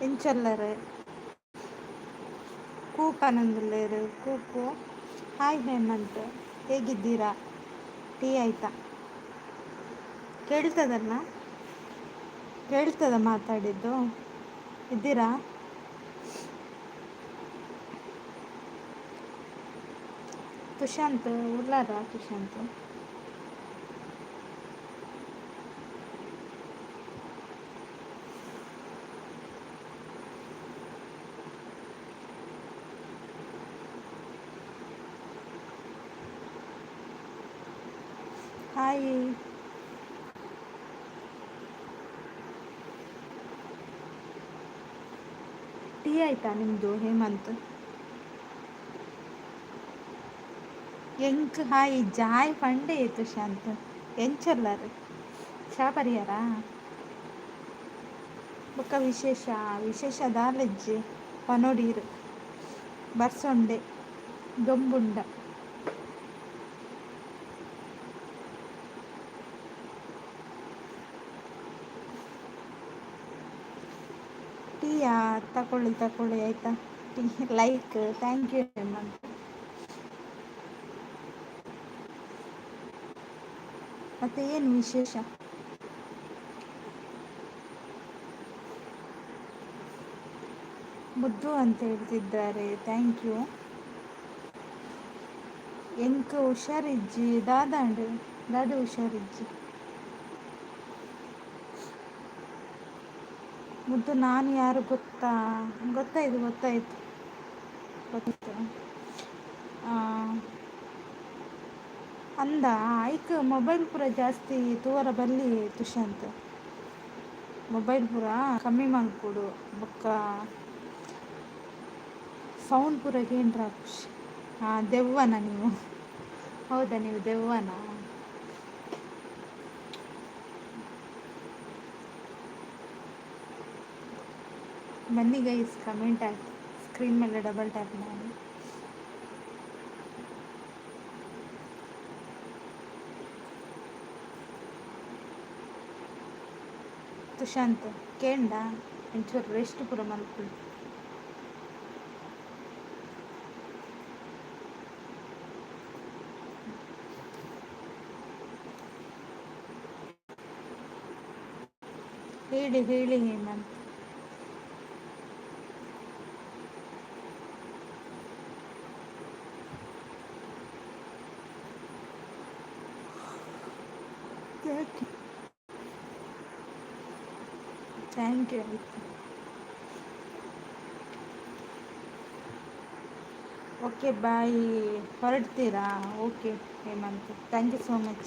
ಎಂಚೊಲ್ಲರ್? ಕೂಪನಂದುಲ್ಲೇರು ಕೂಪು. Hi Hemant, ಹೇಗಿದ್ದೀರಾ? Tea ಆಯ್ತಾ? ಕೇಳ್ತದಲ್ಲ? ಕೇಳ್ತದ ಮಾತಾಡಿದ್ದು? ಇದ್ದೀರಾ? ತುಷಾಂತ್ ಉಲ್ಲಾರ? ತುಷಾಂತ್, ಹಾಯ್. ಟೀ ಆಯ್ತಾ ನಿಮ್ಮದು ಹೇಮಂತ್? ಎಂಕ್ ಹಾಯ್ ಜಾಯ್ ಪಂಡೆ ತುಷಾಂತ್. ಎಂಚೊಲ್ಲರ್? ಚಾ ಪರಿಯಾರಾ? ಬೊಕ್ಕ ವಿಶೇಷ? ವಿಶೇಷ ದಾಲಜ್ಜಿ, ಪನೊಡೀರ್. ಬರ್ಸೊಂಡೆ ದೊಂಬುಂಡ. ಟೀಯಾ? ತಕೊಳ್ಳಿ ತಕೊಳ್ಳಿ, ಆಯಿತಾ? Tea like, thank you Hemant. ಮತ್ತೆ ಏನು ವಿಶೇಷ? ಮುದ್ದು ಅಂತ ಹೇಳ್ತಿದ್ದಾರೆ, thank you. ಎಂಕ್ ಹುಷಾರಿಜ್ಜಿ. ದಾದಾಂಡ್? ದಾದ ಹುಷಾರಿಜ್ಜಿ? ಮುದ್ದು, ನಾನು ಯಾರು ಗೊತ್ತಾ? ಗೊತ್ತಾಯ್ತು, ಗೊತ್ತಾಯ್ತು, ಗೊತ್ತು. ಅಂದ ಐಕ್ ಮೊಬೈಲ್ ಪೂರ ಜಾಸ್ತಿ ತೂವರ ಬಲ್ಲಿ ತುಷಾಂತ್. ಮೊಬೈಲ್ ಪೂರ ಕಮ್ಮಿ ಮಲ್ಪೊಡು. ಬೊಕ್ಕ ಸೌಂಡ್ ಪೂರ ಕೇಂದ್ರ. ಹಾಂ, ದೆವ್ವನ ನೀವು? ಹೌದಾ, ನೀವು ದೆವ್ವನ? ಬನ್ನಿ ಗೈಸ್, ಕಮೆಂಟ್ ಹಾಕಿ. ಸ್ಕ್ರೀನ್ ಮೇಲೆ ಡಬಲ್ ಟ್ಯಾಪ್ ಮಾಡಿ. ತುಷಾಂತ್, ಕೇಂಡ? ಒಂಚೂರು ರೆಸ್ಟ್ ಪೂರ ಮಲ್ಪುಲೆ. ಹೇಳಿ ಹೇಳಿ Hemanth. Thank you, thank you. ಆಯಿತು, ಓಕೆ, ಬಾಯ್. ಹೊರಡ್ತೀರಾ? Okay Hemant, thank you so much.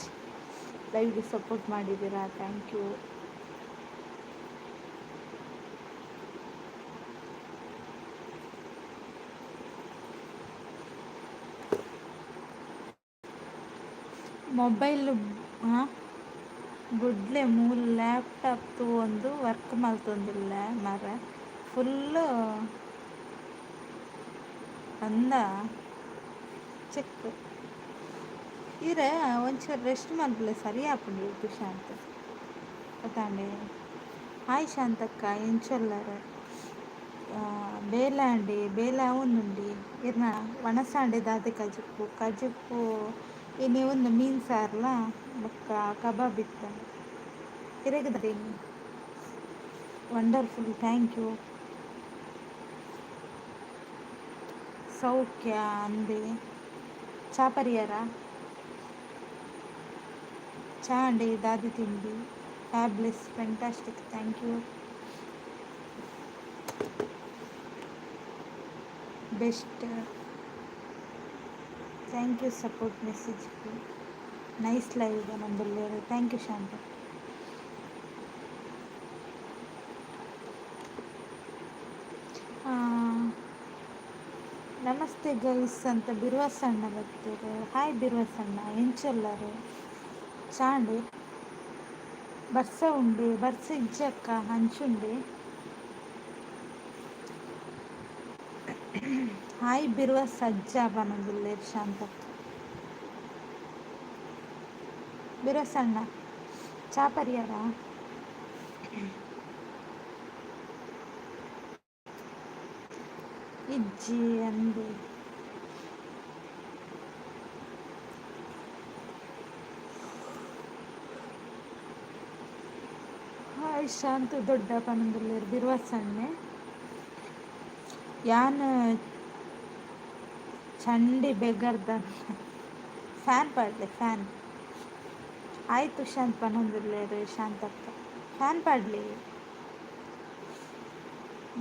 ಲೈವ್ಗೆ support ಮಾಡಿದ್ದೀರಾ, thank you. Mobile ಹಾಂ ಬುಡ್ಲೆ, ಮೂಲು ಲ್ಯಾಪ್ಟಾಪ್ ತೂವೊಂದು ವರ್ಕ್ ಮಲ್ತೊಂದುಲ್ಲೆ ಮಾರ್ರೆ. ಫುಲ್ಲು ಅಂದ ಚೆಕ್. ಈರೆ ಒಂಚೂರು ರೆಸ್ಟ್ ಮಲ್ಪುಲೆ, ಸರಿ ಆಪುಂಡು ತುಷಾಂತ್, ಗೊತ್ತಾಂಡೆ? ಹಾಯ್ ಶಾಂತಕ್ಕ, ಎಂಚೊಲ್ಲರ್? ಬೇಲೆ ಆಂಡಿ, ಬೇಲೆ ಆವೊಂದುಂಡಿ. ಇರ್ನ ವನಸಾಂಡೆ ದಾದೆ ಕಜಿಪು? ಕಜಿಪು ಇನಿ ಉಂದು ಮೀನ್ ಸಾರ್ಲ ಬೊಕ್ಕ ಕಬಾಬ್ ಇತ್ತ್ಂಡ್. ಇರೆಗ್ ದಾದ? Wonderful, thank you. ಸೌಖ್ಯ ಅಂದೆ. ಚಾ ಪರಿಯರ? ಚಾ ಅಂಡೆ ದಾದಿ ತಿಂಡಿ? Fabulous, fantastic, thank you. Best, thank you support message. Nice live ನಂಬಲ್ಲಿ. Thank you Shanta. Namaste guys ಅಂತ ಬಿರ್ವಸಣ್ಣ ಬರ್ತೀರು. ಹಾಯ್ ಬಿರ್ವಸಣ್ಣ, ಎಂಚೊಲ್ಲರು? ಚಾಂಡಿ. ಬರ್ಸ ಉಂಡಿ? ಬರ್ಸ ಇಜ್ಜಕ್ಕ, ಅಂಚುಂಡಿ. ಹಾಯ್ ಬಿರುವ ಸಜ್ಜ ಪನೊಂದುಲ್ಲೆರ್ ಶಾಂತಕ್ಕ. ಬಿರ್ವಸಣ್ಣ, ಚಾ ಪರಿಯರಾ? ಇಜ್ಜಿ ಅಂದೆ. ಹಾಯ್ ಶಾಂತ ದೊಡ್ಡ ಪನೊಂದುಲ್ಲೆರ್ ಬಿರ್ವಸಣ್ಣೆ. ಯಾನ್ ಚಂಡಿ ಬೆಗರ್ದ ಫ್ಯಾನ್ ಪಾಡ್ಲೆ ಫ್ಯಾನ್. ಆಯ್ ತುಶಾಂತ್ ಪನೊಂದುಲ್ಲೆರ್ ಶಾಂತಕ್ಕ. ಫ್ಯಾನ್ ಪಾಡ್ಲೆ.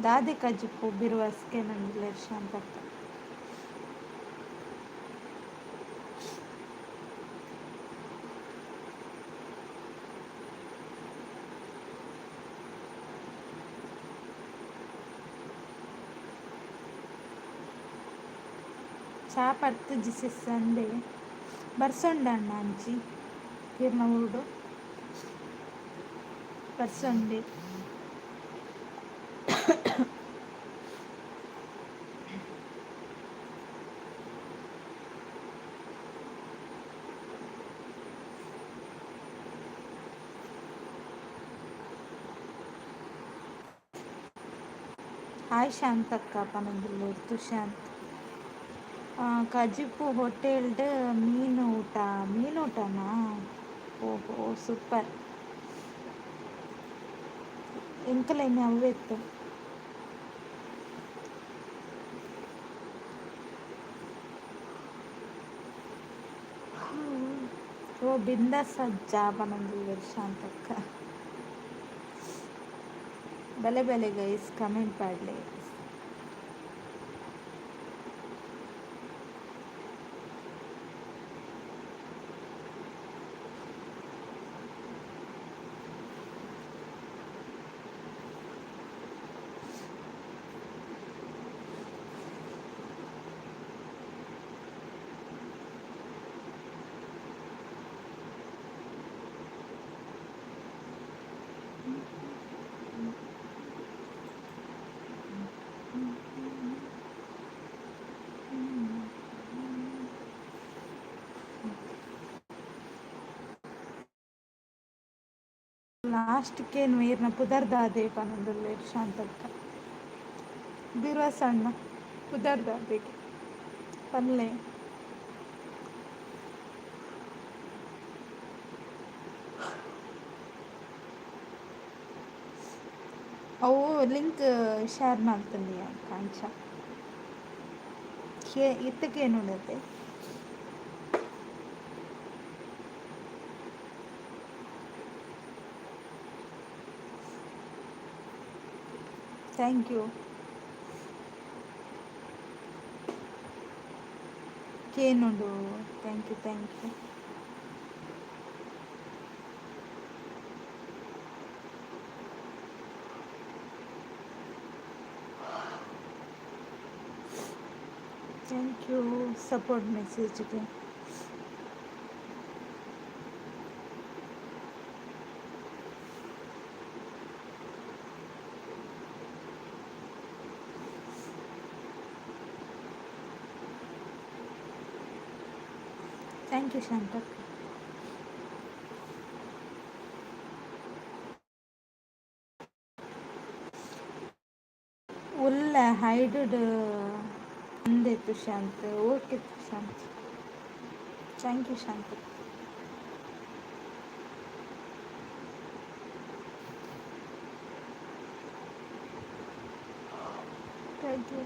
ದಾದೆ ಕಜಿಪು ಬಿರ್ವಸ್ ಕೇನೊಂದುಲ್ಲೆರ್ ಶಾಂತಕ್ಕ. ಚಾ ಪರ್ತ್ ಸಿಸ್ ಅಂದೆ ಬರ್ಸೊಂಡಣ್ಣ ಅಂಚಿ ಇರ್ನ ಊರುಡು ಬರ್ಸೊಂಡೆ. ಹಾಯ್ ಶಾಂತಕ್ಕ ಪನೊಂದುಲ್ಲೆರ್ ತುಶಾಂತ್. ಕಜಿಪು ಹೋಟೆಲ್ಡ್ ಮೀನು ಊಟ. ಮೀನು ಊಟನಾ? ಓಹೋ ಸೂಪರ್. ಎಂಕಲೆನೆ ಅವ್ವೆತ್ತು. ಓ ಬಿಂದಾಸ್ ಅಜ್ಜ ಪನೊಂದುಲ್ಲೆರ್ ಶಾಂತಕ್ಕ. ಬಲೆ ಬಲೆ ಗೈಸ್ ಕಮೆಂಟ್ ಪಾಡ್ಲೆ. ಲಾಸ್ಟ್ ಕೇನು ಈರ್ನ ಪುದರ್ ದಾದೆ ಪನೊಂದುಲ್ಲೆರ್ ಶಾಂತಕ್ಕ. ಬಿರ್ವಸಣ್ಣ ಪುದರ್ ದಾದೆಗೆ ಪನ್ಲೆ. ಅವು ಲಿಂಕ್ ಶೇರ್ ಮಲ್ತುಂಡು ಅಂಚ ಇತ್ತೆ ಕೇನುಂಡತೆ. Thank you. ಕೇನುಂಡು thank you thank you. Thank you support ಮೆಸೇಜ್ಗೆ. Thank you Shantakka. ಉಲ್ಲ ಹೈಡ್ ಅಂದೆ Tushanth. Okay Tushanth. Thank you ಶಾಂತಕ್ಕ. Thank you.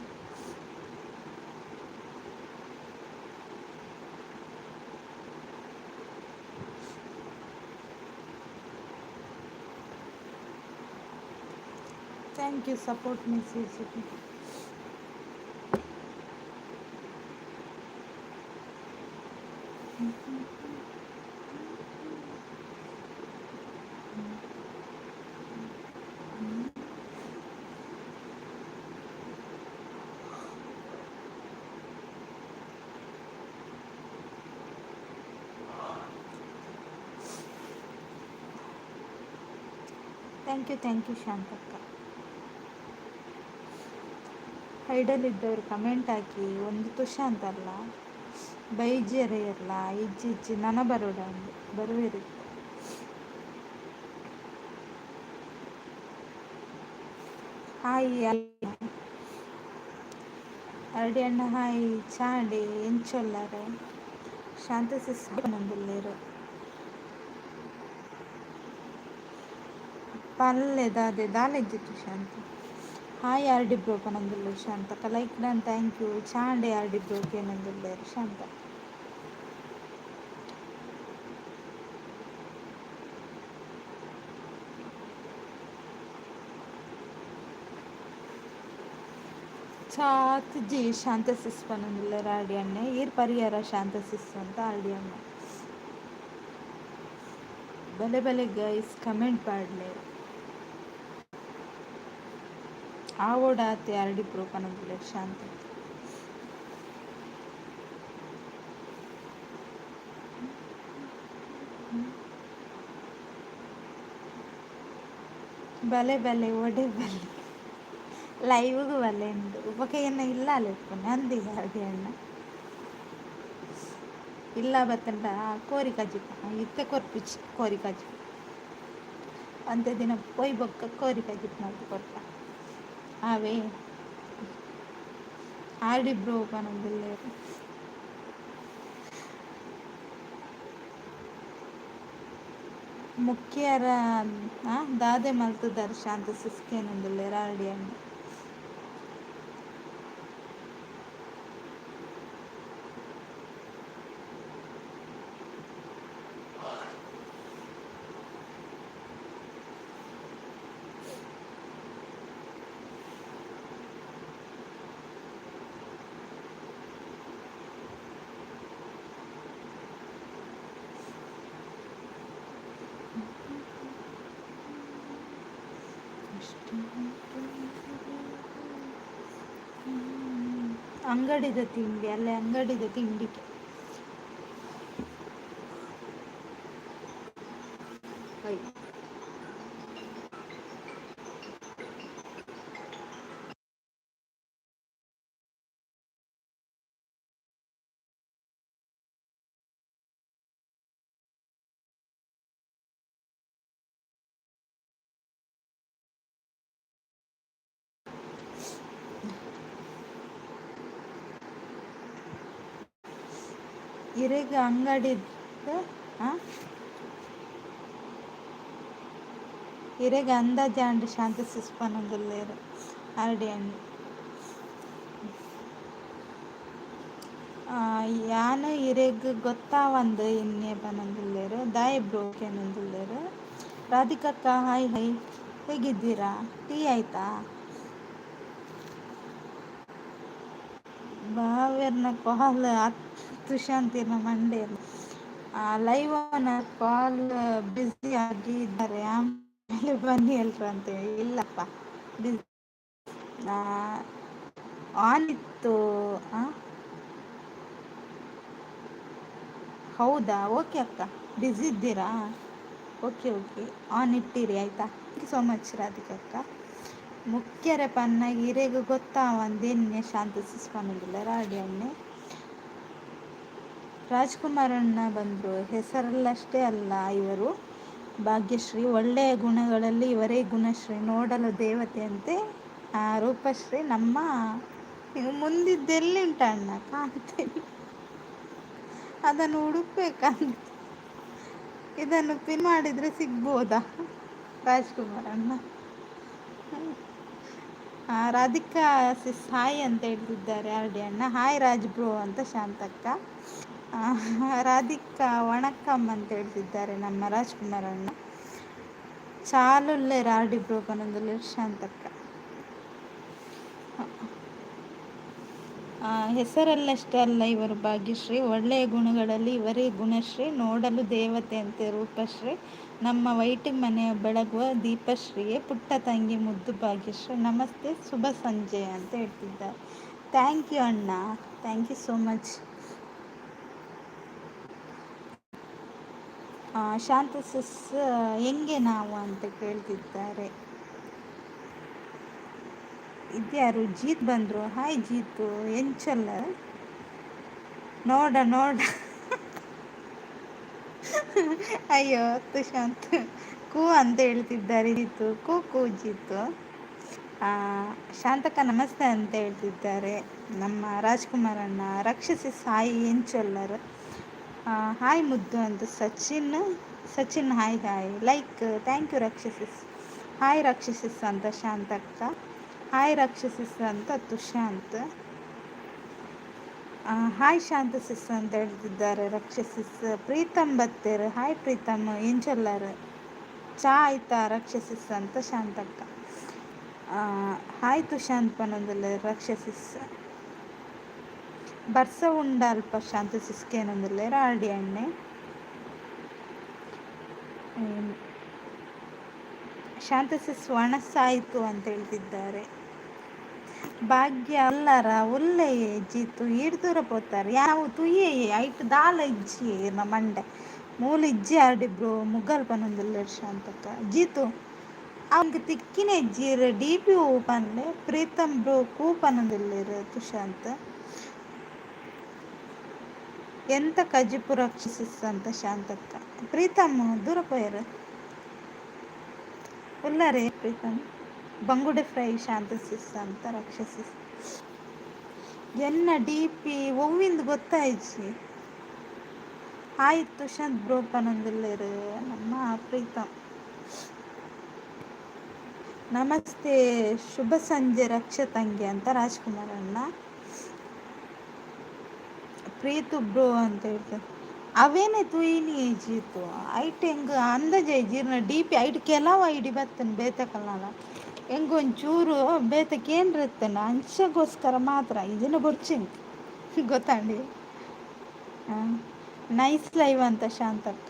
Thank you support ಮೆಸೇಜ್ಗೆ. Thank you thank you ಶಾಂತಕ್ಕ. ಹೈಡಲ್ಲಿದ್ದವರು ಕಮೆಂಟ್ ಹಾಕಿ. ಒಂದು ತುಶಾಂತ್ ಅಲ್ಲ ಬೈಜೆರೆ ಇರ್ಲ ಇಜ್ಜಿ ಇಜ್ಜಿ ನನ ಬರೋಡ ಅಂದು ಬರುವೆರು. ಹಾಯ್. ಅರಡಿ ಅಣ್ಣ ಹಾಯ್ ಚಾಂಡಿ ಎಂಚೊಲ್ಲಾರೆ ಶಾಂತ ಸಿಸ್ ಪನೊಂದುಲ್ಲೆರ್. ಪಲ್ಲೆ ದಾದೆ ದಾಲೆಜ್ಜಿತ್ತು Shantha. Hi R D bro ಪನೊಂದುಲ್ಲೆರ್ ಶಾಂತಕ್ಕ. Like done thank you. ಚಾಂಡೆ R D bro ಕೇನೊಂದುಲ್ಲೆರ್ ಶಾಂತ. ಚಾತ್ಜಿ ಶಾಂತ ಸಿಸ್ ಪನೊಂದುಲ್ಲೆರ್ ಆರ್ ಡಿ ಅಣ್ಣೆ. ಈರ್ ಪರಿಯರ ಶಾಂತ ಸಿಸ್ ಅಂತ ಆರ್ ಡಿ ಅಣ್ಣೆ. ಬಲೆ ಬಲೆ ಗೈಸ್ ಕಮೆಂಟ್ ಪಾಡ್ಲೆ. ಆವೊಡಾತೆ ಆರ್ ಡಿ ಬ್ರೋ ಪನೊಂದುಲ್ಲೆರ್ ಶಾಂತ. ಬಲೆ ಬಲೆ ಒಡೆ ಬಲೆ ಲೈವ್ಗ್ ಬಲೆ ಉಂಡು ಬೊಕ ಎನ್ನ ಇಲ್ಲಾಲ್ ಇಪ್ಪುನೆ ಅಂದ್ ಆರ್ ಡಿ ಅಣ್ಣ. ಇಲ್ಲ ಬತ್ತಂಡ ಕೋರಿ ಕಜಿಪು ಇತ್ತೆ ಕೊರ್ಪುಜಿ ಕೋರಿ ಕಜಿಪು. ಒಂತೆ ದಿನ ಪೋಯಿ ಬೊಕ್ಕ ಕೋರಿ ಕಜಿಪು ಮಲ್ತ್ ಕೊರ್ಪ. ಆವೇ ಆರ್ ಡಿ ಬ್ರೋ ಪನೊಂದುಲ್ಲೆರ್. ಮುಖ್ಯರ ದಾದೆ ಮಲ್ತುದರ್ ಶಾಂತ ಸಿಸ್ ಕೇನೊಂದುಲ್ಲೆರ್ ಆರ್ ಡಿ ಅಣ್ಣೆ. ಅಂಗಡಿದ ತಿಂಡಿ ಅಲ್ಲೇ ಅಂಗಡಿದ ತಿಂಡಿಗೆ. ಇರೆಗ್ ಅಂಗಡಿದ ಇರೆಗ್ ಅಂದಾಜಾಂಡ್ ಶಾಂತ ಸಿಸ್ ಪನೊಂದುಲ್ಲೆರ್ ಆರ್ ಡಿ ಅಣ್ಣೆ. ಯಾನ್ ಇರೆಗ್ ಗೊತ್ತಾವಂದ್ ಎನ್ನೆ ಪನೊಂದುಲ್ಲೆರ್. ದಾಯೆ ಬ್ರೋ ಕೇನೊಂದುಲ್ಲೆರ್. ರಾಧಿಕಕ್ಕ ಹಾಯ್ ಹಾಯ್ ಹೇಗಿದ್ದೀರಾ? ಟೀ ಆಯ್ತಾ? ಬಾವೆರ್ನ ಕಾಲ್ ತುಶಾಂತಿರ್ನ ಮಂಡೇರ್. ಲೈವ್ ಕಾಲ್ ಬ್ಯುಸಿ ಆಗಿ ಇದ್ದಾರೆ ಆಮೇಲೆ ಬನ್ನಿ ಎಲ್ರು ಅಂತ ಹೇಳಿ. ಇಲ್ಲಪ್ಪ ಬ್ಯುಸಿ ಆನ್ ಇತ್ತು. ಹೌದಾ? ಓಕೆ ಅಕ್ಕ, ಬ್ಯುಸಿ ಇದ್ದೀರಾ? ಓಕೆ ಓಕೆ, ಆನ್ ಇಟ್ಟಿರಿ ಆಯಿತಾ? Thank you so much Radhika ಅಕ್ಕ. ಮುಖ್ಯರೆ ಪನ್ನ ಇರೆಗ್ ಗೊತ್ತಾವಂದ್ ಎನ್ನೆ ಶಾಂತ ಸಿಸ್ ಪನೊಂದುಲ್ಲೆರ್ ಆರ್ ಡಿ ಅಣ್ಣೆ. ರಾಜ್ಕುಮಾರ್ ಅಣ್ಣ ಬಂದರು. ಹೆಸರಲ್ಲಷ್ಟೇ ಅಲ್ಲ ಇವರು ಭಾಗ್ಯಶ್ರೀ, ಒಳ್ಳೆಯ ಗುಣಗಳಲ್ಲಿ ಇವರೇ ಗುಣಶ್ರೀ, ನೋಡಲು ದೇವತೆಯಂತೆ ರೂಪಶ್ರೀ. ನಮ್ಮ ಮುಂದಿದ್ದೆಲ್ಲಿ ಉಂಟ ಅಣ್ಣ ಕಾಣ್ತೇನೆ, ಅದನ್ನು ಹುಡುಕ್ಬೇಕಂತ. ಇದನ್ನು ಪಿನ್ ಮಾಡಿದರೆ ಸಿಗ್ಬೋದಾ ರಾಜ್ಕುಮಾರ್ ಅಣ್ಣ? ರಾಧಿಕಾ ಸಿಸ್ ಹಾಯ್ ಅಂತ ಹೇಳ್ತಿದ್ದಾರೆ ಆರ್ ಡಿ ಅಣ್ಣ. ಹಾಯ್ ರಾಜ್ ಬ್ರೋ ಅಂತ ಶಾಂತಕ್ಕ. ರಾಧಿಕಾ ವಣಕ್ಕಮ್ ಅಂತ ಹೇಳ್ತಿದ್ದಾರೆ ನಮ್ಮ ರಾಜ್ಕುಮಾರ್ ಅಣ್ಣ. ಚಾಲುಲ್ಲೆರ್ ಆರ್ ಡಿ ಬ್ರೋ ಪನೊಂದುಲ್ಲೆರ್ ಶಾಂತಕ್ಕ. ಹೆಸರಲ್ಲಷ್ಟೇ ಅಲ್ಲ ಇವರು ಭಾಗ್ಯಶ್ರೀ, ಒಳ್ಳೆಯ ಗುಣಗಳಲ್ಲಿ ಇವರೇ ಗುಣಶ್ರೀ, ನೋಡಲು ದೇವತೆಯಂತೆ ರೂಪಶ್ರೀ, ನಮ್ಮ ವೈಟಿ ಮನೆಯ ಬೆಳಗುವ ದೀಪಶ್ರೀಯೇ ಪುಟ್ಟ ತಂಗಿ ಮುದ್ದು ಭಾಗ್ಯಶ್ರೀ. ನಮಸ್ತೆ, ಶುಭ ಸಂಜೆ ಅಂತ ಹೇಳ್ತಿದ್ದಾರೆ. Thank you ಅಣ್ಣ, thank you so much. Shanta sis ಹೆಂಗೆ ನಾವು ಅಂತ ಕೇಳ್ತಿದ್ದಾರೆ. ಇದ್ಯಾರು? ಜೀತ್ ಬಂದರು. ಹಾಯ್ ಜೀತು, ಎಂಚಲ್ಲ ನೋಡ ನೋಡ. ಅಯ್ಯೋ ತುಶಾಂತ್ ಕೂ ಅಂತ ಹೇಳ್ತಿದ್ದಾರೆ ಜೀತು. ಕೂ ಕೂ ಜೀತು. ಶಾಂತಕ್ಕ ನಮಸ್ತೆ ಅಂತ ಹೇಳ್ತಿದ್ದಾರೆ. ನಮ್ಮ ರಾಜ್ಕುಮಾರ್ ಅಣ್ಣ. ರಕ್ಷಿಸಿ ಸಾಯಿ ಎಂಚೊಲ್ಲರ್. ಹಾಯ್ ಮುದ್ದು ಅಂತ Sachin. Sachin hi hi like thank you ರಕ್ಷಸಿಸ್. Hi ರಕ್ಷಸಿಸ್ ಅಂತ ಶಾಂತಕ್ಕ. ಹಾಯ್ ರಕ್ಷಸಿಸ್ ಅಂತ ತುಷಾಂತ್. ಹಾಯ್ ಶಾಂತ ಸಿಸ್ ಅಂತ ಹೇಳ್ತಿದ್ದಾರೆ ರಕ್ಷಸಿಸ್. ಪ್ರೀತಮ್ ಬತ್ತೇರು. ಹಾಯ್ ಪ್ರೀತಮ್ ಎಂಚೊಲ್ಲರ್. ಚಾ ಆಯ್ತಾ ರಕ್ಷಸಿಸ್ ಅಂತ ಶಾಂತಕ್ಕ. ಹಾಯ್ ತುಷಾಂತ್ ಪನೊಂದುಲ್ಲೆರ್ ರಕ್ಷಸಿಸ್. ಬರ್ಸ ಉಂಡ ಅಲ್ಪ ಶಾಂತ ಸಿಸ್ಕೇನೊಂದುಲ್ಲೆರ್ ಆರ್ಡಿ ಅಣ್ಣೆ. ಶಾಂತ ಸಿಸ್ ಒಣಸಾಯಿತು ಅಂತ ಹೇಳ್ತಿದ್ದಾರೆ. ಭಾಗ್ಯ ಅಲ್ಲಾರ ಒಲ್ಲೆಯೇ ಜೀತು ಈರ್ ದೂರ ಪೋತಾರೆ ಯಾವ ತುಯ್ಯೆ ಐಟ್ ದಾಲ ಇಜ್ಜಿ ಇರ್ನ ಮಂಡೆ ಮೂಲು ಇಜ್ಜಿ ಆರ್ಡಿ ಬ್ರೋ ಮುಗಲ್ ಪನೊಂದುಲ್ಲೆರ್ ಶಾಂತಕ್ಕ. ಜೀತು ಅವಂಕ್ ತಿಕ್ಕಿನ ಇಜ್ಜಿರ್ ಡಿ ಪಿ ಪನ್ಲೆ. ಪ್ರೀತಮ್ ಬ್ರೋ ಕೂ ಪನೊಂದುಲ್ಲೆರ್ ತುಷಾಂತ್. ಎಂತ ಕಜಿಪು ರಕ್ಷಸಿಸ್ ಅಂತ ಶಾಂತಕ್ಕ. ಪ್ರೀತಮ್ ದೂರ ಪೋಯೆರ್. ಉಲ್ಲರೆ ಪ್ರೀತಮ್. ಬಂಗುಡೆ ಫ್ರೈ ಶಾಂತ ಸಿಸ್ ಅಂತ ರಕ್ಷಸಿಸ್. ಎನ್ನ ಡಿ ಪಿ ಒವ್ವಿಂದು ಗೊತ್ತಾಯ್ಜಿ. ಹಾಯ್ ತುಷಾಂತ್ ಬ್ರೋ ಪನೊಂದುಲ್ಲೆರ್ ನಮ್ಮ ಪ್ರೀತಮ್. ನಮಸ್ತೆ ಶುಭ ಸಂಜೆ ರಕ್ಷ ತಂಗಿ ಅಂತ ರಾಜ್ಕುಮಾರ್ ಅಣ್ಣ. ಪ್ರೀತು ಬ್ರೋ ಅಂತ ಹೇಳ್ತಾರೆ. ಅವೇನೆ ತೂಯಿನಿ ಜೀತು ಐಟ್ ಎಂಗ್ ಅಂದಾಜೆ ಜೀರ್ನ ಡಿ ಪಿ ಐಟ್ ಕೆಲವು ಐಡಿ ಬತ್ತನ್ ಬೇತೆ ಕಲ್ನಾಲ ಎಂಗ್ ಒಂಚೂರು ಬೇತೆ ಕೇಂದ್ರ ಇತ್ತನ ಅಂಚೆಗೋಸ್ಕರ ಮಾತ್ರ ಇದನ್ನ ಬೊರ್ಚಿಂಗ್ ಗೊತ್ತಾಂಡಿ. ನೈಸ್ ಲೈವ್ ಅಂತ ಶಾಂತಕ್ಕ.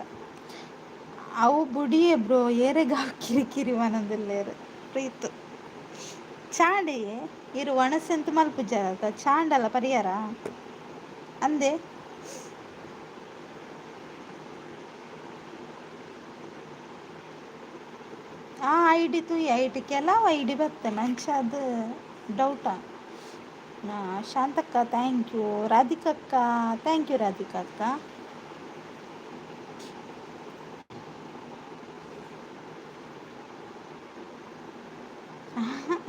ಅವು ಬುಡಿಯೇ ಬ್ರೋ ಏರೆಗಾವ್ ಕಿರಿಕಿರಿ ಪನೊಂದುಲ್ಲೆರ್ ಪ್ರೀತು. ಚಾಂಡಿ ಇರು ಒಣಸೆಂತ ಮಲ್ಪುಜಾರ ಚಾಂಡಲ ಪರಿಯಾರ ಅಂದೆ. ಆ ಐಡಿ ತೂಯಿ ಐಟ್ ಕೆಲವು ಐಡಿ ಬತ್ತನ ಅಂಚ ಅದು ಡೌಟಾ. Shantakka thank you. ರಾಧಿಕಕ್ಕ thank you ರಾಧಿಕಕ್ಕ.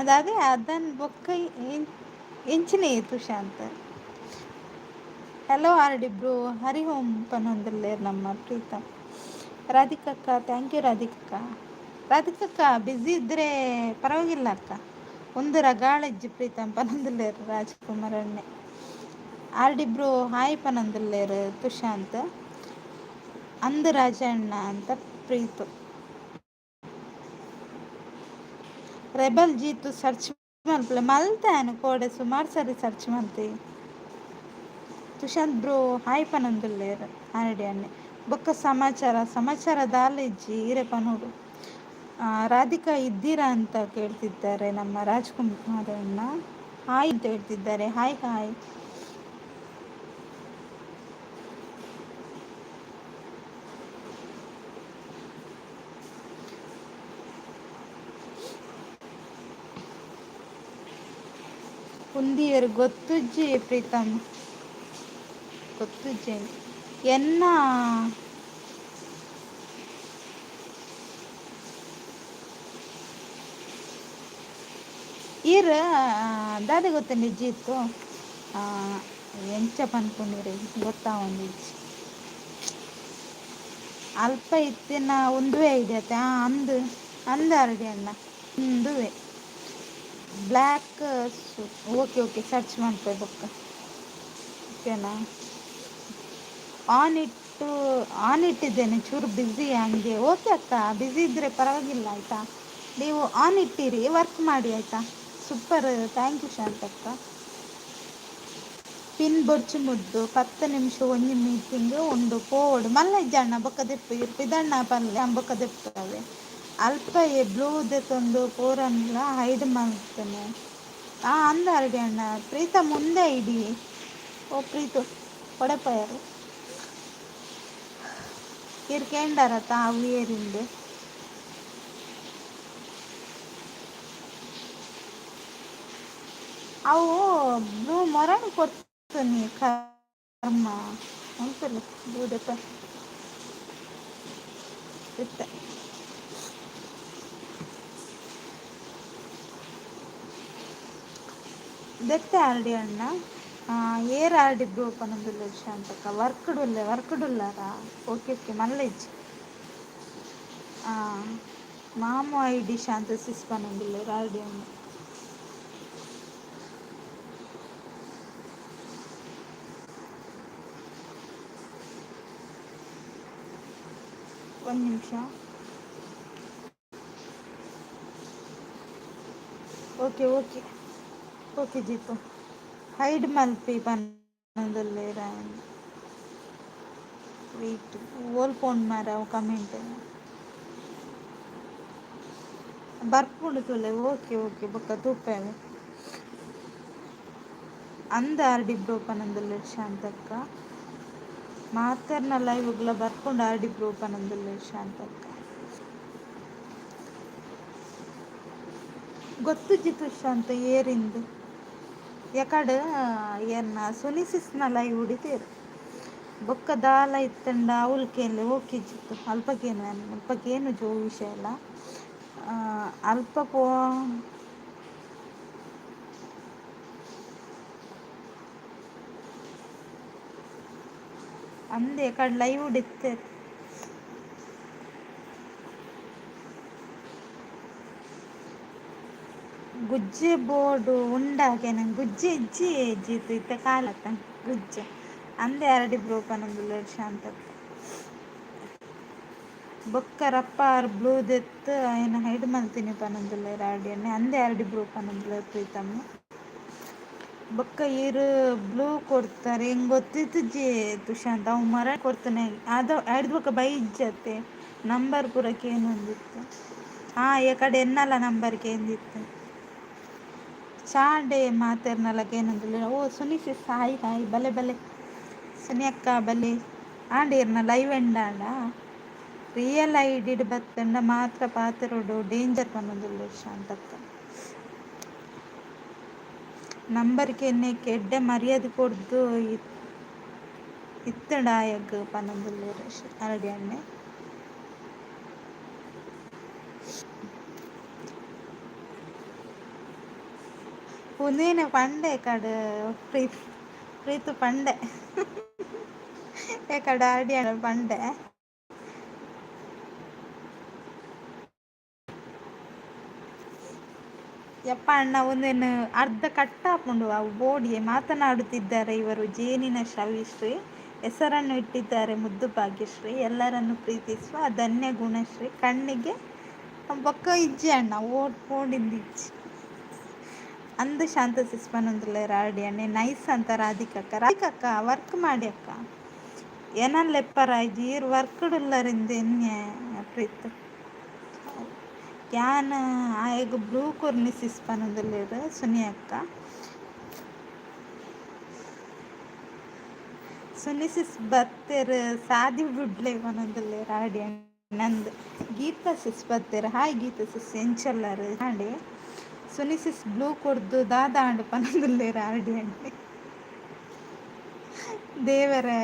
ಅದಾದೆ ಅದನ್ ಬೊಕ್ಕ ಎಂಚಿನ Tushanth. Hello R D bro Hari Om ಪನೊಂದುಲ್ಲೆರ್ ನಮ್ಮ ಪ್ರೀತಮ್. ರಾಧಿಕಕ್ಕ thank you ರಾಧಿಕಕ್ಕ. ರಾಧಿಕಕ್ಕ ಬ್ಯುಸಿ ಇದ್ದರೆ ಪರವಾಗಿಲ್ಲ ಅಕ್ಕ. ಒಂದು ರಗಾಳಜ್ಜಿ ಪ್ರೀತಮ್ ಪನೊಂದುಲ್ಲೆರ್ ರಾಜ್ಕುಮಾರ್ ಅಣ್ಣೆ. ಆರ್ ಡಿ ಬ್ರೋ ಹಾಯ್ ಪನೊಂದುಲ್ಲೆರ್ ತುಷಾಂತ್. ಅಂದು ರಾಜಣ್ಣ ಅಂತ ಪ್ರೀತು. ರೆಬಲ್ ಜೀತು ಸರ್ಚ್ ಮಲ್ಪಲೆ ಮಲ್ತೆ ಕೋಡೆ ಸುಮಾರು ಸರಿ ಸರ್ಚ್ ಮಲ್ತೆ. ತುಷಾಂತ್ ಬ್ರೋ ಹಾಯ್ ಪನೊಂದುಲ್ಲೆರ್ ಆರ್ಡಿ ಅಣ್ಣೆ. ಬೊಕ್ಕ ಸಮಾಚಾರ ಸಮಾಚಾರ ದಾಲ ಇಜ್ಜಿ ಈರೆ ಪನೊಡು. ರಾಧಿಕಾ ಇದ್ದೀರಾ ಅಂತ ಕೇಳ್ತಿದ್ದಾರೆ ನಮ್ಮ ರಾಜ್ಕುಮಾರ್ ಅಣ್ಣ. ಹಾಯ್ ಅಂತ ಹೇಳ್ತಿದ್ದಾರೆ. Hi hi. ಉಂದಿಯರ್ ಗೊತ್ತುಜ್ಜಿ ಪ್ರೀತಮ್ ಗೊತ್ತುಜ್ಜಿ ಎನ್ನ. ಈರ್ ದಾದೆ ಗೊತ್ತುಂಡು ಇಜ್ಜಿ ಇತ್ತು ಎಂಚ ಪನ್ಪುನಿರಿ ಗೊತ್ತಾವೊಂದಿಜ್ಜಿ. ಅಲ್ಪ ಇತ್ತಿನ ಉಂದುವೆ ಐಡಿಯತೆ ಅಂದು ಅಂದು ಅರಡಿ ಅಣ್ಣ ಉಂದುವೆ ಬ್ಲ್ಯಾಕ್. ಓಕೆ ಓಕೆ ಸರ್ಚ್ ಮನ್ಪೆ ಬೊಕ್ಕ ಓಕೆನಾ. ಆನ್ ಇಟ್ಟು ಆನ್ ಇಟ್ಟಿದ್ದೇನೆ ಚೂರು ಬ್ಯುಸಿ ಹಂಗೆ. ಓಕೆ ಅಕ್ಕ ಬ್ಯುಸಿ ಇದ್ದರೆ ಪರವಾಗಿಲ್ಲ ಆಯಿತಾ. ನೀವು ಆನ್ ಇಟ್ಟಿರಿ ವರ್ಕ್ ಮಾಡಿ ಆಯಿತಾ. Super thank you Shantakka. Pin ಬೊರ್ಚು ಮುದ್ದು 10 ನಿಮಿಷ ಒಂಜಿ ಮೀಟಿಂಗ್ ಉಂಡು ಪೋವೊಡು ಮಲ್ಲ ಇಜ್ಜಣ್ಣ ಬೊಕ್ಕ ದೆಪ್ಪು ಪಿದಣ್ಣ ಪನ್ಲೆ ಬೊಕ್ಕ ದೆಪ್ಪವೆ. ಅಲ್ಪ ಎ ಬ್ಲೂ ದೆತ್ತೊಂದು ಪೂರನ್ಲ ಹೈಡ್ ಮಲ್ತನೆ. ಆ ಅಂದ ಅರಡಿ ಅಣ್ಣ ಪ್ರೀತ ಮುಂದೆ ಇಡಿ. ಓ ಪ್ರೀತು ಕೊಡೆಪಯರು ಈರ್ ಕೇಂಡಾರತ್ತ ಅವು ಏರಿಂದು. ಅವು ಬ್ಲೂ ಮೊರನ್ ಕೊತ್ತುನಿ ಕರ್ಮ ಉಂಟಲ್ಲ ಬ್ಲೂ ದೆಪ್ಪ ಇತ್ತೆ. ದೆತ್ತೆ ಆರ್ಡಿ ಅಣ್ಣ. ಏರ್ ಆರ್ಡಿ ಬ್ರೋ ಪನೊಂದುಲ್ಲೆರ್ ಶಾಂತಕ್ಕ? ವರ್ಕ್ಡ್ ಉಲ್ಲೆ, ವರ್ಕ್ಡ್ ಉಲ್ಲಾರಾ? ಓಕೆ ಓಕೆ, ಮಲ್ಲೆಜ್ಜಿ. ಮಾಮು ಐಡಿ ಶಾಂತ ಸಿಸ್ ಪನೊಂದುಲ್ಲೆರ್ ಆರ್ಡಿ ಅಣ್ಣ. ಒಂದು ನಿಮಿಷ. Okay okay okay Jeetu. Hide ಮಲ್ಪಿ ಪನೊಂದುಲ್ಲೆರ್. ವೆಯ್ಟ್, ಓಲ್ ಪೋಂಡು ಮಾರ್ರೆ ಅವು ಕಮೆಂಟ್? ಬರ್ಪುಂಡು ತೂಲೆ. ಓಕೆ ಓಕೆ, ಬೊಕ್ಕ ತೂಪೆ. ಅಂದ್ ಆರ್ಡಿ ಬ್ರೋ ಪನೊಂದುಲ್ಲೆರ್ ಶಾಂತಕ್ಕ. ಮಾತೆರ್ನ ಲೈವ್ಗ್ಲ ಬರ್ಪುಂಡು ಆರ್ಡಿ ಬ್ರೋ ಪನೊಂದುಲ್ಲೆರ್ ಶಾಂತಕ್ಕ. ಗೊತ್ತುಜ್ಜಿ ತುಷಾಂತ್ ಏರಿಂದು. ಯಕಡ್ ಏರ್ನ ಸುನಿಸಿಸ್ನ ಲೈವ್ ಉಡಿತೇರು. ಬೊಕ್ಕ ದಾಲ ಇತ್ತಂಡ ಅವ್ಲು ಕೇನ್ಲೆ. ಓಕೆ ಜಿತ್ತು, ಅಲ್ಪ ಕೇನು, ಅಲ್ಪ ಕೇನು ಜೋ ವಿಷಯ ಎಲ್ಲ ಅಲ್ಪ ಪೋ. ಅಂದೆ ಕಡ್ ಲೈವ್ ಇತ್ತೇರು. ಗುಜ್ಜೆ ಬೋರ್ಡು ಉಂಡಾಗೆ ನಂಗೆ ಗುಜ್ಜೆ ಇಜ್ಜಿ ಜಿತ್ತು, ಇತ್ತೆ ಕಾಲತ್ತ ಗುಜ್ಜೆ. ಅಂದೆ ಆರ್ಡಿ ಬ್ರೋ ಪನೊಂದುಲ್ಲೆರ್ ಶಾಂತಕ್ಕ. ಬೊಕ್ಕ ರಪ್ಪ ಆರ್ ಬ್ಲೂ ದೆತ್ತ್ ಅಯನ್ ಹೈಡ್ ಮಲ್ತಿನಿ ಪನೊಂದುಲ್ಲೆರ್ ಆರ್ಡಿ ಅಣ್ಣೆ. ಅಂದೆ ಆರ್ಡಿ ಬ್ರೋ ಪನೊಂದುಲ್ಲೆರ್ ಪ್ರೀತಮ್. ಬೊಕ್ಕ ಈರ್ ಬ್ಲೂ ಕೊರ್ತಾರೆ ಎಂಕ್ ಗೊತ್ತಿತ್ತ್ಜಿ ತುಷಾಂತ್. ಅವು ಮರ ಕೊರ್ತನೆ ಅದ ಐಡ್ದ್ ಬೊಕ್ಕ ಬೈಜ್ಜತೆ ನಂಬರ್ ಪೂರ ಕೇನೊಂದಿತ್ತೆ. ಹಾಂ, ಎಕಡೆ ಎನ್ನಲ ನಂಬರ್ ಕೇಂದಿತ್ತೆ. ಚಾಡೆ ಮಾತೆರ್ನಲ ಕೇನೊಂದುಲ್ಲೆರ್. ಓ ಸುನಿಸಿಸ್, ಹಾಯ್ ಹಾಯ್, ಬಲೆ ಬಲೆ ಸುನಿ ಅಕ್ಕ ಬಲೆ. ಆಂಡ್ ಈರ್ನ ಲೈವ್ ಎಂಡ್ ಆಂಡ? ರಿಯಲ್ ಐಡಿಡ್ ಬತ್ತಂಡ ಮಾತ್ರ ಪಾತೆರೊಡು, ಡೇಂಜರ್ ಪನೊಂದುಲ್ಲೆರ್ ಶಾಂತಕ್ಕ. ನಂಬರ್ ಕೇನ್ನೆಕ್ ಎಡ್ಡೆ ಮರ್ಯಾದೆ ಕೊರ್ದು ಇತ್ತಂಡ ಆಯಗ್ ಪನೊಂದುಲ್ಲೆರ್ ಆರ್ಡಿ ಅಣ್ಣೆ. ಉಂದೇನೆ ಪಂಡೆ ಕಡ್ ಪ್ರೀತ್ ಪ್ರೀತು ಪಂಡೆ ಎಕಡೆ ಆರ್ಡಿ ಅಣ್ಣ ಪಂಡೆ. ಯಪ್ಪ ಅಣ್ಣ, ಒಂದೇನು ಅರ್ಧ ಕಟ್ಟಾಪುಂಡು ಅವು ಬೋಡಿಯೆ. ಮಾತನಾಡುತ್ತಿದ್ದಾರೆ ಇವರು ಜೇನಿನ ಶವಿಶ್ರೀ, ಹೆಸರನ್ನು ಇಟ್ಟಿದ್ದಾರೆ ಮುದ್ದು ಭಾಗ್ಯಶ್ರೀ, ಎಲ್ಲರನ್ನು ಪ್ರೀತಿಸುವ ಧನ್ಯ ಗುಣಶ್ರೀ, ಕಣ್ಣಿಗೆ ಬೊಕ್ಕ ಇಜ್ಜಿ ಅಣ್ಣ, ಓಟ್ ಪೋಂಡಿಂದು ಇಜ್ಜಿ. ಅಂದು ಶಾಂತ ಸಿಸ್ ಪನೊಂದುಲ್ಲೆರ್ ಆರ್ಡಿ ಅಣ್ಣೆ. ನೈಸ್ ಅಂತ ರಾಧಿಕಕ್ಕ. ರಾಧಿಕಕ್ಕ, ವರ್ಕ್ ಮಾಡಿ ಅಕ್ಕ. ಏನನ್ ಲೆಪ್ಪರಾಯ್ಜಿ, ಈರ್ ವರ್ಕ್ಡ್ ಉಲ್ಲರಿಂದ್ ಎನ್ಯೆ ಪ್ರೀತ್. ಯಾನ್ ಆಯಗ್ ಬ್ಲೂ ಕೊರ್ನಿ ಸಿಸ್ ಪನೊಂದುಲ್ಲೆರ್ ಸುನಿ ಅಕ್ಕ. ಸುನಿ ಸಿಸ್ ಬತ್ತೆರ್, ಸಾದಿ ಬುಡ್ಲೆ ಪನೊಂದುಲ್ಲೆರ್ ಆರ್ಡಿ ನಂದ್. ಗೀತಾ ಸಿಸ್ ಬತ್ತೆರ್. ಹಾಯ್ ಗೀತಾ ಸಿಸ್, ಎಂಚೊಲ್ಲರ್? ಆಂಡೆ ಸುನಿ ಸಿಸ್ ಬ್ಲೂ ಕೊರ್ದು ದಾದ ಆಂಡ್ ಪನೊಂದುಲ್ಲೆರ್ ಆರ್ಡಿ ಅಣ್ಣೆ. ದೇವರೇ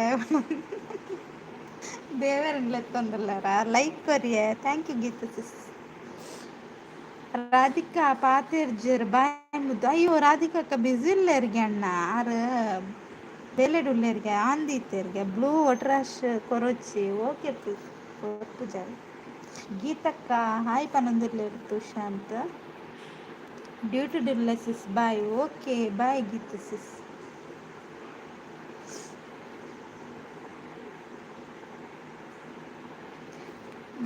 ದೇವರನ್ ಲೆತ್ತೊಂದುಲ್ಲೆರ? ಲೈಕ್ ಕೊರಿಯೆ, thank you Geetha sis. Radhika ಪಾತೆರ್ಜೆರ್ ಬಾಯ್ ಮುದ್ದು. ಅಯ್ಯೋ ರಾಧಿಕಕ್ಕ ಬಿಸಿ ಉಲ್ಲೆರ್ಗೆ ಅಣ್ಣ, ಆರ್ ಬೇಲೆಡ್ ಉಲ್ಲೆರ್ಗೆ, ಆಂದಿತ್ತೆರ್ಗೆ. ಬ್ಲೂ ಒಟ್ರಾಶ್ ಕೊರೊಚ್ಚಿ. ಓಕೆ ಪ್ಲೀಸ್, ಕೊರ್ಪುಜಾರ್. ಗೀತಕ್ಕ ಹಾಯ್ ಪನೊಂದುಲ್ಲೆರ್ ತುಷಾಂತ್. ಡ್ಯೂಟಿ ಡುಲ್ಲ sis, bye. Okay bye Geetha sis.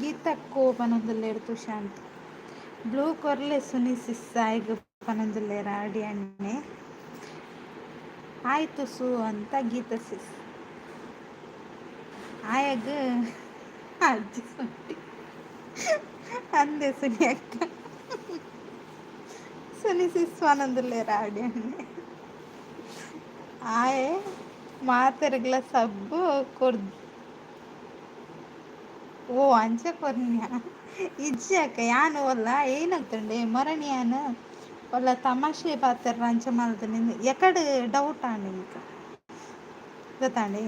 ಗೀತಕ್ಕೋ ಪನೊಂದುಲ್ಲೆರ್ ತುಷಾಂತ್. ಬ್ಲೂ ಕೊರ್ಲೆ ಸುನಿ ಸಿಸ್ ಆಯ್ಗ್ ಪನೊಂದುಲ್ಲೆರ್ ಆರ್ಡಿ ಅಣ್ಣೆ. ಆಯ್ತು ಸು ಅಂತ ಗೀತ ಸಿಸ್. ಆಯಗ್ ಅಜ್ಜಿ ಸುಂಟಿ ಅಂದೆ ಸುನಿ ಅಕ್ಕ. ಸುನಿ ಸಿಸ್ ಪನೊಂದುಲ್ಲೆರ್ ಆರ್ಡಿ ಅಣ್ಣೆ. ಆಯೆ ಮಾತೆರ್ಗ್ಲ ಸಬ್ಬು ಕೊರ್ದು. ಓ ಅಂಚ ಕೊರ್ನ್ಯಾ? ಇಜ್ಜಿ ಅಕ್ಕ, ಯಾನ್ ಓಲ್ಲ ಏನಾಗ್ತುಂಡೆ ಮೊರಣಿ ಯಾನ್ ಒಲ್ಲ ತಮಾಷೆ ಪಾತೆರ್ರ ಅಂಚ ಮಲ್ತುಂಡು ಎಕಡ್ ಡೌಟ್ ಆಂಡ್ ಎಂಕ್ ಗೊತ್ತಾಂಡೆ.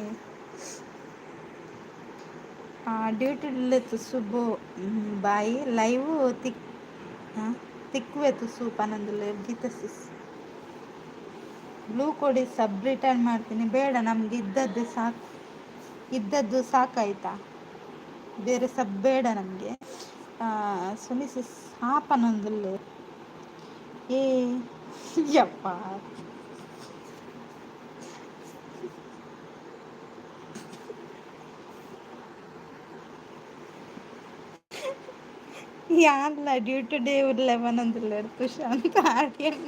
ಡ್ಯೂಟಿ ತುಸುಬು ಬಾಯ್, ಲೈವ್ ತಿಕ್ ತಿಕ್ಕುವೆ ತುಸು ಪನೊಂದುಲ್ಲೆರ್ ಗೀತ ಸಿಸ್. ಬ್ಲೂ ಕೊಡಿ ಸಬ್ ರಿಟರ್ನ್ ಮಾಡ್ತೀನಿ. ಬೇಡ, ನಮ್ಗೆ ಇದ್ದದ್ದು ಸಾಕು, ಇದ್ದದ್ದು ಸಾಕಾಯ್ತಾ, ಬೇರೆ ಸಬ್ ಬೇಡ ನಮಗೆ. ಸುನಿಸಿ ಸಾಪನೊಂದುಲ್ಲೆ. ಏ ಯಪ್ಪ, ಯಾನ್ಲ ಡ್ಯೂ ಟು day ಉಲ್ಲೆ ಪನೊಂದುಲ್ಲೆರ್ Tushant Aryan.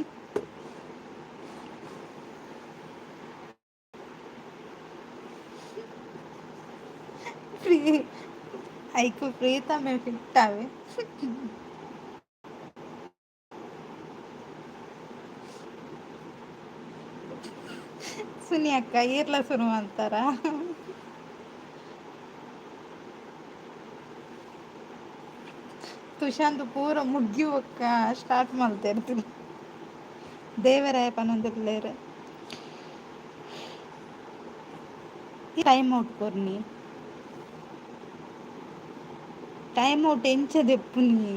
Free ಐಕು ಪ್ರೀತಮೆ fit ಆವೆ. ಸುನಿ ಅಕ್ಕ ಈರ್ಲ ಶುರು ಅಂತಾರ. ತುಷಾಂತ್ ಪೂರ ಮುಗ್ಗಿ ಬೊಕ್ಕ ಸ್ಟಾರ್ಟ್ ಮಲ್ತೆರ್. ದೇವರಾಯ ಪನೊಂದುಲ್ಲೆರ್. ಟೈಮ್ ಔಟ್ ಕೊರ್ನಿ, ಟೈಮ್ ಔಟ್ ಎಂಚ ದೆಪ್ಪುನಿ?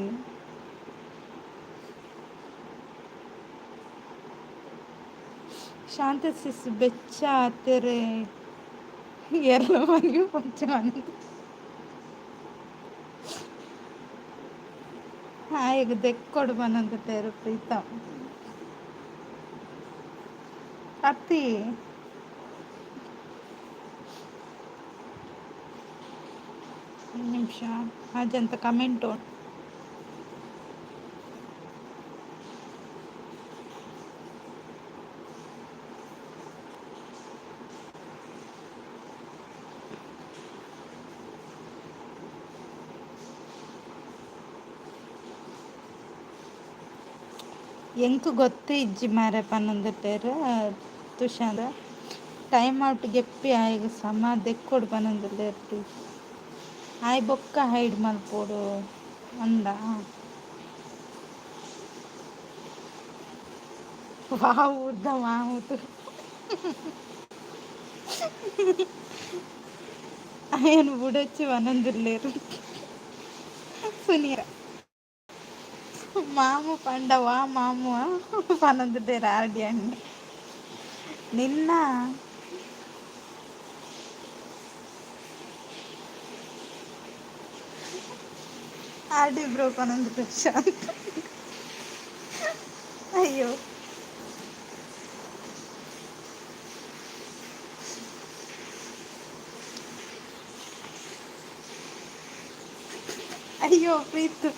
ಶಾಂತ ಸಿಸ್ ಬೆಚ್ಚ ಆತೆರೆ ಎರ್ಲ ಮನಿ ಪಂಚ. ಆಯಗ್ ದೆಕ್ಕೊಡು ಪನೊಂದುಲ್ಲೆರ್ ಪ್ರೀತಮ್. ಅತ್ತಿ ನಿಮಿಷ ಅಜಂತ ಕಮೆಂಟ್. ಎಂಕ್ ಗೊತ್ತು ಇಜ್ಜಿ ಮಾರ್ರೆ ಪನೊಂದುಲ್ಲೆರ್ ತುಷಾರ್. ಟೈಮ್ ಔಟ್ ಗೆಪ್ಪಿ ಆಯಗ್ ಸಮ ದೆಕ್ಕೊಡು ಪನೊಂದುಲ್ಲೆರ್ ಪ್ರೀತಿ. ಆಯ್ ಬೊಕ್ಕ ಹೈಡ್ ಮಲ್ಪೊಡು ಅಂದ. ವಾ ಊರ್ದ ಮಾಮೂತು ಅಯನ್ ಬುಡೊಚ್ಚಿ ಪನೊಂದುಲ್ಲೆರ್ ಸುನಿಯ. ಮಾಮು ಪಂಡ ವಾ ಮಾಮು ಪನೊಂದುಲ್ಲೆರ್ ಆರ್ಡಿ ಅಣ್ಣೆ. ನಿನ್ನ ಆರ್ಡಿ ಬ್ರೋ ಪನೊಂದು ಪ್ರಶಾಂತ್. ಅಯ್ಯೋ, ಅಯ್ಯೋ ಪ್ರೀತು,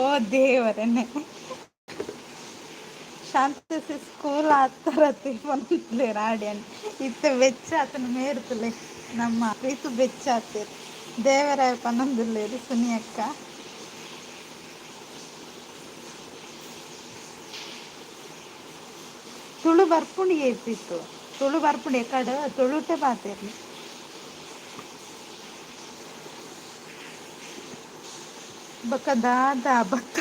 ಓ ದೇವರನ್ನೇ. ಶಾಂತ ಸ್ಕೂಲ್ ಆತರತಿ ಪನೊಂದುಲ್ಲೆರ್ ಆರ್ಡಿ ಅಣ್ಣೆ. ಇತ್ತೆ ಬೆಚ್ಚ ಆತನ ಮೇರ್ತುಲೆ ನಮ್ಮ ಪ್ರೀತು, ಬೆಚ್ಚ ಆತೆರ್. ದೇವರಾಯ ಪನೊಂದುಲ್ಲೆರ್ ಸುನಿಯಕ್ಕ. ತುಳು ಬರ್ಪುಂಡು ಪ್ರೀತು, ತುಳು ಬರ್ಪುಂಡು. ಎಕಡ್ ತುಳುಟೆ ಪಾತೆರ್ನಿ. ಬೊಕ ದಾದ ಬತ್ತ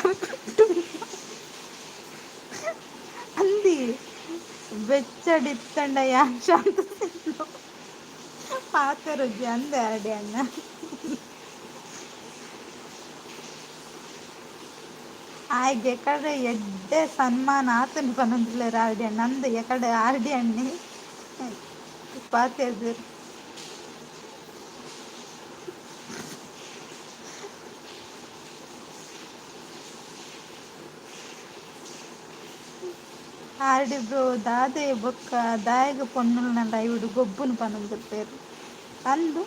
ಅಂದಿ ಬೆಚ್ಚಡಿತ್ತಂಡ ಯಾನ್ ಶಾಂತ ಪಾತೆರುಜಿ ಅಂದೆ ಆರ್ಡಿ ಅಣ್ಣ. ಆಯ್ಗ್ ಎಕಡೆ ಎಡ್ಡೆ ಸನ್ಮಾನ ಆತುಂಡು ಪನೊಂದುಲ್ಲೆರ್ ಆರ್ಡಿ ಅಣ್ಣ. ಅಂದ್ ಎಕಡೆ ಆರ್ಡಿ ಅಣ್ಣೆ ಪಾತೆರ್ದೆರ್. ಆರ್ಡಿ ಬ್ರೋ ದಾದೆ ಬೊಕ್ಕ ದಾಯೆಗ್ ಪೊಣ್ಣುಲ್ನ ಲೈವ್ ಡ್ ಗೊಬ್ಬುನು ಪನೊಂದುಲ್ಲೆರ್ ಅಂದ್.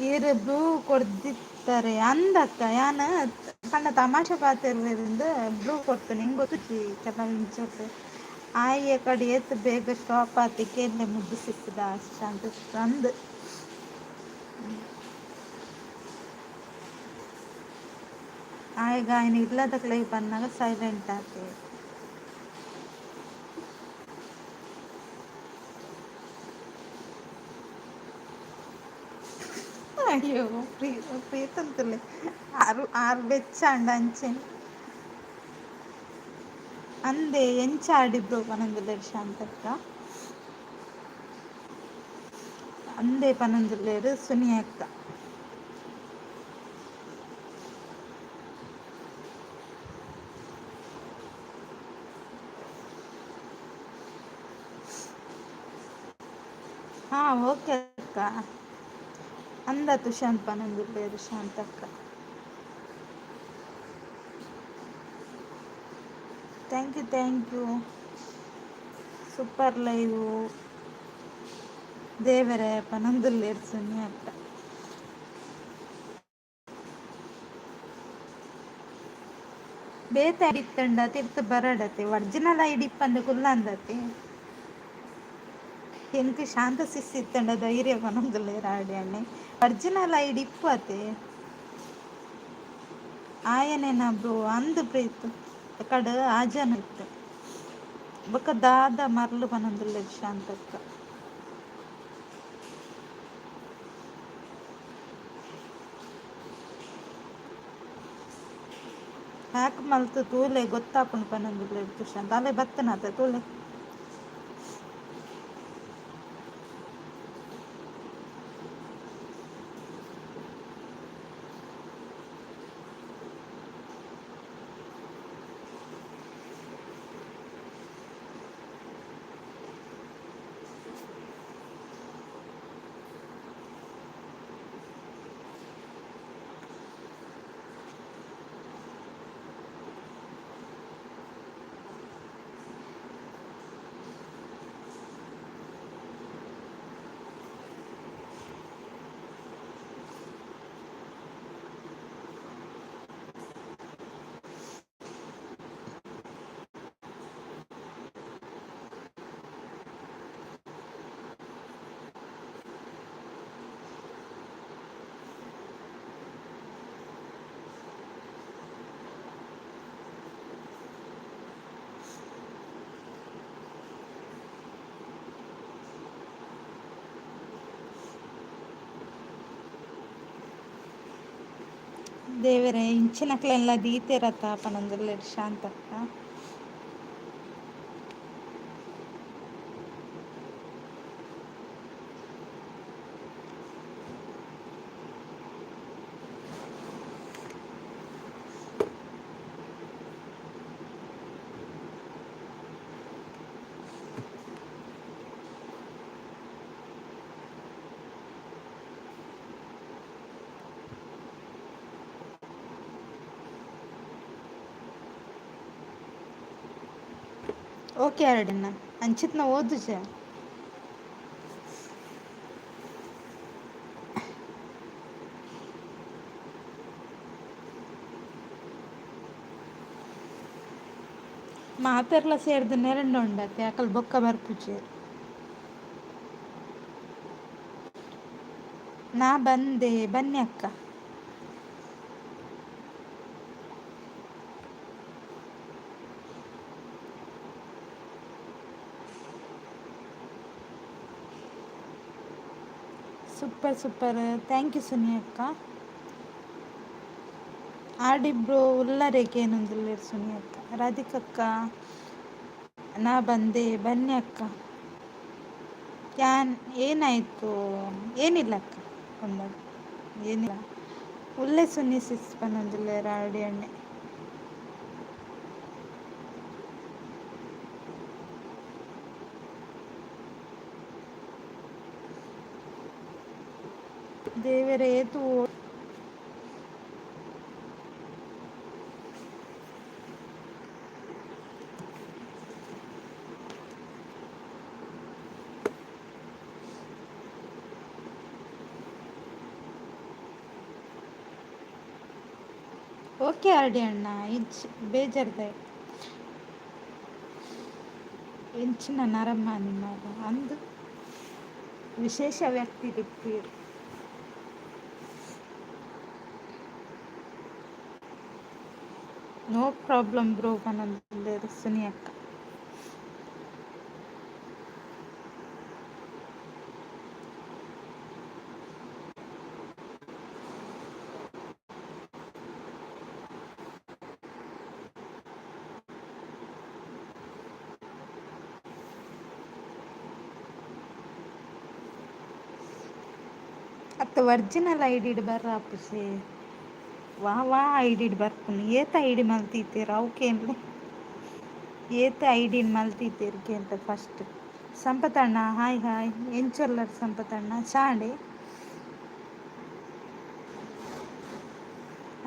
ಈರ್ ಬ್ಲೂ ಕೊರ್ದಿತ್ತಾರೆ ಅಂದಕ್ಕ. ಯಾನ್ ಪಂಡ ತಮಾಷೆ ಪಾತೆರ್ವೆರಿಂದ್ ಬ್ಲೂ ಕೊರ್ತುನಿ, ಎಂಕ್ ಗೊತ್ತುಜ್ಜಿ ಕೆಲವು ಇಂಚತ್. ಆಯೆ ಕಡೆ ಏತ್ ಬೇಗ ಸ್ಟಾಪ್ ಆತಿ ಕೇನ್ಲೆ ಮುದ್ದು ಸಿಕ್ಕುದ ಶಾಂತ ಅಂದ್. ಆಯಗ್ ಆಯ್ನ ಇಲ್ಲದಕ್ಲೆಗ್ ಪನ್ನಗ ಸೈಲೆಂಟ್ ಆತೆ. ಅಯ್ಯೋ ಪ್ರೀ ಪ್ರೀತಂತುಲೆ ಆರು ಆರು ಬೆಚ್ಚ ಅಂಡ ಅಂಚೆನೆ. ಅಂದೆ ಎಂಚ ಆಡಿಬ್ರೋ ಪನೊಂದುಲ್ಲೆರ್ ಶಾಂತಕ್ಕ. ಅಂದೆ ಪನೊಂದುಲ್ಲೆರ್ ಸುನಿಯಕ್ಕ. ಹಾ ಓಕೆ ಅಕ್ಕ. ಅಂದ Tushant ಪನೊಂದುಲ್ಲೆರ್ Shantakka. Thank you, thank you. Super live ದೇವರೇ ಪನೊಂದುಲ್ಲೆರ್ ಸುನಿಯಕ್ಕ. ಬೇತೆ ಐಡಿ ಇತ್ತಂಡ ತಿರ್ತ್ ಬರಡತೆ, ಒರಿಜಿನಲ್ ಐಡಿ ಇಪ್ಪಂದೆ ಕುಲ್ಲಂದತೆ. ಎಂಕ್ ಶಾಂತ ಸಿಸ್ ಇತ್ತಂಡ ಧೈರ್ಯ ಪನೊಂದುಲ್ಲೆರ್ ಆಡಿ ಅಣ್ಣೆ. ಒರಿಜಿನಲ್ ಐಡಿ ಇಪ್ಪತೆ. ಆಯನೇನ ಬ್ರೋ ಅಂದ್ ಪ್ರೀತ್ ಕಡ್ ಆಜನ ಇತ್ತು. ಬೊಕ್ಕ ದಾದ ಮರ್ಲು ಪನೊಂದುಲ್ಲೆರ್ ಶಾಂತಕ್ಕ. ಹ್ಯಾಕ್ ಮಲ್ತ್ ತೂಲೆ ಗೊತ್ತಾಪುಂಡು ಪನೊಂದುಲ್ಲೆರ್ ತುಷಾಂತ್. ಅಲೆ ಬತ್ತನಾತ ತೂಲೆ. ದೇವರೇ ಇಂಚಿನಕ್ಲೆನ್ಲ ದೀತೆರತ ಪನೊಂದುಲ್ಲೆರ್ ಶಾಂತಕ್ಕ. ಓಕೆ ಅರಡಣ್ಣ ಅಂಚಿತ್ನ ಓದುಜ. ಮಾತೆರ್ಲ ಸೇರ್ದ್ ನೆರಂಡ ಉಂಡತೆ ಅಕಲ್ ಬೊಕ್ಕ ಬರ್ಪುಜೆರ್. ನಾ ಬಂದೆ ಬನ್ನಿ ಅಕ್ಕ. Super super, thank you Suni ಅಕ್ಕ. ಆಡಿ ಬ್ರೋ ಉಲ್ಲರೆಗೆ ಏನೊಂದುಲ್ಲೆರ್ ಸುನಿ ಅಕ್ಕ. ರಾಧಿಕಕ್ಕ ನಾ ಬಂದೆ ಬನ್ನಿ ಅಕ್ಕ. ಯಾನ್ ಏನಾಯಿತು? ಏನಿಲ್ಲ ಅಕ್ಕ, ಒಂದಾಗ ಏನಿಲ್ಲ. ಉಲ್ಲೆ ಸುನಿ ಸಿಸ್ ಪನೊಂದುಲ್ಲೆರ್ ಆಡಿ ಅಣ್ಣೆ. ದೇವರೇ ತೂ. ಓಕೆ ಆರ್ಡಿ ಅಣ್ಣ, ಇಜ್ ಬೇಜಾರ್ದ ಎಂಚಿನ ನರಮಾನಿ ಮಾರ ಅಂದು ವಿಶೇಷ ವ್ಯಕ್ತಿ ಇಪ್ಪೀರ್. ನೋ ಪ್ರಾಬ್ಲಮ್ ಬ್ರೋ ಪನೊಂದುಲ್ಲೆರ್ ಸುನಿ ಅಕ್ಕ. ಅತ್ತ ಒರಿಜಿನಲ್ ಐಡಿಡ್ ಬರ್ರಾಪುಜೆ. ವಾ ವಾ ಐಡಿಡ್ ಬರ್ಪುನು ಏತ್ ಐಡಿ ಮಲ್ತಿತ್ತೀರ ಅವು ಕೇನ್ಲೆ. ಏತ್ ಐಡಿನ್ ಮಲ್ತಿತ್ತೀರ್ ಕೇನ್ಲೆ ಫಸ್ಟ್. ಸಂಪತಣ್ಣ ಹಾಯ್ ಹಾಯ್, ಎಂಚೊಲ್ಲರ್ ಸಂಪತಣ್ಣ? ಚಾಂಡೆ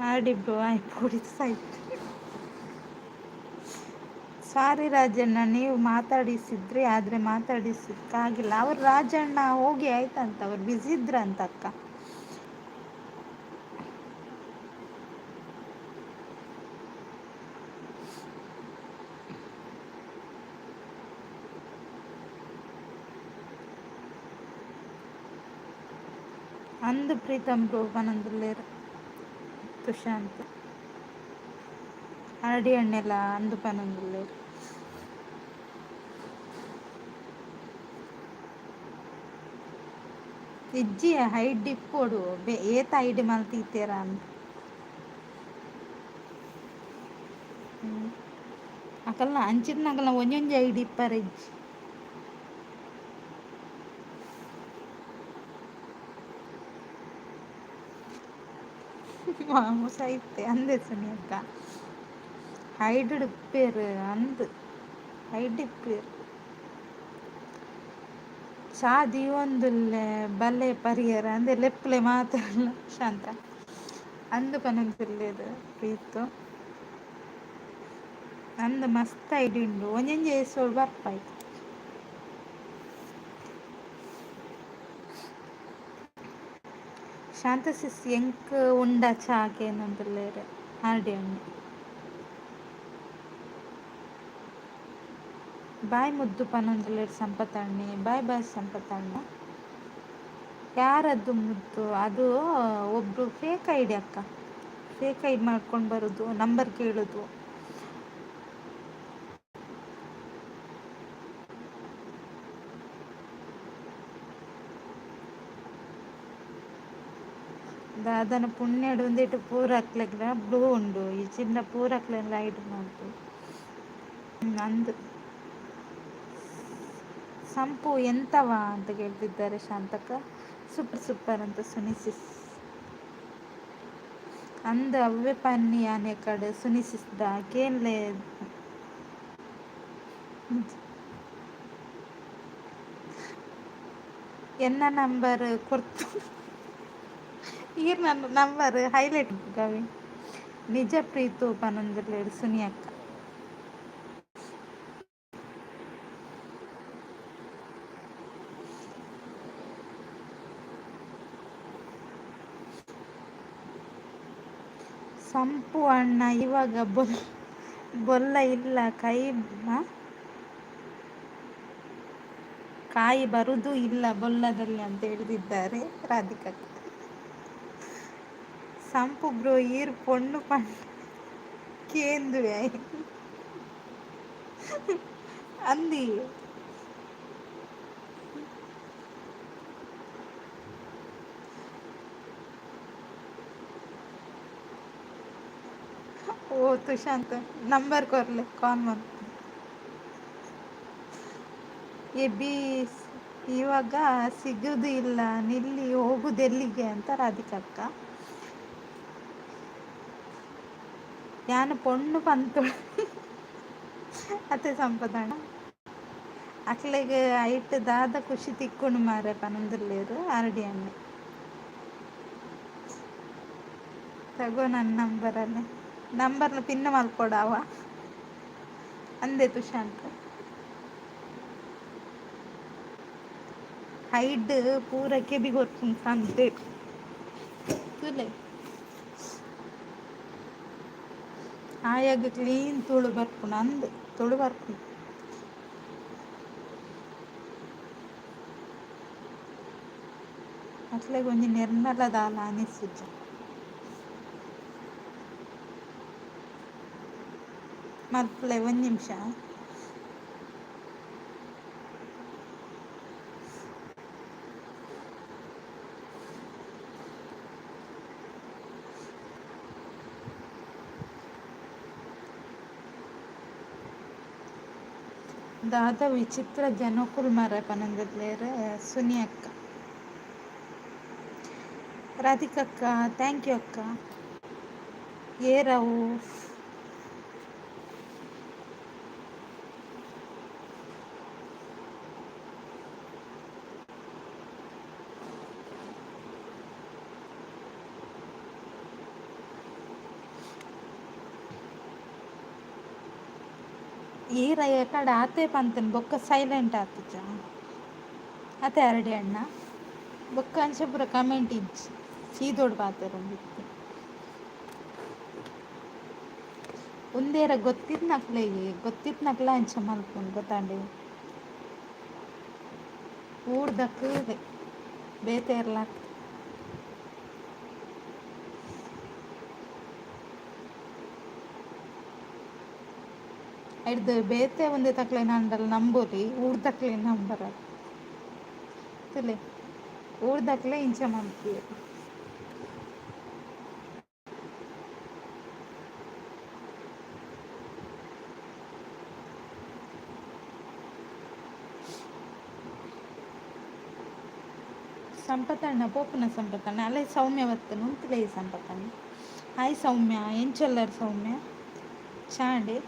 ಆಡಿ ಬ್ರೋ ಆಯ್ ಪೋಡಿದ್ ಸೈತ್. ಸಾರಿ ರಾಜಣ್ಣ, ನೀವು ಮಾತಾಡಿಸಿದ್ರಿ ಆದರೆ ಮಾತಾಡಿಸಕ್ಕಾಗಿಲ್ಲ. ಅವ್ರು ರಾಜಣ್ಣ ಹೋಗಿ ಆಯ್ತಂತ, ಅವ್ರು ಬ್ಯುಸಿ ಇದ್ರಂತ ಅಕ್ಕ. ಅಂದು ಪ್ರೀತಮ್ ಬ್ರೋ ಪನೊಂದುಲ್ಲೆರ್ ತುಶಾಂತ್. ಆರ್‌ಡಿ ಅಣ್ಣೆಲ ಅಂದು ಪನೊಂದುಲ್ಲೆರ್. ಇಜ್ಜಿ ಹೈಡ್ ಇಪ್ಪೊಡು, ಏತ್ ಐಡಿ ಮಲ್ತಿತ್ತೀರ ಅಂದ್. ಅಕಲ್ನ ಅಂಚಿನಕಲ್ನ ಒಂಜೊಂಜಿ ಐಡಿ ಇಪ್ಪರೆ ಇಜ್ಜಿ. ಮಾಮು ಸೈತೆ ಅಂದೆ ಸುನಿಯಕ್ಕ. ಹೈಡ್ ಇಪ್ಪೇರು ಅಂದ್, ಹೈಡ್ ಇಪ್ಪೇರು. ಚಾ ದೀವೊಂದುಲ್ಲೆ ಬಲ್ಲೆ ಪರಿಯರ ಅಂದೆ ಲೆಪ್ಪುಲೆ ಮಾತಾಡಲ ಶಾಂತ. ಅಂದ್ ಪನೊಂದುಲ್ಲೆರ್ ಪ್ರೀತು. ಅಂದ್ ಮಸ್ತ್ ಐಡಿ ಉಂಡು, ಒಂಜೊಂಜಿ ಏಸೋಡು ಬರ್ಪಾಯ್ತು. ಶಾಂತ ಸಿಸ್ ಎಂಕ್ ಉಂಡ ಚಾ ಕೇನೊಂದುಲ್ಲೆರ್ ಆರ್‌ಡಿ ಅಣ್ಣೆ. ಬಾಯ್ ಮುದ್ದು ಪನೊಂದುಲ್ಲೆರ್ ಸಂಪತ್ ಅಣ್ಣೆ, ಬಾಯ್ ಬಾಯ್ ಸಂಪತ್ ಅಣ್ಣ. ಯಾರದ್ದು ಮುದ್ದು? ಅದು ಒಬ್ರು ಫೇಕ್ ಐಡಿ ಅಕ್ಕ, ಫೇಕ್ ಐಡಿ ಮಾಡ್ಕೊಂಡು ಬರೋದು, ನಂಬರ್ ಕೇಳೋದು. ದಾದನ ಪುಣ್ಯಡ್ ಉಂದೆಟ್ ಪೂರ ಅಕ್ಲೆಗ್ಲ ಬ್ಲೂ ಉಂಡು, ಈ ಚಿನ್ನ ಪೂರ ಅಕ್ಲೆನ ಲೈಟ್ ಮಲ್ಪು. ಅಂದ್ ಸಂಪು ಎಂತವಾ ಅಂತ ಕೇಳ್ತಿದ್ದಾರೆ ಶಾಂತಕ್ಕ. ಸೂಪರ್ ಸೂಪರ್ ಅಂತ ಸುನಿಸಿಸ್. ಅಂದ್ ಅವ್ವೆ ಪನ್ನಿ ಆನೆ ಕಡೆ ಸುನಿಸಿಸ್ದ ಕೇನ್ಲೆ. ಎನ್ನ ನಂಬರ್ ಕೊರ್ತು ಈರ್ ನನ್ನ ನಂಬರ್ ಹೈಲೈಟ್ ಗವಿ. ನಿಜ ಪ್ರೀತು ಪನೊಂದುಲ್ಲೆರ್ ಸುನಿ ಅಕ್ಕ. ಸಂಪು ಅಣ್ಣ ಇವಾಗ ಬೊಲ್ಲ ಇಲ್ಲ ಕೈ ಕಾಯಿ ಬರುದು ಇಲ್ಲ ಬೊಲ್ಲದಲ್ಲಿ ಅಂತ ಹೇಳ್ತಿದ್ದಾರೆ ರಾಧಿಕಾ. ಸಂಪು ಬ್ರೋ ಈರ್ ಪೊಣ್ಣು ಪಂಡ ಕೇಂದುವೆ ಅಂದಿ. ಓ ತುಶಾಂತ್ ನಂಬರ್ ಕೊರ್ಲೆ ಕಾಲ್ ಮಲ್ಪು. ಎಬಿ ಇವಾಗ ಸಿಗುದು ಇಲ್ಲ ನಿಲ್ಲಿ ಹೋಗುದೆಲ್ಲಿಗೆ ಅಂತ ರಾಧಿಕಕ್ಕ. ಯಾನ್ ಪೊಣ್ಣು ಪಂತೊಡು ಅತ್ತೆ ಸಂಪದಣ್ಣ. ಅಕ್ಲೆಗ್ ಐಟ್ ದಾದ ಖುಷಿ ತಿಕ್ಕುಂಡು ಮಾರ್ರೆ ಪನೊಂದುಲ್ಲೆರ್ ಆರ್‌ಡಿ ಅಣ್ಣೆ. ತಗೋ ನನ್ನ ನಂಬರನ್ನೇ, ನಂಬರ್ನ ಪಿನ್ ಮಲ್ಪೊಡಾವ ಅಂದೆ ತುಶಾಂತ್. ಹೈಡ್ ಪೂರ ಕೆಬಿ ಕೊರ್ಪುಂಡು ಪಂತೆ ತೂಲೆ. ಆಯಗ್ ಕ್ಲೀನ್ ತುಳು ಬರ್ಪುಂಡು ಅಂದ್, ತುಳು ಬರ್ಪುಂಡು. ಅಕ್ಲೆಗ್ ಒಂಜಿ ನಿರ್ಮಲ ದಾಲ ಅನಿಸುಜಿ. ಮಲ್ಪುಲೆ ಒಂಜಿ ನಿಮಿಷ. ದಾದ ವಿಚಿತ್ರ ಜನೊಕುಲು ಮಾರ್ರೆ ಪನೊಂದುಲ್ಲೆರ್ ಸುನಿ ಅಕ್ಕ. ರಾಧಿಕಕ್ಕ, thank you ಅಕ್ಕ. ಏರವು ಈರ ಕಡೆ ಆತೆ ಪಂತನ್ ಬೊಕ್ಕ ಸೈಲೆಂಟ್ ಆತುಜ ಅತೆ ಅರಡಿ ಅಣ್ಣ. ಬೊಕ್ಕ ಅಂಚ ಪೂರ ಕಮೆಂಟ್ ಇಜ್ಜಿ, ಸೀದೋಡು ಪಾತೆರೊಂದಿತ್ತೆ. ಉಂದೇರ ಗೊತ್ತಿತ್ನಕ್ಲೆಗ್ ಗೊತ್ತಿತ್ನಕ್ಲ ಅಂಚ ಮಲ್ಪುನು ಗೊತ್ತಾಂಡೆ. ಊರ್ದಕ್ಕ್ ಬೇತೆ ಏರ್ಲ. ಐಡ್ದ್ ಬೇತೆ ಒಂದೆ ತಕ್ಲೆನ ಆಂಡಲ ನಂಬೊಲಿ, ಊರ್ದಕ್ಲೆನ್ ನಂಬರ ತೂಲೆ, ಊರ್ದಕ್ಲೆ ಇಂಚ ಮನ್ಪುವೆರ್. ಸಂಪತಣ್ಣ ಪೋಪುನ ಸಂಪತಣ್ಣ ಅಲ್ಲೇ ಸೌಮ್ಯ ಬತ್ತನ ಉಂತುಲೇ ಸಂಪತಣ್ಣ. ಹಾಯ್ ಸೌಮ್ಯ, ಎಂಚೊಲ್ಲರ್ ಸೌಮ್ಯ? ಚಾಂಡಿ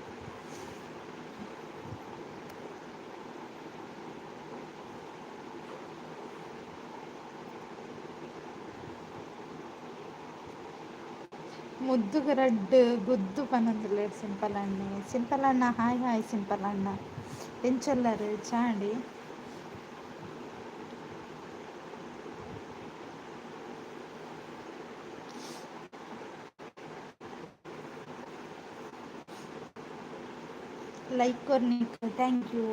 ಮುದ್ದುಗು ರಡ್ಡ್ ಗುದ್ದು ಪನೊಂದುಲ್ಲೆರ್ ಸಿಂಪಲ್ ಅಣ್ಣೆ. ಸಿಂಪಲ್ ಅಣ್ಣ ಹಾಯ್ ಹಾಯ್ ಸಿಂಪಲ್ ಅಣ್ಣ, ಎಂಚೊಲ್ಲರ್? ಚಾಂಡಿ ಲೈಕ್ ಕೊರ್ನಿಕ್ thank you.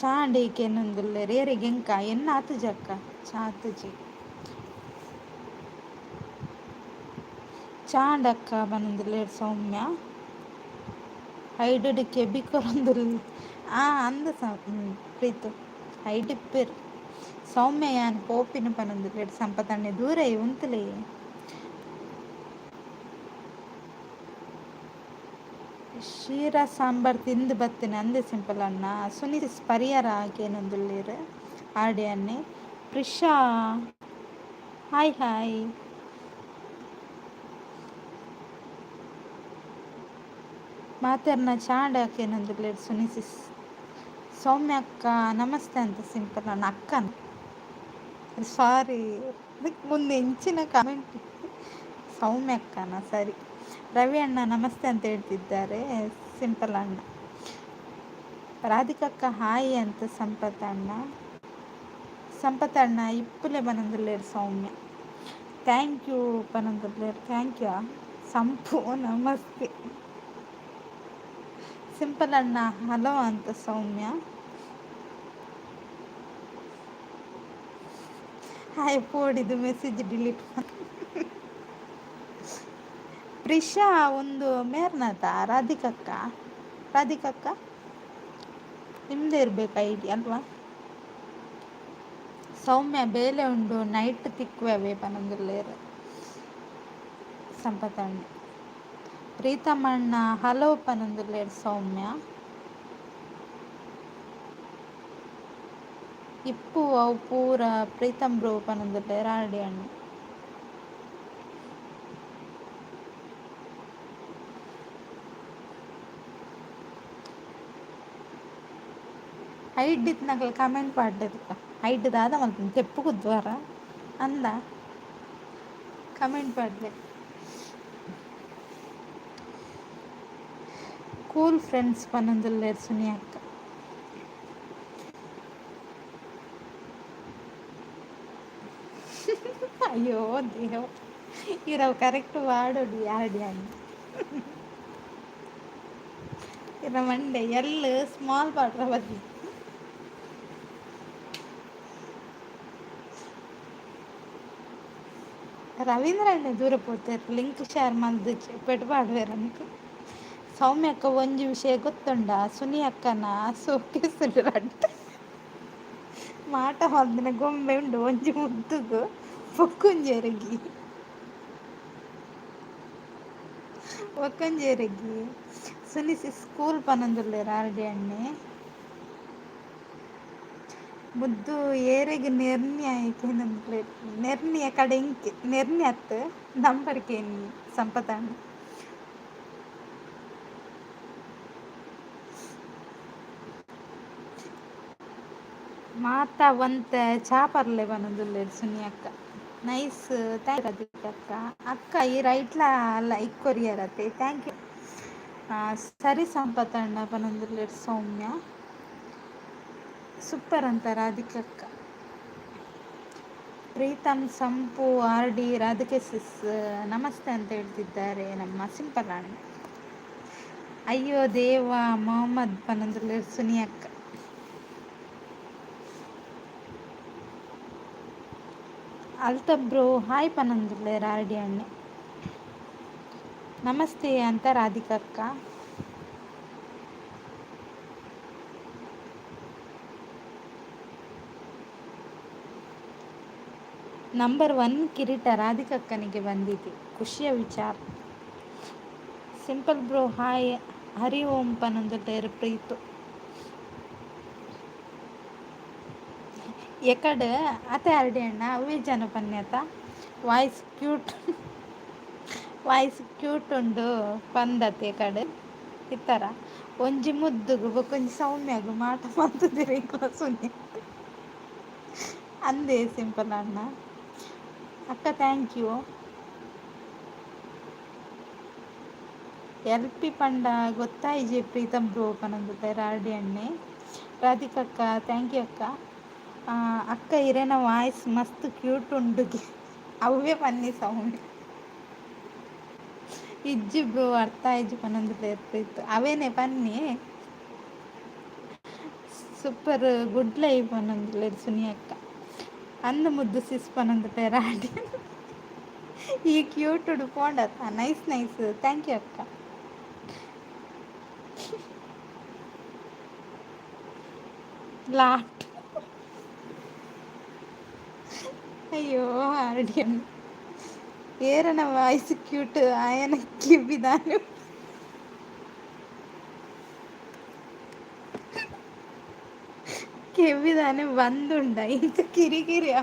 ಚಾಂಡಿ ಕೇನೊಂದುಲ್ಲೆರ್ ಏರೆಗ್ ಎಂಕ ಎನ್ನ ಆತುಜಿ ಅಕ್ಕ, ಚಾ ಆತುಜಿ. ಚಾಂಡ್ ಅಕ್ಕ ಪನೊಂದುಲ್ಲೆರ್ ಸೌಮ್ಯ. ಐಡ್ ಕೆಬಿ ಕೊರೊಂದುಲ್ಲೆ ಆ ಅಂದ್ ಪ್ರೀತು ಐಡ್ ಇಪ್ಪೆರ್. ಸೌಮ್ಯ ಯಾನ್ ಪೋಪಿನ ಪನೊಂದುಲ್ಲೆರ್ ಸಂಪತಣ್ಣೆ, ದೂರ ಉಂತುಲೆ. ಶೀರಾ ಸಾಂಬಾರ್ ತಿಂದು ಬತ್ತಿನ ಅಂದೆ ಸಿಂಪಲ್ ಅಣ್ಣ. ಸುನೀಲ್ ಪರಿಯಾರ ಕೇನೊಂದುಲ್ಲೆರ್ ಆರ್ಡಿ ಅಣ್ಣೆ. Prisha hi hi. ಮಾತೆರ್ನ ಚಾಂಡ ಕೇನೊಂದುಲ್ಲೆರ್ ಸುನಿಸಿಸ್. ಸೌಮ್ಯ ಅಕ್ಕ ನಮಸ್ತೆ ಅಂತ ಸಿಂಪಲ್ ಅಣ್ಣ. ಅಕ್ಕನ ಸಾರಿ, ಮುಂದೆ ಹೆಂಚಿನ ಕಮೆಂಟ್. ಸೌಮ್ಯ ಅಕ್ಕನ ಸರಿ. ರವಿ ಅಣ್ಣ ನಮಸ್ತೆ ಅಂತ ಹೇಳ್ತಿದ್ದಾರೆ ಸಿಂಪಲ್ ಅಣ್ಣ. ರಾಧಿಕಕ್ಕ ಹಾಯ್ ಅಂತ ಸಂಪತ್ ಅಣ್ಣ. ಸಂಪತ್ ಅಣ್ಣ ಇಪ್ಪುಲೆ ಪನೊಂದುಲ್ಲೆರ್ ಸೌಮ್ಯ. Thank you ಪನೊಂದುಲ್ಲೆರ್, thank you ಸಂಪು. ನಮಸ್ತೆ ಸಿಂಪಲ್ ಅಣ್ಣ, ಹಲೋ ಅಂತ ಸೌಮ್ಯ. ಹಾಯ್ ಪೋಡಿದು ಮೆಸೇಜ್ ಡಿಲೀಟ್. ಪ್ರಿಶಾ ಒಂದು ಮೇರ್ನಾತ ರಾಧಿಕಕ್ಕ, ರಾಧಿಕಕ್ಕ ನಿಮ್ಮದೇ ಇರಬೇಕು ಐಡಿ ಅಲ್ವಾ? ಸೌಮ್ಯ ಬೇಲೆ ಉಂಡು ನೈಟ್ ತಿಕ್ಕುವವೆ ಪನೊಂದುಲ್ಲೆರ್ ಸಂಪತಣ್ಣೆ. ಪ್ರೀತಮಣ್ಣ ಹಲೋ ಪನೊಂದುಲ್ಲೆರ್ ಸೌಮ್ಯ. ಇಪ್ಪು ಅವು ಪೂರ ಪ್ರೀತಮ್ ಬ್ರೋ ಪನೊಂದುಲ್ಲೆರ್ ಆರ್ಡಿ ಅಣ್ಣ. ಐಡ್ ಇತ್ತಿನಕ್ಲ್ ಕಮೆಂಟ್ ಪಾಡ್ಡೆದಕ್ಕ ಐಡ್ ದಾದ ಮಲ್ಪುನು ತೆಪ್ಪು ಕುದ್ದುವರ ಅಂದ ಕಮೆಂಟ್ ಪಾಡ್ಲೆ. ಕೂಲ್ ಫ್ರೆಂಡ್ಸ್ ಪನೊಂದುಲ್ಲೆರ್ ಸುನಿ ಅಕ್ಕ. ಅಯ್ಯೋ ದೇವ, ಇರವು ಕರೆಕ್ಟ್ ವಾಡೋಡು ಯಾರ್ಡಿ ಅಣ್ಣ. ಇರ ಮಂಡೆ ಎಲ್ ಸ್ಮಾಲ್ ಪಾಡ್ರ ಬಲ್ಲಿ. ರವೀಂದ್ರ ಅಣ್ಣೆ ದೂರ ಪೋತೆರ್ ಲಿಂಕ್ ಶೇರ್ ಮಲ್ದ್ ಪೆಟ್ ಪಾಡುವೆರ್ ಅಂಕ್. ಸೌಮ್ಯ ಅಕ್ಕ ಒಂಜಿ ವಿಷಯ ಗೊತ್ತುಂಡ? ಸುನಿ ಅಕ್ಕನ ಸೋಕೇಸುಡು ರಡ್ಡ್ ಮಾಟ ಮಲ್ದಿನ ಗೊಂಬೆ ಉಂಡು ಒಂಜಿ ಮುದ್ದುಗು ಬೊಕ್ಕೊಂಜಿ ಬೊಕ್ಕೊಂಜಿ. ಸುನಿಸಿ ಸ್ಕೂಲ್ ಪನೊಂದುಲ್ಲೆರ್ ಆರ್ ಡಿ ಅಣ್ಣೆ. ಮುದ್ದು ಏರೆಗ್ ನೆರ್ನ್ಯ ಕೇನೊಂದುಲ್ಲೆರ್. ನೆರ್ನಿಯ ಕಡೆ ಇಂಕೆ ನೆರ್ನ್ಯ ಅತ್ತ್ ನಂಬರ್ ಕೇನ್ನಿ ಸಂಪತ್ ಅಣ್ಣ. ಮಾತಾ ಒಂತೆ ಚಾ ಪರ್ಲೆ ಪನೊಂದುಲ್ಲೆರ್ ಸುನಿ ಅಕ್ಕ. ನೈಸ್ thank ಅಕ್ಕ. ಅಕ್ಕ ಈ ರೈಟ್ಲ ಲೈಕ್ ಕೊರಿಯರತ್ತೆ thank you. ಸರಿ ಸಂಪತ್ ಅಣ್ಣ ಪನೊಂದುಲ್ಲೆರ್ ಸೌಮ್ಯ. ಸೂಪರ್ ಅಂತ ರಾಧಿಕಕ್ಕ. ಪ್ರೀತಮ್ ಸಂಪು ಆರ್ ಡಿ ರಾಧಿಕೆ ಸಿಸ್ ನಮಸ್ತೆ ಅಂತ ಹೇಳ್ತಿದ್ದಾರೆ ನಮ್ಮ ಸಿಂಪಲ್ ಅಣ್ಣ. ಅಯ್ಯೋ ದೇವ ಮೊಹಮ್ಮದ್ ಪನೊಂದುಲ್ಲೆರ್ ಸುನಿ ಅಕ್ಕ. ಅಲ್ತಬ್ರು ಹಾಯ್ ಪನೊಂದುಲ್ಲೆರ್ ಆರ್ ಡಿ ಅಣ್ಣೆ. ನಮಸ್ತೆ ಅಂತ ರಾಧಿಕಕ್ಕ. ನಂಬರ್ 1 ಕಿರೀಟ ರಾಧಿಕಕ್ಕನಿಗೆ ಬಂದಿದೆ, ಖುಷಿಯ ವಿಚಾರ. ಸಿಂಪಲ್ ಬ್ರೋ ಹಾಯ್ ಹರಿ ಓಂ ಪನೊಂದುಲ್ಲೆರ್ ಪ್ರೀತು. ಎಕಡ್ ಅತೆ ಆರ್ ಡಿ ಅಣ್ಣ ಅವೇ ಜನ ಪನ್ಯತ ವಾಯ್ಸ್ ಕ್ಯೂಟ್ ವಾಯ್ಸ್ ಕ್ಯೂಟ್ ಉಂಡು ಪಂದತೆ ಎಕಡ್ ಇತ್ತರ ಒಂಜಿ ಮುದ್ದುಗು ಬೊಕೊಂಜಿ ಸೌಮ್ಯಗು ಮಾಟ ಮಲ್ತುದೆರ್ ಎಂಕ್ಲ ಸುನಿ ಅಂದೇ ಸಿಂಪಲ್ ಅಣ್ಣ. ಅಕ್ಕ thank you. L P ಪಂಡ ಗೊತ್ತಾಯಿಜೆ ಪ್ರೀತಮ್ ಬ್ರೋ ಪನೊಂದುಲ್ಲೆರ್ ಆರ್ ಡಿ ಅಣ್ಣೆ. ರಾಧಿಕಕ್ಕ thank you ಅಕ್ಕ. ಅಕ್ಕ ಇರೆನ ವಾಯ್ಸ್ ಮಸ್ತ್ ಕ್ಯೂಟ್ ಉಂಡುಗೆ ಅವೇ ಪನ್ನಿ ಸೌಮ್ಯ. ಇಜ್ಜಿ ಬ್ರೋ ಅರ್ಥ ಆಯಿಜಿ ಪನೊಂದುಲ್ಲೆರ್ ಪ್ರೀತು. ಅವೇನೆ ಪನ್ನಿ. ಸೂಪರ್ ಗುಡ್ ಲೈಫ್ ಪನೊಂದುಲ್ಲೆರ್ ಸುನಿ ಅಕ್ಕ. ಅಂದ್ ಮುದ್ದು ಸಿಸ್ ಪನೊಂದುಲ್ಲೆರ್ ಆರ್ ಡಿ. ಈ ಕ್ಯೂಟ್ ಪೋಂಡತ್ತ ನೈಸ್ ನೈಸ್ thank you ಅಕ್ಕ. ಲಾಟ್ ಅಯ್ಯೋ ಆರ್ ಡಿ ಅಣ್ಣ. ಏರನ ವಾಯ್ಸ್ ಕ್ಯೂಟ್ ಆಯನ ಕಿವಿದಾನು ಕೆವಿದಾನೆ ಬಂದುಂಡ ಇಂಚ ಕಿರಿಕಿರಿಯ.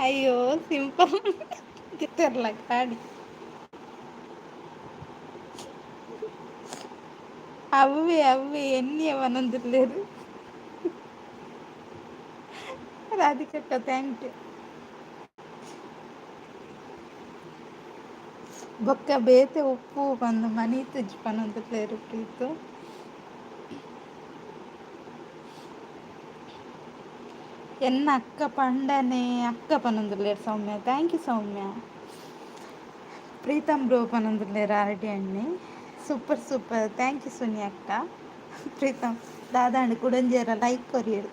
ಅಯ್ಯೋ ಸಿಂಪಲ್ ಗಾಡಿ ಅವೇ ಅವೇ ಎನ್ನಿಯ ಪನೊಂದುಲ್ಲೆರ್ ರಾಧಿಕಕ್ಕ thank you. ಬೊಕ್ಕ ಬೇತೆ ಉಪ್ಪು ಪಂದ್ ಮನೀತುಜಿ ಪನೊಂದುಲ್ಲೆರ್ ಪ್ರೀತು. ಎನ್ನ ಅಕ್ಕ ಪಂಡನೆ ಅಕ್ಕ ಪನೊಂದುಲ್ಲೆರ್ Soumya. Thank you Soumya. Preetham bro ಪನೊಂದುಲ್ಲೆರ್ ಆರ್ ಡಿ ಅಣ್ಣೆ. Super super thank you Suni ಅಕ್ಕ. ಪ್ರೀತಮ್ ದಾದಾಂಡ್ ಕುಡೊಂಜೇರ ಲೈಕ್ ಕೊರಿಯೆರ್.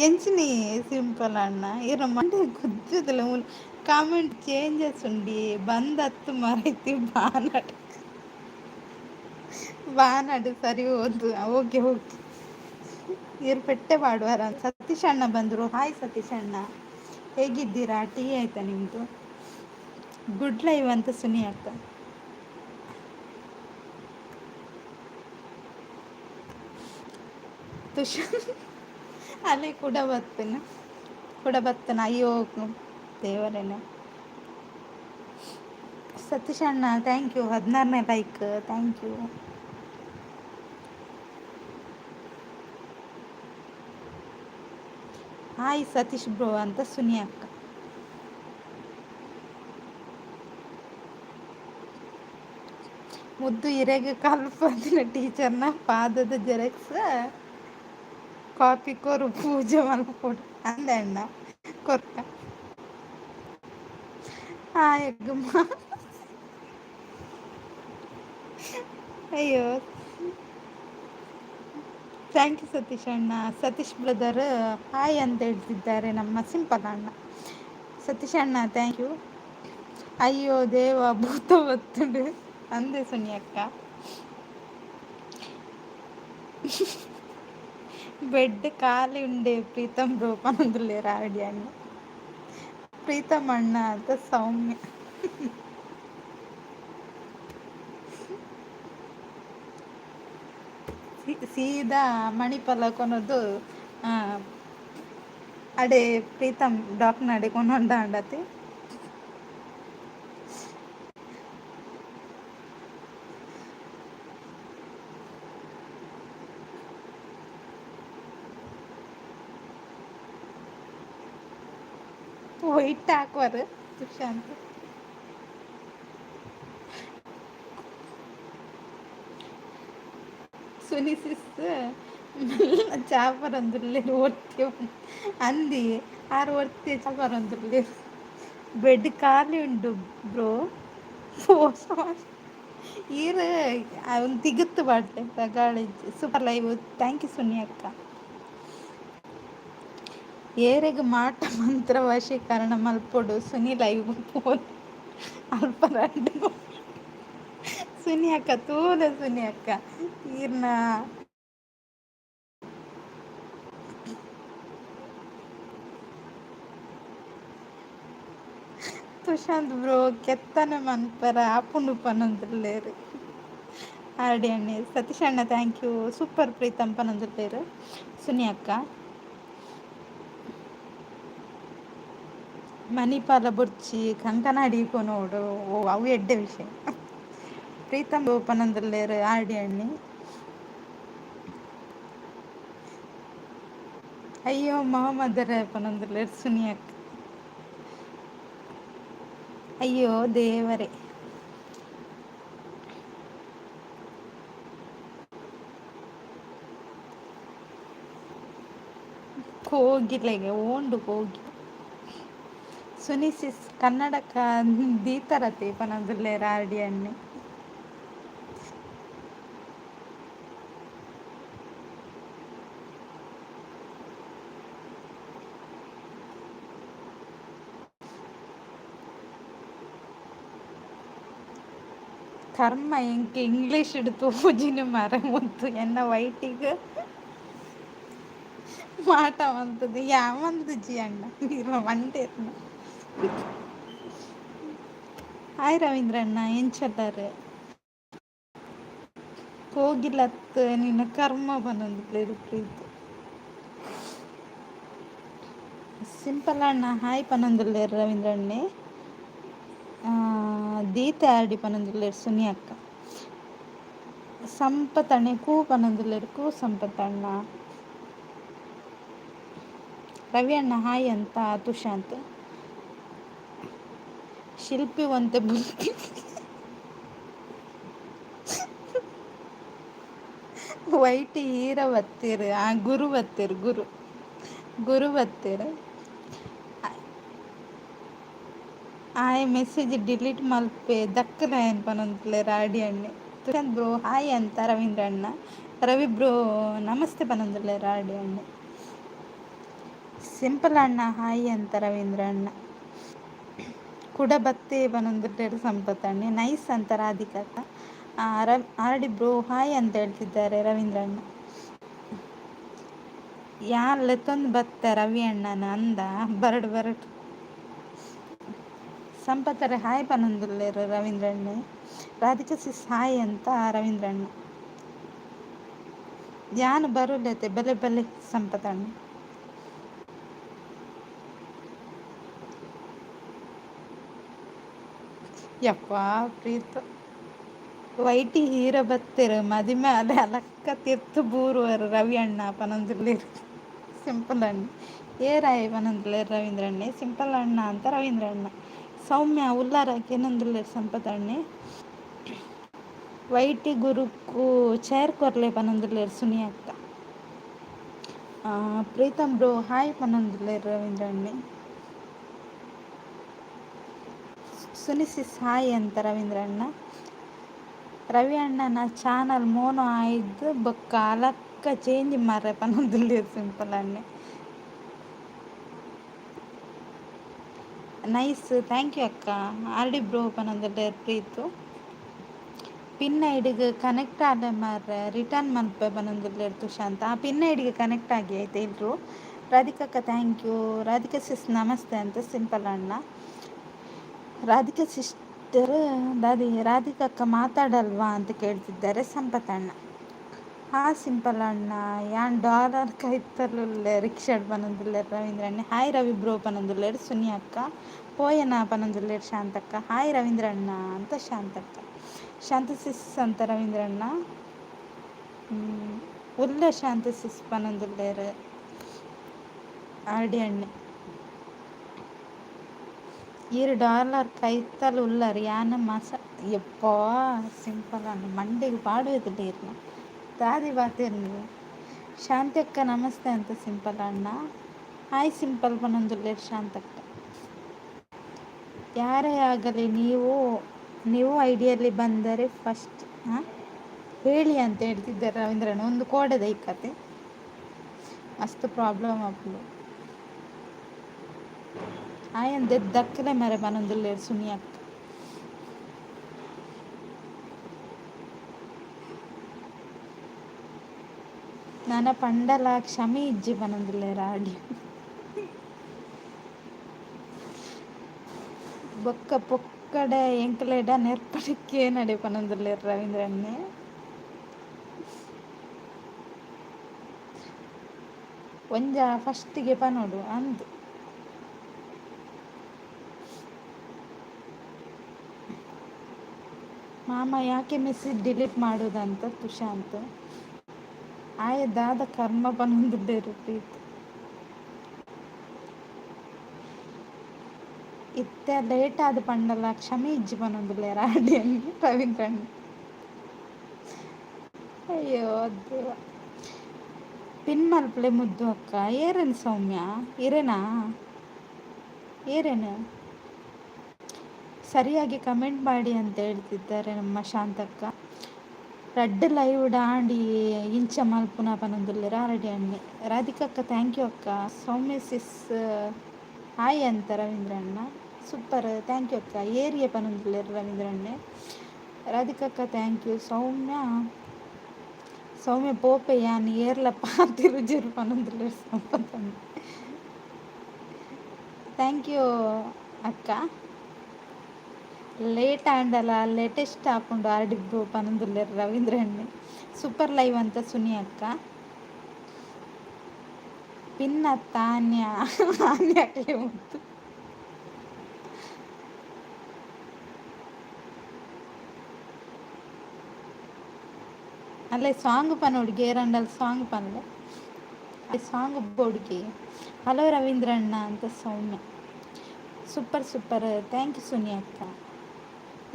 ಎಂಚಿನಿ ಸಿಂಪಲ್ ಅಣ್ಣ ಇರ ಮಂಡೆ ಗುದ್ದುದಿಲ್ಲ ಮೂಲು ಕಾಮೆಂಟ್ ಚೇಂಜಸ್ ಉಂಡಿ ಬಂದತ್ತು ಮರೈತಿ ಬಾನಡ್ ಬಾನಡ್ ಸರಿ ಹೋದು ಓಕೆ ಓಕೆ ಇವ್ರು ಪೆಟ್ಟೆ ಪಾಡುವಾರ. ಸತೀಶ್ ಅಣ್ಣ ಬಂದರು. ಹಾಯ್ ಸತೀಶ್ ಅಣ್ಣ, ಹೇಗಿದ್ದೀರಾ? ಟೀ ಆಯ್ತಾ ನಿಮ್ಮದು? ಗುಡ್ ಲೈವ್ ಅಂತ ಸುನಿ ಅಕ್ಕ. ತುಷಾರ್ ಅಲ್ಲಿ ಕೂಡ ಬರ್ತೇನೆ ಕೂಡ ಬರ್ತೇನೆ. ಅಯ್ಯೋ ದೇವರೇನೆ. ಸತೀಶ್ ಅಣ್ಣ thank you. 16ನೇ like thank you. Hi Satish bro ಅಂತ ಸುನಿ ಅಕ್ಕ. ಮುದ್ದು ಇರೆಗ್ ಕಲ್ಪದಿನ ಟೀಚರ್ನ ಪಾದದ ಜೆರಾಕ್ಸ್ ಕಾಪಿ ಕೊರು ಪೂಜೆ ಮಲ್ಪೊಡು ಅಂದೆ ಅಣ್ಣ ಕೊರ್ಕ. ಹಾಯ್ ಅಯ್ಯೋ thank you Satish ಅಣ್ಣ. ಸತೀಶ್ ಬ್ರದರ್ ಹಾಯ್ ಅಂತ ಹೇಳ್ತಿದ್ದಾರೆ ನಮ್ಮ ಸಿಂಪಲ್ ಅಣ್ಣ. ಸತೀಶ್ ಅಣ್ಣ thank you. ಅಯ್ಯೋ ದೇವ ಭೂತ ಬತ್ತುಂಡು ಅಂದೆ ಸುನಿ ಅಕ್ಕ. ಬೆಡ್ ಖಾಲಿ ಉಂಡೆ ಪ್ರೀತಮ್ ಬ್ರೋ ಪನೊಂದುಲ್ಲೆರ್ ಆರ್ ಡಿ ಅಣ್ಣ. ಪ್ರೀತಮ್ ಅಣ್ಣ ಅಂತ ಸೌಮ್ಯ. ಸೀದಾ ಮಣಿಪಾಲ ಕೊನೊದು ಅಡೆ ಪ್ರೀತಮ್ ಡಾಕ್ನಡೆ ಕೊನೊಂಡಾಂಡತೆ. ವೈಟ್ ಹಾಕುವರು ಸುಶಾಂತ್. ಸುನಿಸಿಸ್ ಚಾಪರೊಂದುಲ್ಲೆರ್ ಒರ್ತಿ ಅಂದಿ ಆರ್ ಒರ್ತಿ ಚಾಪರೊಂದುಲ್ಲೆರ್. ಬೆಡ್ ಖಾಲಿ ಉಂಡು ಬ್ರೋ. ಈರ್ ಅವ್ನು ತಿಗುತ್ತು ಪಾಡ್ಲೆ ಗಾಳಿ. Super live, thank you Suni ಅಕ್ಕ. ಏರೆಗ್ ಮಾಟ ಮಂತ್ರ ವಶೀಕರಣ ಮಲ್ಪೊಡು ಸುನಿ ಲೈವ್ ಪೋದು ಅಲ್ಪ ರಡ್ಡ್. ಸುನಿ ಅಕ್ಕ ತೂಲೆ ಸುನಿ ಅಕ್ಕ ಈರ್ನ. ಸುಶಾಂತ್ ಬ್ರೋ ಕೆತ್ತನೆ ಮನ್ಪರ ಆಪುಂಡು ಪನೊಂದುಲ್ಲೆರ್. ಆರ್ಡಿ ಅಣ್ಣೆ ಸತೀಶ್ ಅಣ್ಣ thank you. Super Preetham ಪನೊಂದುಲ್ಲೆರ್ Suni ಅಕ್ಕ. ಮಣಿಪಾಲ ಬೊರ್ಚಿ ಕಂಕನಾಡಿ ಕೊನೊಡು. ಓ ಅವು ಎಡ್ಡೆ ವಿಷಯ. ಪ್ರೀತಮ್ ಬ್ರೋ ಪನೊಂದುಲ್ಲೆರ್ ಆರ್ಡಿ ಅಣ್ಣೆ. ಅಯ್ಯೋ ಮೊಹಮ್ಮದರ ಪನೊಂದುಲ್ಲೆರ್ ಸುನಿ ಅಕ್ಕ. ಅಯ್ಯೋ ದೇವರೇ. ಕೋಗಿಲೆಗೆ ಓಂಡು ಕೋಗಿ. ಸುನಿಸಿಸ್ ಕನ್ನಡಕ ದೀತರತೆ ಪನೊಂದುಲ್ಲೆರ್ ಆರ್ಡಿ ಅಣ್ಣೆ. ಕರ್ಮ ಎಂಕ್ ಇಂಗ್ಲೀಷ್ ತೋಜಿನ ಮರ ಮುತ್ತು ಎನ್ನ ವೈಟಿಗ್ ಮಾಟ ಮಂತುದು ಯಾಮಂತುಜಿ ಅಣ್ಣ ಈರ್ನ ಮಂಟೇರ್ನ. ಹಾಯ್ ರವೀಂದ್ರ ಅಣ್ಣ ಎಂಚಲ್ಲಾರ್. ಕೋಗಿಲತ್ ನಿನ್ನ ಕರ್ಮ ಪನೊಂದುಲ್ಲೆರ್ ಪ್ರೀತು. ಸಿಂಪಲ್ ಅಣ್ಣ ಹಾಯ್ ಪನೊಂದುಲ್ಲೆರ್ ರವೀಂದ್ರ ಅಣ್ಣೆ. ದೀತೆ ಆರ್ಡಿ ಪನೊಂದುಲ್ಲೆರ್ ಸುನಿ ಅಕ್ಕ. ಸಂಪತ್ ಅಣ್ಣೆ ಕೂ ಪನೊಂದುಲ್ಲೆರ್ ಕೂ ಸಂಪತ್ ಅಣ್ಣ. ರವಿ ಅಣ್ಣ ಹಾಯ್ ಅಂತ ತುಶಾಂತ್. ಶಿಲ್ಪಿ ಒಂತೆ ಬುದ್ಧಿ ವೈಟ್ ಈರ ಬತ್ತೆರ್ ಆ ಗುರು ಬತ್ತೆರ್ ಗುರು ಗುರು ಬತ್ತೆರ್. ಆಯೆ ಮೆಸೇಜ್ ಡಿಲೀಟ್ ಮಲ್ಪೆ ದಕ್ಕಲಾಯನ್ ಪನೊಂದುಲ್ಲೆರ್ ಆರ್ಡಿ ಅಣ್ಣೆ. ತುಶಾಂತ್ ಬ್ರೋ ಹಾಯ್ ಅಂತ ರವೀಂದ್ರ ಅಣ್ಣ. ರವಿ ಬ್ರೋ ನಮಸ್ತೆ ಪನೊಂದುಲ್ಲೆರ್ ಆರ್ಡಿ ಅಣ್ಣೆ. ಸಿಂಪಲ್ ಅಣ್ಣ ಹಾಯ್ ಅಂತ ರವೀಂದ್ರ ಅಣ್ಣ. ಕುಡ ಬತ್ತೆ ಪನೊಂದುಲ್ಲೆರ್ ಸಂಪತ್ ಅಣ್ಣೆ. ನೈಸ್ ಅಂತ ರಾಧಿಕಾ ಅಕ್ಕ. ಆರ್ಡಿ ಬ್ರೋ ಹಾಯ್ ಅಂತ ಹೇಳ್ತಿದ್ದಾರೆ ರವೀಂದ್ರ ಅಣ್ಣ. ಯಾನ್ ಲೆತ್ತೊಂದು ಬತ್ತೆ ರವಿ ಅಣ್ಣನ ಅಂದ ಬರಡ್ ಬರಡ್. ಸಂಪತ್ತರೆ ಹಾಯ್ ಪನೊಂದುಲ್ಲೆರ್ ರವೀಂದ್ರ ಅಣ್ಣೆ. ರಾಧಿಕಾ ಸಿಸ್ ಹಾಯ್ ಅಂತ ರವೀಂದ್ರ ಅಣ್ಣ. ಯಾನ್ ಬರುಲೆತೆ ಬಲೆ ಬಲೆ ಸಂಪತ್ ಅಣ್ಣ. ಯಪ್ಪಾ ಪ್ರೀತು. ವೈಟಿ ಹೀರೋ ಬತ್ತೆರ್ ಮದಿಮೆ ಆದ್ ಅಲಕ್ಕ ತಿರ್ತ್ ಬೂರುವರ್ ರವಿ ಅಣ್ಣ ಪನೊಂದುಲ್ಲೆರ್ ಸಿಂಪಲ್ ಅಣ್ಣ. ಏರಾಯೆ ಪನೊಂದುಲ್ಲೆರ್ ರವೀಂದ್ರ ಅಣ್ಣೆ. ಸಿಂಪಲ್ ಅಣ್ಣ ಅಂತ ರವೀಂದ್ರ ಅಣ್ಣ. ಸೌಮ್ಯ ಉಲ್ಲಾರ ಕೇನೊಂದುಲ್ಲೆರ್ ಸಂಪತ್ ಅಣ್ಣೆ. ವೈಟಿ ಗುರುಕ್ಕು ಚೇರ್ ಕೊರ್ಲೆ ಪನೊಂದುಲ್ಲೆರ್ ಸುನಿ ಅಕ್ಕ. ಪ್ರೀತಮ್ ಬ್ರೋ ಹಾಯ್ ಪನೊಂದುಲ್ಲೆರ್ ರವೀಂದ್ರ ಅಣ್ಣೆ. ಸುನಿಸಿಸ್ ಹಾಯ್ ಅಂತ ರವೀಂದ್ರ ಅಣ್ಣ. ರವಿ ಅಣ್ಣನ ಚಾನಲ್ ಮೋನೋ ಆಯ್ದು ಬೊಕ್ಕ ಅಲಕ್ಕ ಚೇಂಜ್ ಮಾರ್ರೆ ಪನೊಂದುಲ್ಲೆರ್ ಸಿಂಪಲ್ ಅಣ್ಣೆ. ನೈಸ್ thank you ಅಕ್ಕ. ಆರ್ ಡಿ ಬ್ರೋ ಪನೊಂದುಲ್ಲೆರ್ ಪ್ರೀತು. ಪಿನ್ ಐಡಿಗ್ ಕನೆಕ್ಟ್ ಆಲೆ ಮಾರ್ರೆ ರಿಟರ್ನ್ ಮನ್ಪೆ ಪನೊಂದುಲ್ಲೆರ್ ತುಶಾಂತ್. ಆ ಪಿನ್ ಐಡಿಗ್ ಕನೆಕ್ಟ್ ಆಗಿ ಐತೆ ಇಲ್ರು. ರಾಧಿಕಕ್ಕ thank you. Radhika ಸಿಸ್ ನಮಸ್ತೆ ಅಂತ ಸಿಂಪಲ್ ಅಣ್ಣ. ರಾಧಿಕಾ ಸಿಸ್ಟರ್ ದಾದಿ ರಾಧಿಕಕ್ಕ ಮಾತಾಡಲ್ವಾ ಅಂತ ಕೇಳ್ತಿದ್ದಾರೆ ಸಂಪತ್ ಅಣ್ಣ. ಹಾ ಸಿಂಪಲ್ ಅಣ್ಣ, ಯಾನ್ ಡಾಲರ್ ಕೈತಲುಲ್ಲೆ ರಿಕ್ಷಾಡ್ ಪನೊಂದುಲ್ಲೆರ್ ರವೀಂದ್ರ ಅಣ್ಣೆ. ಹಾಯ್ ರವಿ ಬ್ರೋ ಪನೊಂದುಲ್ಲೆರ್ ಸುನಿ ಅಕ್ಕ. ಪೋಯೆನಾ ಪನೊಂದುಲ್ಲೆರ್ ಶಾಂತಕ್ಕ. ಹಾಯ್ ರವೀಂದ್ರ ಅಣ್ಣ ಅಂತ ಶಾಂತಕ್ಕ. ಶಾಂತ ಸಿಸ್ ಅಂತ ರವೀಂದ್ರ ಅಣ್ಣ. ಉಲ್ಲ ಶಾಂತ ಸಿಸ್ ಪನೊಂದುಲ್ಲೆರ್ ಆರ್ಡಿ ಅಣ್ಣೆ. ಈರ್ ಡಾಲರ್ ಕೈತಲ್ ಉಲ್ಲರ್ ಯಾನ್ ಮಸ ಯಪ್ಪಾ ಸಿಂಪಲ್ ಅಣ್ಣ ಮಂಡೆಗ್ ಪಾಡುವೆತಿಲ್ಲ ಈರ್ನ ದಾದಿ ಪಾತೆರ್ನಿ. ಶಾಂತಿ ಅಕ್ಕ ನಮಸ್ತೆ ಅಂತ ಸಿಂಪಲ್ ಅಣ್ಣ. ಹಾಯ್ ಸಿಂಪಲ್ ಪನೊಂದುಲ್ಲೆರ್ ಶಾಂತಕ್ಕ. ಯಾರೇ ಆಗಲಿ ನೀವು ನೀವು ಐಡಿಯಲ್ಲಿ ಬಂದರೆ ಫಸ್ಟ್ ಹಾಂ ಹೇಳಿ ಅಂತ ಹೇಳ್ತಿದ್ದಾರೆ ರವೀಂದ್ರಣ್ಣ. ಒಂದು ಕೋಡೆದ ಈ ಕತೆ ಮಸ್ತ್ ಪ್ರಾಬ್ಲಮ್ ಆಪುಂಡು. ಆಯನ್ ದಕ್ಕಲೆ ಮರೆ ಪನೊಂದುಲ್ಲೆರ್ ಸುನಿ ಅಕ್ಕ. ನನ ಪಂಡಲ ಕ್ಷಮೆ ಇಜ್ಜಿ ಪನೊಂದುಲ್ಲೆರ್ ಆಡಿ. ಬೊಕ್ಕ ಪೊಕ್ಕಡೆ ಎಂಕ್ಲೆಡ ನೆರ್ಪಡೆ ಕೇನಡೆ ಪನೊಂದುಲ್ಲೆರ್ ರವೀಂದ್ರಣ್ಣೆ. ಒಂಜ ಫಸ್ಟಿಗೆ ಪನೊಡು ಅಂದ್. ಮಾಮ ಯಾಕೆ ಮೆಸೇಜ್ ಡಿಲೀಟ್ ಮಾಡೋದಂತ ತುಶಾಂತ್. ಆಯೆ ದಾದ ಕರ್ಮ ಪನೊಂದುಲ್ಲೆರ್ ಪ್ರೀತ್. ಇತ್ತೆ ಲೇಟ್ ಆದ್ ಪಂಡಲ ಕ್ಷಮೆ ಇಜ್ಜಿ ಪನೊಂದುಲ್ಲೆರ್ ಆಡಿ ರವೀಂದ್ರಣ್ಣ. ಅಯ್ಯೋ ದೇವ. ಪಿನ್ ಮಲ್ಪಲೆ ಮುದ್ದು ಅಕ್ಕ. ಏರೇನು ಸೌಮ್ಯ? ಇರೇನಾ? ಏರೇನು? ಸರಿಯಾಗಿ ಕಮೆಂಟ್ ಮಾಡಿ ಅಂತ ಹೇಳ್ತಿದ್ದಾರೆ ನಮ್ಮ ಶಾಂತಕ್ಕ. ರಡ್ಡ್ ಲೈವ್ ಆಂಡಿ ಇಂಚ ಮಲ್ಪುನ ಪನೊಂದುಲ್ಲೆರ್ ಆರಡಿ ಅಣ್ಣೆ. ರಾಧಿಕಕ್ಕ thank you ಅಕ್ಕ. ಸೌಮ್ಯ ಸಿಸ್ ಹಾಯ್ ಅಂತ ರವೀಂದ್ರ ಅಣ್ಣ. ಸೂಪರ್ thank you ಅಕ್ಕ. ಏರಿಯ ಪನೊಂದುಲ್ಲೆರ್ ರವೀಂದ್ರ ಅಣ್ಣೆ. ರಾಧಿಕಕ್ಕ thank you. Soumya Soumya ಪೋಪೆ ಯಾನ್ ಏರ್ಲ ಪಾತೆರುಜೆರ್ ಪನೊಂದುಲ್ಲೆರ್ ಸಂಪತ್. Thank you ಅಕ್ಕ. ಲೇಟ್ ಆಂಡಲ ಲೇಟೆಸ್ಟ್ ಆಪುಂಡು ಆರ್ಡಿ ಬ್ರೋ ಪನೊಂದುಲ್ಲೆರ್ ರವೀಂದ್ರ ಅಣ್ಣೆ. ಸೂಪರ್ ಲೈವ್ ಅಂತ ಸುನಿ ಅಕ್ಕ. ಪಿನ್ ಅತ್ತ ಆನ್ಯ ಆನ್ಯಾಕ್ಲೆ ಮುದ್ದು. ಅಲ್ಲೇ ಸಾಂಗ್ ಪನೊಡು ಏರಂಡಲ್ ಸಾಂಗ್ ಪನ್ಲೆ. ಸಾಂಗ್ ಬೋಡ್ಗೆ. ಹಲೋ ರವೀಂದ್ರ ಅಣ್ಣ ಅಂತ Soumya. Super super thank you Suni ಅಕ್ಕ.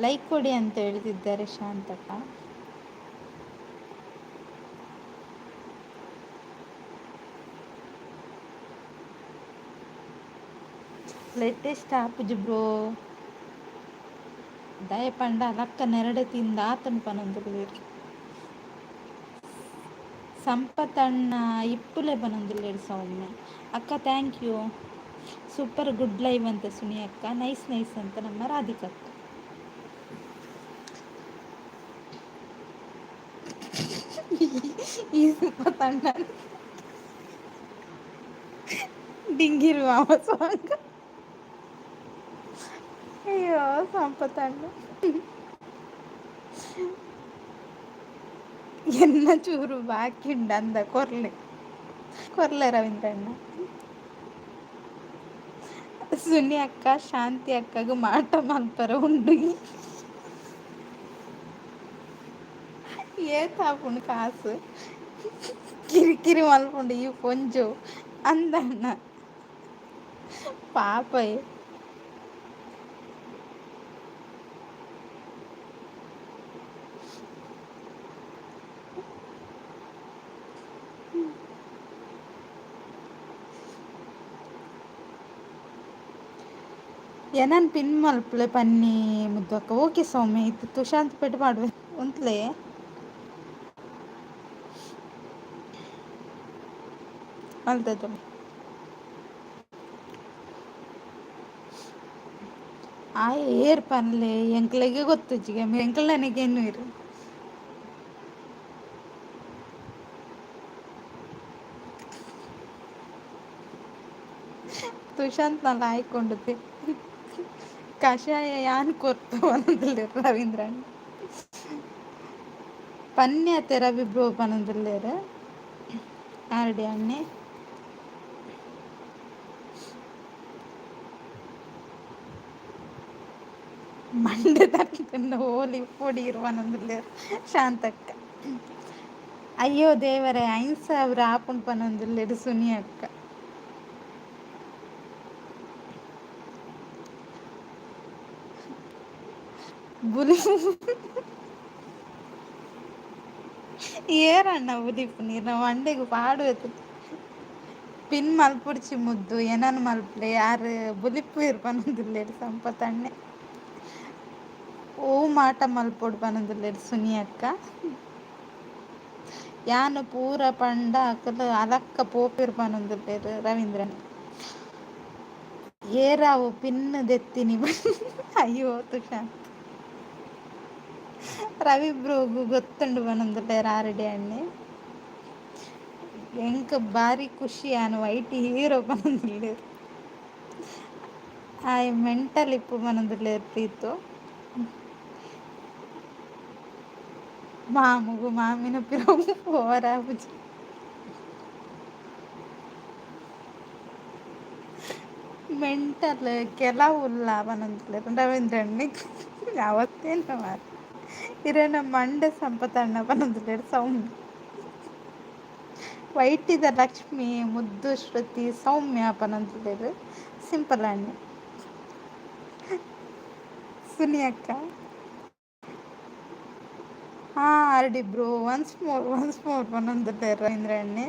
ಲೈಕ್ ಕೊಡಿ ಅಂತ ಹೇಳ್ತಿದ್ದಾರೆ ಶಾಂತಕ್ಕ. ಲೇಟೆಸ್ಟ್ ಆಪುಜಿ ಬ್ರೋ. ದಯ ಪಂಡ ಲಕ್ಕ ನೆರಡೆ ತಿಂದ ಆತನ್ ಪನೊಂದುಲ್ಲೆರ್. ಸಂಪತ್ ಅಣ್ಣ ಇಪ್ಪುಲೆ ಪನೊಂದುಲ್ಲೆರ್ ಸೌಮ್ಯ ಅಕ್ಕ. Thank you. Super good live ಅಂತ ಸುನಿ ಅಕ್ಕ. ನೈಸ್ ನೈಸ್ ಅಂತ ನಮ್ಮ ರಾಧಿಕಾ ಅಕ್ಕ. ಈ ಸಂಪತ್ ಅಣ್ಣ ಡಿಂಗಿರು ಮಾಮ ಸಾಂಗ್. ಅಯ್ಯೋ ಸಂಪತ್ ಅಣ್ಣ. ಎನ್ನ ಚೂರು ಬಾಕಿ ಉಂಡು ಅಂದ ಕೊರ್ಲೆ ಕೊರ್ಲೆ ರವೀಂದ್ರಣ್ಣ. ಸುನಿ ಅಕ್ಕ ಶಾಂತಿ ಅಕ್ಕಗ್ ಮಾಟ ಮಲ್ಪರೆ ಉಂಡು. ಏತ್ ಆಪುಂಡು ಕಾಸು ಕಿರಿಕಿರಿ ಮಲ್ಪುಂಡು ಈ ಪೊಂಜೊವು ಅಂದಣ್ಣ ಪಾಪ. ಎನನ್ ಪಿನ್ ಮಲ್ಪುಲೆ ಪನ್ನಿ ಮುದ್ದು ಅಕ್ಕ. ಓಕೆ ಸೌಮ್ಯ ಇತ್ತೆ ತುಶಾಂತ್ ಪೆಟ್ಟು ಪಾಡುವೆ ಉಂತ್ಲೆ. ಮಲ್ತದೆ ಆಯೆ ಏರ್ ಪನ್ಲೆ ಎಂಕ್ಲೆಗೆ ಗೊತ್ತುಜ್ಜಿಗೆ ಎಂಕ್ಲೆನಗೆ ಎನ್ನುವೆರ್. ತುಶಾಂತ್ ನಲ್ಲ ಆಯ್ಕೊಂಡು ಕಷಾಯ ಯಾನ್ ಕೊರ್ತು ಪನೊಂದುಲ್ಲೆರ್ ರವೀಂದ್ರಣ್ಣ. ಪನ್ಯತೆ ರವಿ ಬ್ರೋ ಪನೊಂದುಲ್ಲೆರ್ ಆರ್ಡಿ ಅಣ್ಣೆ. ಮಂಡೆ ತಟ್ಟುಂಡ ಓಲಿ ಪೊಡಿ ಪನೊಂದುಲ್ಲೆರ್ ಶಾಂತಕ್ಕ. ಅಯ್ಯೋ ದೇವರೇ 5000 ಆಪುಂಡು ಪನೊಂದುಲ್ಲೆರ್ ಸುನಿ ಅಕ್ಕ. ಬುಲಿ ಏರಣ್ಣ ಬುಲಿಪು ನೀರ್ನ ಮಂಡೆಗ್ ಪಾಡುವೆತ್ ಪಿನ್ ಮಲ್ಪೊಡ್ಚಿ ಮುದ್ದು ಎನನ್ ಮಲ್ಪುಲೆ ಆರ್ ಬುಲಿಪುವೆರ್ ಪನೊಂದುಲ್ಲೆರ್ ಸಂಪತ್ ಅಣ್ಣೆ. ಓ ಮಾಟ ಮಲ್ಪೊಡು ಪನೊಂದುಲ್ಲೆರ್ ಸುನಿ ಅಕ್ಕ. ಯಾನ್ ಪೂರ ಪಂಡ ಅಕುಲು ಅಲಕ್ಕ ಪೋಪೆರ್ ಪನೊಂದುಲ್ಲೆರ್ ರವೀಂದ್ರನ್. ಏರಾವು ಪಿನ್ ದೆತ್ತಿನಿ ಅಯ್ಯೋ ತುಷಾಂತ್. ರವಿ ಬ್ರೋಗು ಗೊತ್ತುಂಡು ಪನೊಂದುಲ್ಲೆರ್ ಆರ್ಡಿ ಅಣ್ಣೆ. ಎಂಕ್ ಬಾರಿ ಖುಷಿ ಯಾನ್ ವೈಟ್ ಹೀರೋ ಪನೊಂದುಲ್ಲೆರ್. ಆಯೆ ಮೆಂಟಲ್ ಇಪ್ಪು ಪನೊಂದುಲ್ಲೆರ್ ಪ್ರೀತು. ಮಾಮುಗು ಮಾಮಿನ ಪಿರವು ಪೋವರೆ ಆಪುಜಿ. ಮೆಂಟಲ್ ಕೆಲವು ಉಲ್ಲ ಪನೊಂದುಲ್ಲೆರ್ ರವೀಂದ್ರಣ್ಣೆ. ಅವತ್ತೇನ ಮಾರ್ರೆ. ಇರೆನ ಮಂಡೆ ಸಂಪತಣ್ಣ ಪನೊಂದುಲ್ಲೆರ್ ಸೌಮ್ಯ. ವೈಟಿದ ಲಕ್ಷ್ಮಿ ಮುದ್ದು ಶ್ರುತಿ ಸೌಮ್ಯ ಪನೊಂದುಲ್ಲೆರ್ ಸಿಂಪಲ್ ಅಣ್ಣೆ. ಸುನಿ ಅಕ್ಕ. ಹಾ RD bro once more once more ಪನೊಂದುಲ್ಲೆರ್ Ravindra ಅಣ್ಣೆ.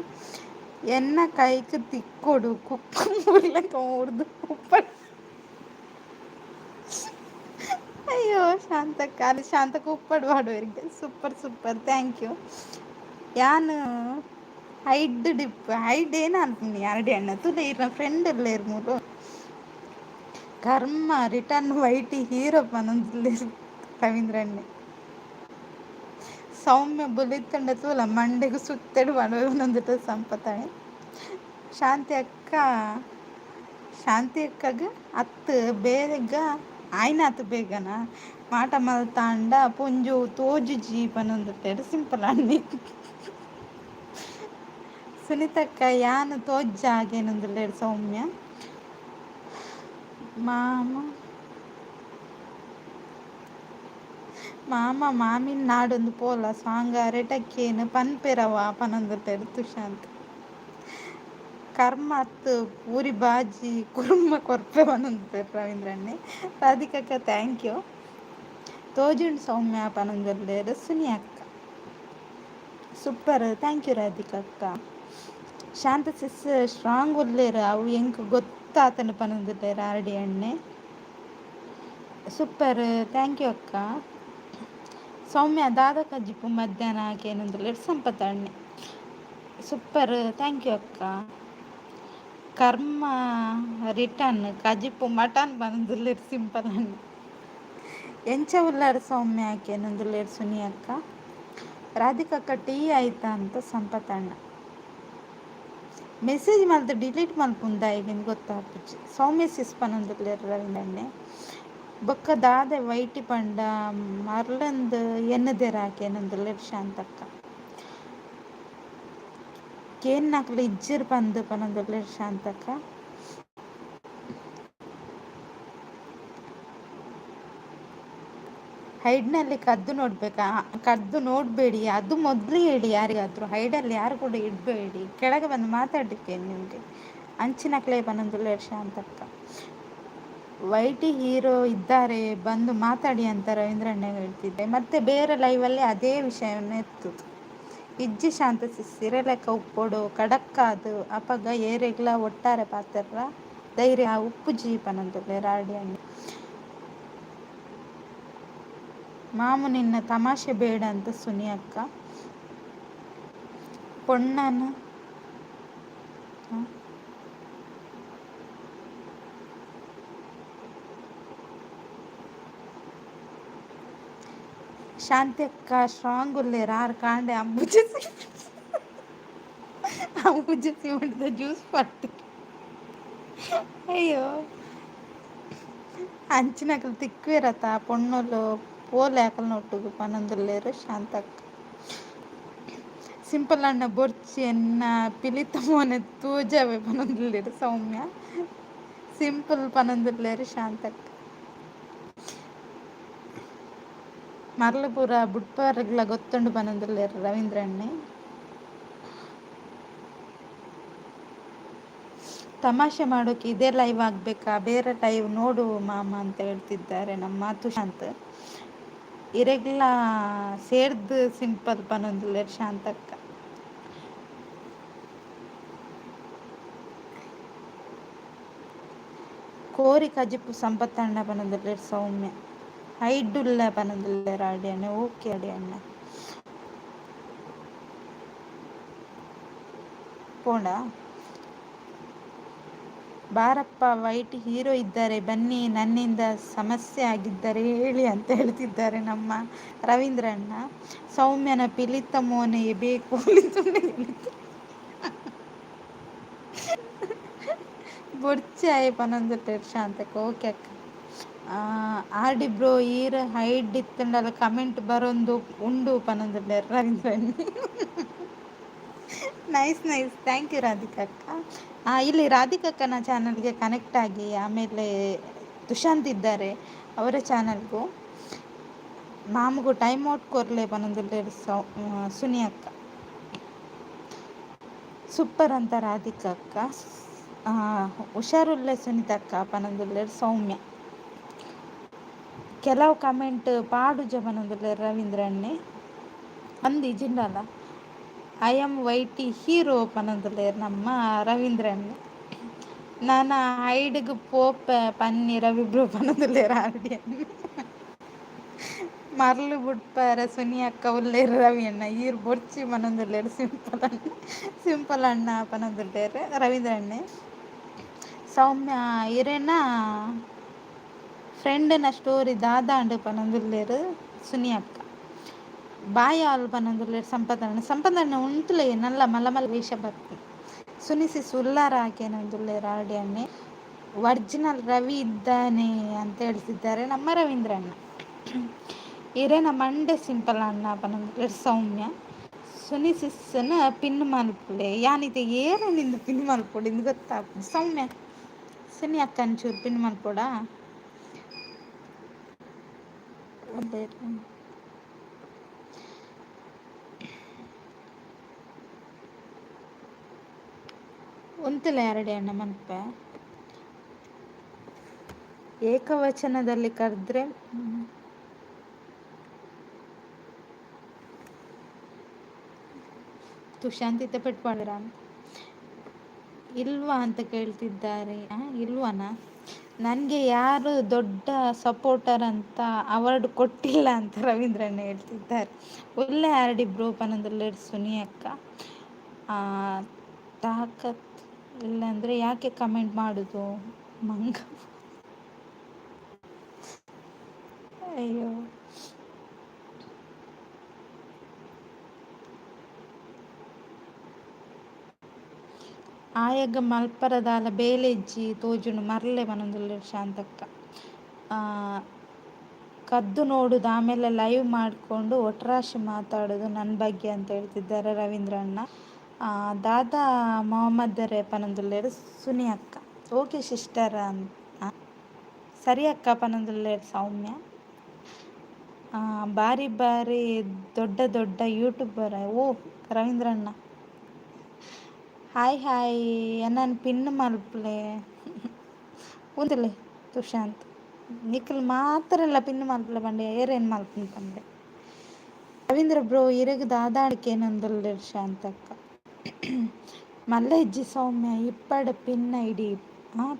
ಎನ್ನ ಕೈಕ್ ತಿಕ್ಕೊಡು ಕುಕ್ಕು ಮುರ್ಲೆಕ ಊರ್ದು ಉಪ್ಪಡ್. ಅಯ್ಯೋ ಶಾಂತಕ್ಕ ಅಲ್ಲಿ ಶಾಂತಕ್ಕ ಉಪ್ಪಡ್ ಪಾಡುವೆರ್ ಸೂಪರ್ ಸೂಪರ್ thank you. ಯಾನ್ ಹೈಡ್ ಡಿಪ್ ಹೈಡ್ ಏನ ಅನ್ಪುನಿ ಆರ್ಡಿ ಅಣ್ಣ ತೂಲೆ ಇರ್ನ ಫ್ರೆಂಡ್ ಉಲ್ಲೆರ್ ಮೂಲು. ಕರ್ಮ ರಿಟರ್ನ್ ವೈಟಿ ಹೀರೋ ಪನೊಂದುಲ್ಲೆರ್ ರವೀಂದ್ರ ಅಣ್ಣೆ. ಸೌಮ್ಯ ಬುಲಿತುಂಡ ತೂಲ ಮಂಡೆಗ್ ಸುತ್ತೆಡ್ ಪನೊಂದುಲ್ಲೆರ್ ಸಂಪತ್ ಅಣ್ಣೆ. ಶಾಂತಿ ಅಕ್ಕ ಶಾಂತಿ ಅಕ್ಕಗ್ ಅತ್ತ್ ಬೇಗ ಆಯ್ನಾತ್ ಬೇಗನ ಮಾಟ ಮಲ್ತಾಂಡ ಪೊಂಜೋವು ತೋಜುಜಿ ಪನೊಂದುಲ್ಲೆರ್ ಸಿಂಪಲ್ ಅಣ್ಣೆ. ಸುನೀತಕ್ಕ ಯಾನ್ ತೋಜ್ಜಾಗೇನೊಂದುಲ್ಲೆರ್ ಸೌಮ್ಯ. ಮಾಮ ಮಾಮ ಮಾಮಿನ್ ನಾಡೊಂದು ಪೋಲ ಸಾಂಗ್ ಅರೆಟಕ್ಕೇನು ಪನ್ಪೆರವ ಪನೊಂದುಲ್ಲೆರ್ ತುಷಾಂತ್. ಕರ್ಮ ಅತ್ತ್ ಪೂರಿ ಬಾಜಿ ಕುರ್ಮ ಕೊರ್ಪೆ ಪನೊಂದುಲ್ಲೆರ್ ರವೀಂದ್ರಣ್ಣೆ. ರಾಧಿಕಕ್ಕ thank you. ತೋಜುಂಡು ಸೌಮ್ಯ ಪನೊಂದುಲ್ಲೆರ್ ಸುನಿ ಅಕ್ಕ. ಸೂಪರ್ thank you ರಾಧಿಕಕ್ಕ. ಶಾಂತ ಸಿಸ್ ಸ್ಟ್ರಾಂಗ್ ಉಲ್ಲೆರ್ ಅವು ಎಂಕ್ ಗೊತ್ತಾತಂಡ್ ಪನೊಂದುಲ್ಲೆರ್ ಆರ್ಡಿ ಅಣ್ಣೆ. ಸೂಪರ್ thank you ಅಕ್ಕ. ಸೌಮ್ಯ ದಾದ ಕಜ್ಜಿಪು ಮಧ್ಯಾಹ್ನ ಕೇನೊಂದುಲ್ಲೆರ್ ಸಂಪತ್ ಅಣ್ಣೆ. ಸೂಪರ್ thank you ಅಕ್ಕ. ಕರ್ಮ ರಿಟರ್ನ್ ಕಜಿಪು ಮಟನ್ ಪನೊಂದುಲ್ಲೆರ್ ಸಿಂಪಲ್ ಅಣ್ಣೆ. ಎಂಚ ಉಲ್ಲರ್ ಸೌಮ್ಯ ಕೇನೊಂದುಲ್ಲೆರ್ ಸುನಿ ಅಕ್ಕ. ರಾಧಿಕಕ್ಕ ಟೀ ಆಯ್ತಾ ಅಂತ ಸಂಪತ್ ಅಣ್ಣ. ಮೆಸೇಜ್ ಮಲ್ತ್ ಡಿಲೀಟ್ ಮಲ್ಪುನು ದಾಯೆಗ್ ಗೊತ್ತಾಪುಜಿ. ಸೌಮ್ಯ ಸಿಸ್ ಪನೊಂದುಲ್ಲೆರ್ ರವೀಂದ್ರಣ್ಣೆ. ಬೊಕ್ಕ ದಾದೆ ವೈಟಿ ಪಂಡ ಮರ್ಲಂದ್ ಎನ್ನುದೆರಾ ಕೇನೊಂದುಲ್ಲೆರ್ ಶಾಂತಕ್ಕ. ಕೇನ್ನಕ್ಲು ಇಜ್ಜೆರ್ ಪಂದ್ ಪನೊಂದುಲ್ಲೆರ್ ಶಾಂತಕ್ಕ. ಹೈಡ್ನಲ್ಲಿ ಕದ್ದು ನೋಡ್ಬೇಕಾ? ಕದ್ದು ನೋಡಬೇಡಿ, ಅದು ಮೊದಲು ಹೇಳಿ ಯಾರಿಗಾದರೂ. ಹೈಡಲ್ಲಿ ಯಾರು ಕೂಡ ಇಡಬೇಡಿ. ಕೆಳಗೆ ಬಂದು ಮಾತಾಡಲಿಕ್ಕೆ ನಿಮಗೆ. ಅಂಚಿನಕ್ಲೆ ಪನೊಂದುಲ್ಲೆರ್ ಶಾಂತಕ್ಕ. ವೈಟಿ ಹೀರೋ ಇದ್ದಾರೆ ಬಂದು ಮಾತಾಡಿ ಅಂತ ರವೀಂದ್ರಣ್ಣ ಹೇಳ್ತಿದ್ದೆ. ಮತ್ತೆ ಬೇರೆ ಲೈವಲ್ಲಿ ಅದೇ ವಿಷಯವನ್ನು ಎತ್ತುದು. ಇಜ್ಜಿ ಶಾಂತ ಸಿರೆಲೆಕ್ಕ ಉಪ್ಪೊಡು ಕಡಕ್ಕಾದ್ ಅಪಗ ಏರೆಗ್ಲ ಒಟ್ಟಾರೆ ಪಾತೆರ್ರ ಧೈರ್ಯ ಉಪ್ಪುಜಿ ಪನೊಂದುಲ್ಲೆರ್ ಆರ್ಡಿ ಅಣ್ಣೆ. ಮಾಮು ನಿನ್ನ ತಮಾಷೆ ಬೇಡ ಅಂತ ಸುನಿ ಅಕ್ಕ. ಪೊಣ್ಣನ ಶಾಂತಿ ಅಕ್ಕ ಸ್ಟ್ರಾಂಗ್ ಉಲ್ಲೆರ್ ಆರ್ ಕಾಂಡೆ ಅಂಬುಜ ಅಂಬುಜ ಸಿಮೆಂಟ್ದ ಜ್ಯೂಸ್ ಪರ್ತೆರ್. ಅಯ್ಯೋ ಅಂಚಿನಕುಲು ತಿಕ್ಕುವೆರತ್ತ ಪೊಣ್ಣುಲು ಪೋಲೆ ಅಕಲ್ನ ಒಟ್ಟುಗು ಪನೊಂದುಲ್ಲೆರ್ ಶಾಂತಕ್ಕ. ಸಿಂಪಲ್ ಅಣ್ಣ ಬೊರ್ಚಿ ಎನ್ನ ಪಿಲಿತ ಮೋನೆ ತೂಜಾವೆ ಪನೊಂದುಲ್ಲೆರ್ ಸೌಮ್ಯ. ಸಿಂಪಲ್ ಪನೊಂದುಲ್ಲೆರ್ ಶಾಂತಕ್ಕ. ಮರ್ಲ್ ಪೂರ ಬುಡ್ಪರೆಗ್ಲ ಗೊತ್ತುಂಡು ಪನೊಂದುಲ್ಲೆರ್ ರವೀಂದ್ರಣ್ಣೆ. ತಮಾಷೆ ಮಾಡೋಕೆ ಇದೇ ಲೈವ್ ಆಗಬೇಕಾ, ಬೇರೆ ಲೈವ್ ನೋಡು ಮಾಮ ಅಂತ ಹೇಳ್ತಿದ್ದಾರೆ ನಮ್ಮ ತುಶಾಂತ್. ಇರೆಗ್ಲ ಸೇರ್ದ್ ಸಿಂಪಲ್ ಪನೊಂದುಲ್ಲೆರ್ ಶಾಂತಕ್ಕ. ಕೋರಿ ಕಜಿಪು ಸಂಪತ್ತಣ್ಣ ಪನೊಂದುಲ್ಲೆರ್ ಸೌಮ್ಯ. ಹೈಡುಲ್ಲ ಪನೊಂದುಲ್ಲೆರ್ ಅಡಿಯಣ್ಣ. ಓಕೆ ಅಡಿಯಣ್ಣ. ಪೋಂಡ ಬಾರಪ್ಪ ವೈಟ್ ಹೀರೋ ಇದ್ದಾರೆ ಬನ್ನಿ, ನನ್ನಿಂದ ಸಮಸ್ಯೆ ಆಗಿದ್ದರೆ ಹೇಳಿ ಅಂತ ಹೇಳ್ತಿದ್ದಾರೆ ನಮ್ಮ ರವೀಂದ್ರಣ್ಣ. ಸೌಮ್ಯನ ಪಿಲಿತ ಮೋನೆ ಬೇಕು. ಬೊರ್ಚಿ ಆಯೆ ಪನೊಂದುಲ್ಲೆರ್ ಶಾಂತಕ್ಕ. ಓಕೆ ಅಕ್ಕ. ಆರ್ ಡಿ ಬ್ರೋ ಈರ್ ಹೈಡ್ ಇತ್ತುಂಡಲ ಕಮೆಂಟ್ ಬರೊಂದು ಉಂಡು ಪನೊಂದುಲ್ಲೆರ್ ರವೀಂದ್ರಣ್ಣ. Nice nice, thank you Radhika ಅಕ್ಕ. ಇಲ್ಲಿ ರಾಧಿಕಕ್ಕನ ಚಾನಲ್ಗೆ ಕನೆಕ್ಟ್ ಆಗಿ, ಆಮೇಲೆ ತುಶಾಂತ್ ಇದ್ದಾರೆ ಅವರ ಚಾನಲ್ಗೂ. ಮಾಮಗೂ ಟೈಮ್ ಔಟ್ ಕೊರ್ಲೆ ಪನೊಂದುಲ್ಲೆರ್ ಸುನಿ ಅಕ್ಕ. ಸೂಪರ್ ಅಂತ ರಾಧಿಕಾ ಅಕ್ಕ. ಹುಷಾರುಲ್ಲೆ ಸುನೀತಕ್ಕ ಪನೊಂದುಲ್ಲೆರ್ ಸೌಮ್ಯ. ಕೆಲವು ಕಮೆಂಟ್ ಪಾಡುಜ ಪನೊಂದುಲ್ಲೆರ್ ರವೀಂದ್ರಣ್ಣೆ. ಅಂದ್ ಇಜಿಂಡಲ I M YT hero ಪನೊಂದುಲ್ಲೆರ್ ನಮ್ಮ ರವೀಂದ್ರಣ್ಣೆ. ನನ ಹೈಡ್ಗ್ ಪೋಪೆ ಪನ್ನಿ ರವಿ ಬ್ರೋ ಪನೊಂದುಲ್ಲೆರ್ ಆರ್ ಡಿ. ಮರ್ಲ್ ಬುಡ್ಪರೆ ಸುನಿ ಅಕ್ಕ ಉಲ್ಲೆರ್ ರವಿ ಅಣ್ಣ. ಈರ್ ಬೊರ್ಚಿ ಪನೊಂದುಲ್ಲೆರ್ ಸಿಂಪಲ್ ಅಣ್ಣ. ಸಿಂಪಲ್ ಅಣ್ಣ ಪನೊಂದುಲ್ಲೆರ್ ರವೀಂದ್ರಣ್ಣೆ. ಸೌಮ್ಯ ಇರೆನ ಫ್ರೆಂಡ್ನ ಸ್ಟೋರಿ ದಾದಾಂಡ್ ಪನೊಂದುಲ್ಲೆರ್ ಸುನಿ ಅಕ್ಕ. ಬಾಯ್ ಆಲ್ ಪನೊಂದುಲ್ಲೆರ್ ಸಂಪತ್ ಅಣ್ಣ. ಸಂಪತ್ ಅಣ್ಣ ಉಂತುಲೆ, ನಲ್ಲ ಮಲ್ಲ ಮಲ್ಲ ವೇಷ ಬರ್ಪಿ. ಸುನಿಸಿಸ್ ಉಲ್ಲಾರ ಹಾಕೇನೊಂದುಲ್ಲೆರ್ ಆರ್ ಡಿ ಅಣ್ಣೆ. ಒರಿಜಿನಲ್ ರವಿ ಇದ್ದಾನೆ ಅಂತ ಹೇಳ್ತಿದ್ದಾರೆ ನಮ್ಮ ರವೀಂದ್ರಣ್ಣ. ಇರೆನ ಮಂಡೆ ಸಿಂಪಲ್ ಅಣ್ಣ ಪನೊಂದುಲ್ಲೆರ್ ಸೌಮ್ಯ. ಸುನಿಸಿಸ್ನ ಪಿನ್ ಮಲ್ಪುಲೆ, ಯಾನಿತೆ ಏರೆ ನಿಂದು ಪಿನ್ ಮಲ್ಪೊಡು ಇಂದು ಗೊತ್ತಾಪುಜಿ. ಸೌಮ್ಯ ಸುನಿ ಅಕ್ಕ ಒಂಚೂರು ಪಿನ್ ಮಲ್ಪೊಡಾ? ಉಂತುಲೆ ಆರಡಿ ಅಣ್ಣ ಮನ್ಪೆ. ಏಕವಚನದಲ್ಲಿ ಕರೆದ್ರೆ ತುಶಾಂತ್ ಇತ್ತೆ ಪೆಟ್ ಪಾಡ್ದೆರಾ ಅಂತ ಇಲ್ವಾ ಅಂತ ಕೇಳ್ತಿದ್ದಾರೆ. ಇಲ್ವನಾ? ನನಗೆ ಯಾರು ದೊಡ್ಡ ಸಪೋರ್ಟರ್ ಅಂತ ಅವಾರ್ಡ್ ಕೊಟ್ಟಿಲ್ಲ ಅಂತ ರವೀಂದ್ರಣ್ಣ ಹೇಳ್ತಿದ್ದಾರೆ. ಒಳ್ಳೆ ಆರ್ಡಿ ಬ್ರೋ ಪನೊಂದುಲ್ಲೆರ್ ಸುನಿ ಅಕ್ಕ. ತಾಕತ್ ಇಲ್ಲಾಂದರೆ ಯಾಕೆ ಕಮೆಂಟ್ ಮಾಡೋದು ಮಂಗ. ಅಯ್ಯೋ, ಆಯಗ್ ಮಲ್ಪರ ದಾಲ ಬೇಲೆ ಇಜ್ಜಿ ತೋಜುಂಡು ಮರ್ಲೆ ಪನೊಂದುಲ್ಲೆರ್ ಶಾಂತಕ್ಕ. ಕದ್ದು ನೋಡುದು ಆಮೇಲೆ ಲೈವ್ ಮಾಡಿಕೊಂಡು ಒಟ್ರಾಶಿ ಮಾತಾಡೋದು ನನ್ನ ಬಗ್ಗೆ ಅಂತ ಹೇಳ್ತಿದ್ದಾರೆ ರವೀಂದ್ರಣ್ಣ. ದಾದಾ ಮೊಹಮ್ಮದ್ ಪನೊಂದುಲ್ಲೆರ್ ಸುನಿ ಅಕ್ಕ. ಓಕೆ ಸಿಸ್ಟರ್, ಸರಿ ಅಕ್ಕ ಪನೊಂದುಲ್ಲೆರ್ ಸೌಮ್ಯ. ಬಾರಿ ಬಾರಿ ದೊಡ್ಡ ದೊಡ್ಡ ಯೂಟ್ಯೂಬರ್. ಓ ರವೀಂದ್ರಣ್ಣ ಹಾಯ್ ಹಾಯ್, ಎನ್ನನ್ ಪಿನ್ ಮಲ್ಪುಲೆ. ಉಂತುಲೆ ತುಶಾಂತ್, ನಿಕುಲು ಮಾತೆರೆಲ ಪಿನ್ ಮಲ್ಪುಲೆ ಪಂಡೆ ಏರೇನು ಮಲ್ಪುನು ಪಂಡೆ. ರವೀಂದ್ರ ಬ್ರೋ ಇರೆಗ್ ದಾದಾಂಡ್ ಕೇನೊಂದುಲ್ಲೆರ್ ಶಾಂತಕ್ಕ. ಮಲ್ಲ ಇಜ್ಜಿ ಸೌಮ್ಯ ಇಪ್ಪಡ್ ಪಿನ್ ಐಡಿ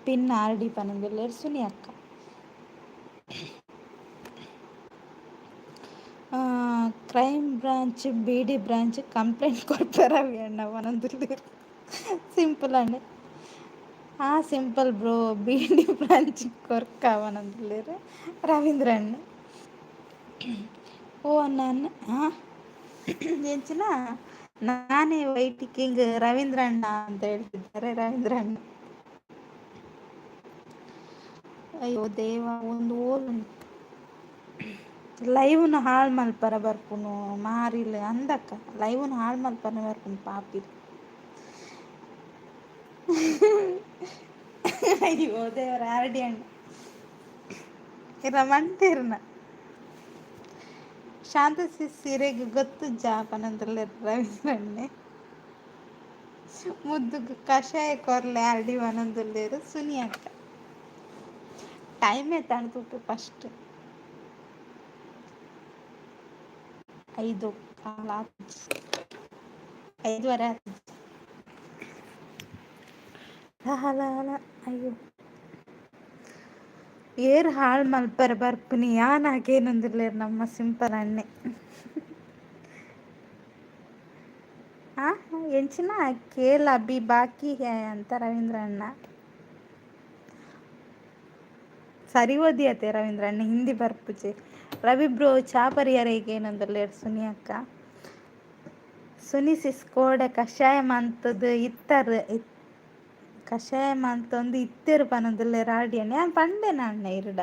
ಪಿನ್ ಆರ್ ಡಿ ಪನೊಂದುಲ್ಲೆರ್ ಸುನಿ ಅಕ್ಕ. Crime branch B D branch complaint ಕೊರ್ಪೆ ರವಿ ಅಣ್ಣ ಪನೊಂದುಲ್ಲೆರ್ ಸಿಂಪಲ್ ಅಣ್ಣೆ. ಸಿಂಪಲ್ ಬ್ರೋ, ಬಿ.ಡಿ ಬ್ರಾಂಚ್ ಕೊರ್ಕ ಪನೊಂದುಲ್ಲೆರ್ ರವೀಂದ್ರ ಅಣ್ಣೆ. ಓ ನಾನು ಎಂಚಿನ ನಾನೇ ವೈಟ್ ಕಿಂಗ್ ರವೀಂದ್ರ ಅಣ್ಣ ಅಂತ ಹೇಳ್ತಿದ್ದಾರೆ ರವೀಂದ್ರ ಅಣ್ಣ. ಅಯ್ಯೋ ದೇವ, ಒಂದು ಓಲು. ಲೈವ್ನ ಹಾಳು ಮಲ್ಪರ ಬರ್ಪುನು ಮಾರಿಲ್ ಅಂದಕ್ಕ, ಲೈವ್ನ ಹಾಳು ಮಲ್ಪರ ಬರ್ಪುನು ಪಾಪಿಲ್. ಅಯ್ಯೋ ದೇವರ ಆರ್ಡಿ ಅಣ್ಣ ಇರ ಮಂತಿರ್ನ. ಶಾಂತ ಸೀರೆಗೆ ಗೊತ್ತು ಜಾಪನಂದ್ರಲ್ಲ ರವೀಂದ್ರಣ್ಣೆ. ಮುದ್ದುಗು ಕಷಾಯ ಕೊರ್ಲೆ ಆರ್ಡಿ ಪನೊಂದುಲ್ಲೆರ್ ಸುನಿ ಅಕ್ಕ. ಟೈಮ್ ಎತ್ತಾಂಡ್ ತೂಪೆ ಫಸ್ಟ್. 5:15 ಆತಿಜಿ, 5:30 ಆತಿಜಿ. ಲ ಲ ಅಯ್ಯೋ ಏರ್ ಹಾಳು ಮಲ್ಪರ ಬರ್ಪುನಿ ಯಾನ್ ಆಕೇನೊಂದುಲ್ಲೆರ್ ನಮ್ಮ ಸಿಂಪಲ್ ಅಣ್ಣೆ. ಆ ಎಂಚಿನ ಕೇಲ್ ಅಭಿ ಬಾಕಿ ಹೈ ಅಂತ ರವೀಂದ್ರ ಅಣ್ಣ. ಸರಿ ಓದಿಯತೆ ರವೀಂದ್ರ ಅಣ್ಣ, ಹಿಂದಿ ಬರ್ಪುಜಿ. ರವಿ ಬ್ರೋ ಚಾ ಪರಿಯರೆಗ್ ಏನೊಂದುಲ್ಲೆರ್ ಸುನಿ ಅಕ್ಕ. ಸುನಿ ಸಿಸ್ ಕೋಡೆ ಕಷಾಯ ಮಂತುದು ಇತ್ತರ್ ಕಷಾಯ ಮಂತೊಂದು ಇತ್ತೆರ್ ಪನೊಂದುಲ್ಲೆರ್ ಆರ್ಡಿ ಅಣ್ಣ. ಯಾನ್ ಪಂಡೆನ ಅಣ್ಣ ಇರ್ಡ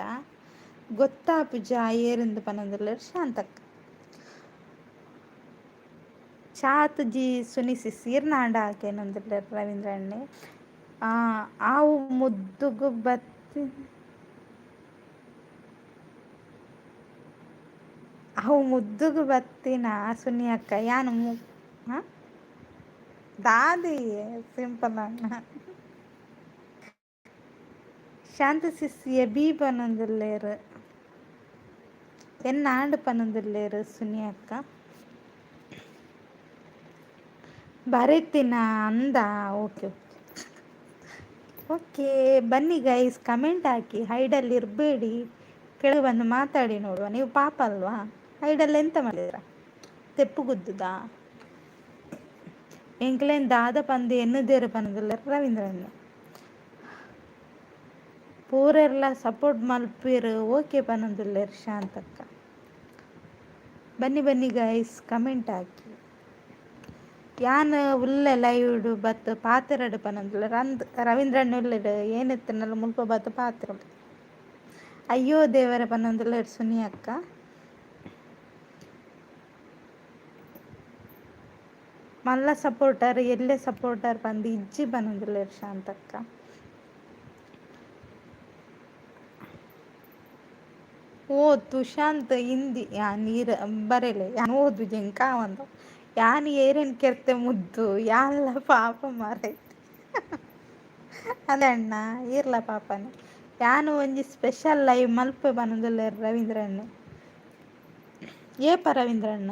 ಗೊತ್ತಾಪುಜ ಏರಿಂದು ಪನೊಂದುಲ್ಲೆರ್ ಶಾಂತಕ್ಕ. ಚಾತುಜಿ ಸುನಿ ಸಿಸ್ ಇರ್ನಾಂಡ ಆಕೇನೊಂದುಲ್ಲೆರ್ ರವೀಂದ್ರ ಅಣ್ಣೆ. ಆವು ಮುದ್ದುಗು ಬತ್ತಿ ಅವು ಮುದ್ದುಗು ಬತ್ತಿನ ಸುನಿ ಅಕ್ಕ ಯಾನ್ ದಾದಿ ಸಿಂಪಲ್ ಅಣ್ಣ. ಶಾಂತ ಸಿಸ್ ಎಬಿ ಪನೊಂದುಲ್ಲೆರ್ ಎನ್ನ ಆಂಡ್ ಪನೊಂದುಲ್ಲೆರ್ ಸುನಿ ಅಕ್ಕ. ಬರೆತಿನ ಅಂದ ಓಕೆ ಓಕೆ ಬನ್ನಿ ಗೈಸ್, ಕಮೆಂಟ್ ಹಾಕಿ, ಹೈಡಲ್ಲಿ ಇರಬೇಡಿ, ಕೆಳಗೆ ಬಂದು ಮಾತಾಡಿ ನೋಡುವ. ನೀವು ಪಾಪ ಅಲ್ವಾ, ಹೈಡಲ್ಲಿ ಎಂತ ಮಾಡಿದಿರ? ತೆಪ್ಪು ಗುದ್ದುದಾ? ಎಂಕ್ಲೇನ್ ದಾದ ಪಂದ್ ಎನ್ನುದೇರು ಪನೊಂದುಲ್ಲೆರ್ ರವೀಂದ್ರಣ್ಣ. ಪೂರೆರ್ಲ ಸಪೋರ್ಟ್ ಮಲ್ಪೆರ್ ಓಕೆ ಪನೊಂದುಲ್ಲೆರ್ ಶಾಂತಕ್ಕ. ಬನ್ನಿ ಬನ್ನಿ ಗೈಸ್, ಕಮೆಂಟ್ ಹಾಕಿ. ಯಾನ್ ಉಲ್ಲೆ ಲೈವ್ಡ್ ಬತ್ತ್ ಪಾತೆರಡ್ ಪನೊಂದುಲ್ಲೆರ್ ಅಂದ್ ರವೀಂದ್ರಣ್ಣ ಉಲ್ಲೆರ್ ಏನಿತ್ತುಂಡಲ ಮುಲ್ಪ ಬತ್ತ್ ಪಾತೆರೊಡು. ಅಯ್ಯೋ ದೇವರ ಪನೊಂದುಲ್ಲೆರ್ ಸುನಿ ಅಕ್ಕ. ಮಲ್ಲ ಸಪೋರ್ಟರ್ ಎಲ್ಲೆ ಸಪೋರ್ಟರ್ ಪಂದ್ ಇಜ್ಜಿ ಪನೊಂದುಲ್ಲೆರ್ ಶಾಂತಕ್ಕ. ಓ ತುಶಾಂತ್ ಹಿಂದಿ ಯಾನ್ ಈರ್ ಬರೆಲೆ ಯಾನ್ ಓದುಜಿ ಎಂಕ್ ಆವಂದ್. ಯಾನ್ ಏರೆನ್ ಕೆರ್ತೆ ಮುದ್ದು ಯಾನ್ಲ ಪಾಪ ಮಾರಾಯ್ತಿ. ಅದೇ ಅಣ್ಣ ಈರ್ಲ ಪಾಪನೆ. ಯಾನ್ ಒಂಜಿ ಸ್ಪೆಷಲ್ ಲೈವ್ ಮಲ್ಪೆ ಪನೊಂದುಲ್ಲೆರ್ ರವೀಂದ್ರ ಅಣ್ಣೆ. ಏಪ ರವೀಂದ್ರ ಅಣ್ಣ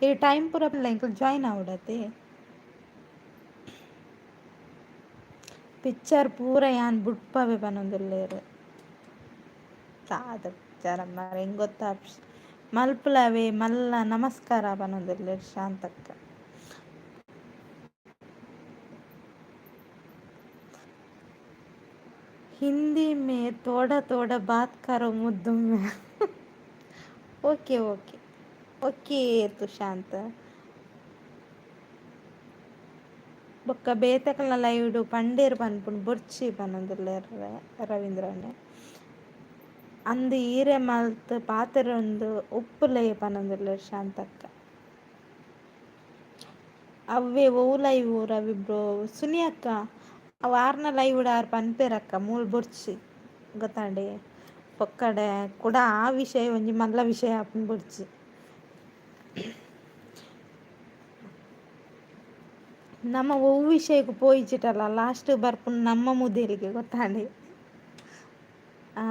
ಈ ಟೈಮ್ ಪೂರ ಎಂಕುಲು ಜಾಯಿನ್ ಆವೊಡತೆ. ಪಿಕ್ಚರ್ ಪೂರ ಯಾನ್ ಬುಡ್ಪವೆ ಪನೊಂದುಲ್ಲೆರ್. ದಾದ ಪಿಕ್ಚರ್ ಮಾರ್ರೆ ಎಂಕ್ ಗೊತ್ತಾಪುಜಿ. ಮಲ್ಪುಲವೆ ಮಲ್ಲ ನಮಸ್ಕಾರ ಪನೊಂದುಲ್ಲೆರ್ ಶಾಂತಕ್ಕ. ಹಿಂದಿ ಮೇ ತೋಡ ತೋಡ ಬಾತ್ ಕರೋ ಮುದ್ದು ಮೇ. Okay okay okay Tushant. ಬೊಕ್ಕ ಬೇತೆಕಲ್ನ ಲೈವ್ಡ್ ಪಂಡೇರ್ ಪನ್ಪುಂಡು ಬೊರ್ಚಿ ಪನೊಂದುಲ್ಲೆರ್ ರವೀಂದ್ರಣ್ಣೆ. ಅಂದ್ ಈರೆ ಮಲ್ತ್ ಪಾತೆರೊಂದು ಉಪ್ಪುಲೆ ಪನೊಂದುಲ್ಲೆರ್ ಶಾಂತಕ್ಕ. ಅವ್ವೆ ಒವು ಲೈವ್ ರವಿ ಬ್ರೋ? ಸುನಿ ಅಕ್ಕ ಅವು ಆರ್ನ ಲೈವ್ಡ್ ಆರ್ ಪನ್ಪೆರಕ್ಕ ಮೂಲು ಬೊರ್ಚಿ ಗೊತ್ತಾಂಡೆ. ಪೊಕ್ಕಡೆ ಕುಡ ಆ ವಿಷಯ ಒಂಜಿ ಮಲ್ಲ ವಿಷಯ ಆಪುಂಡು ಬೊರ್ಚಿ. ನಮ್ಮ ಒವು ವಿಷಯಕ್ಕೆ ಪೋಯಿಜಿಟಲ್ಲ ಲಾಸ್ಟ್ ಬರ್ಪುನು ನಮ್ಮ ಮುದೆಲ್ಗೆ ಗೊತ್ತಾಂಡೆ. ಆ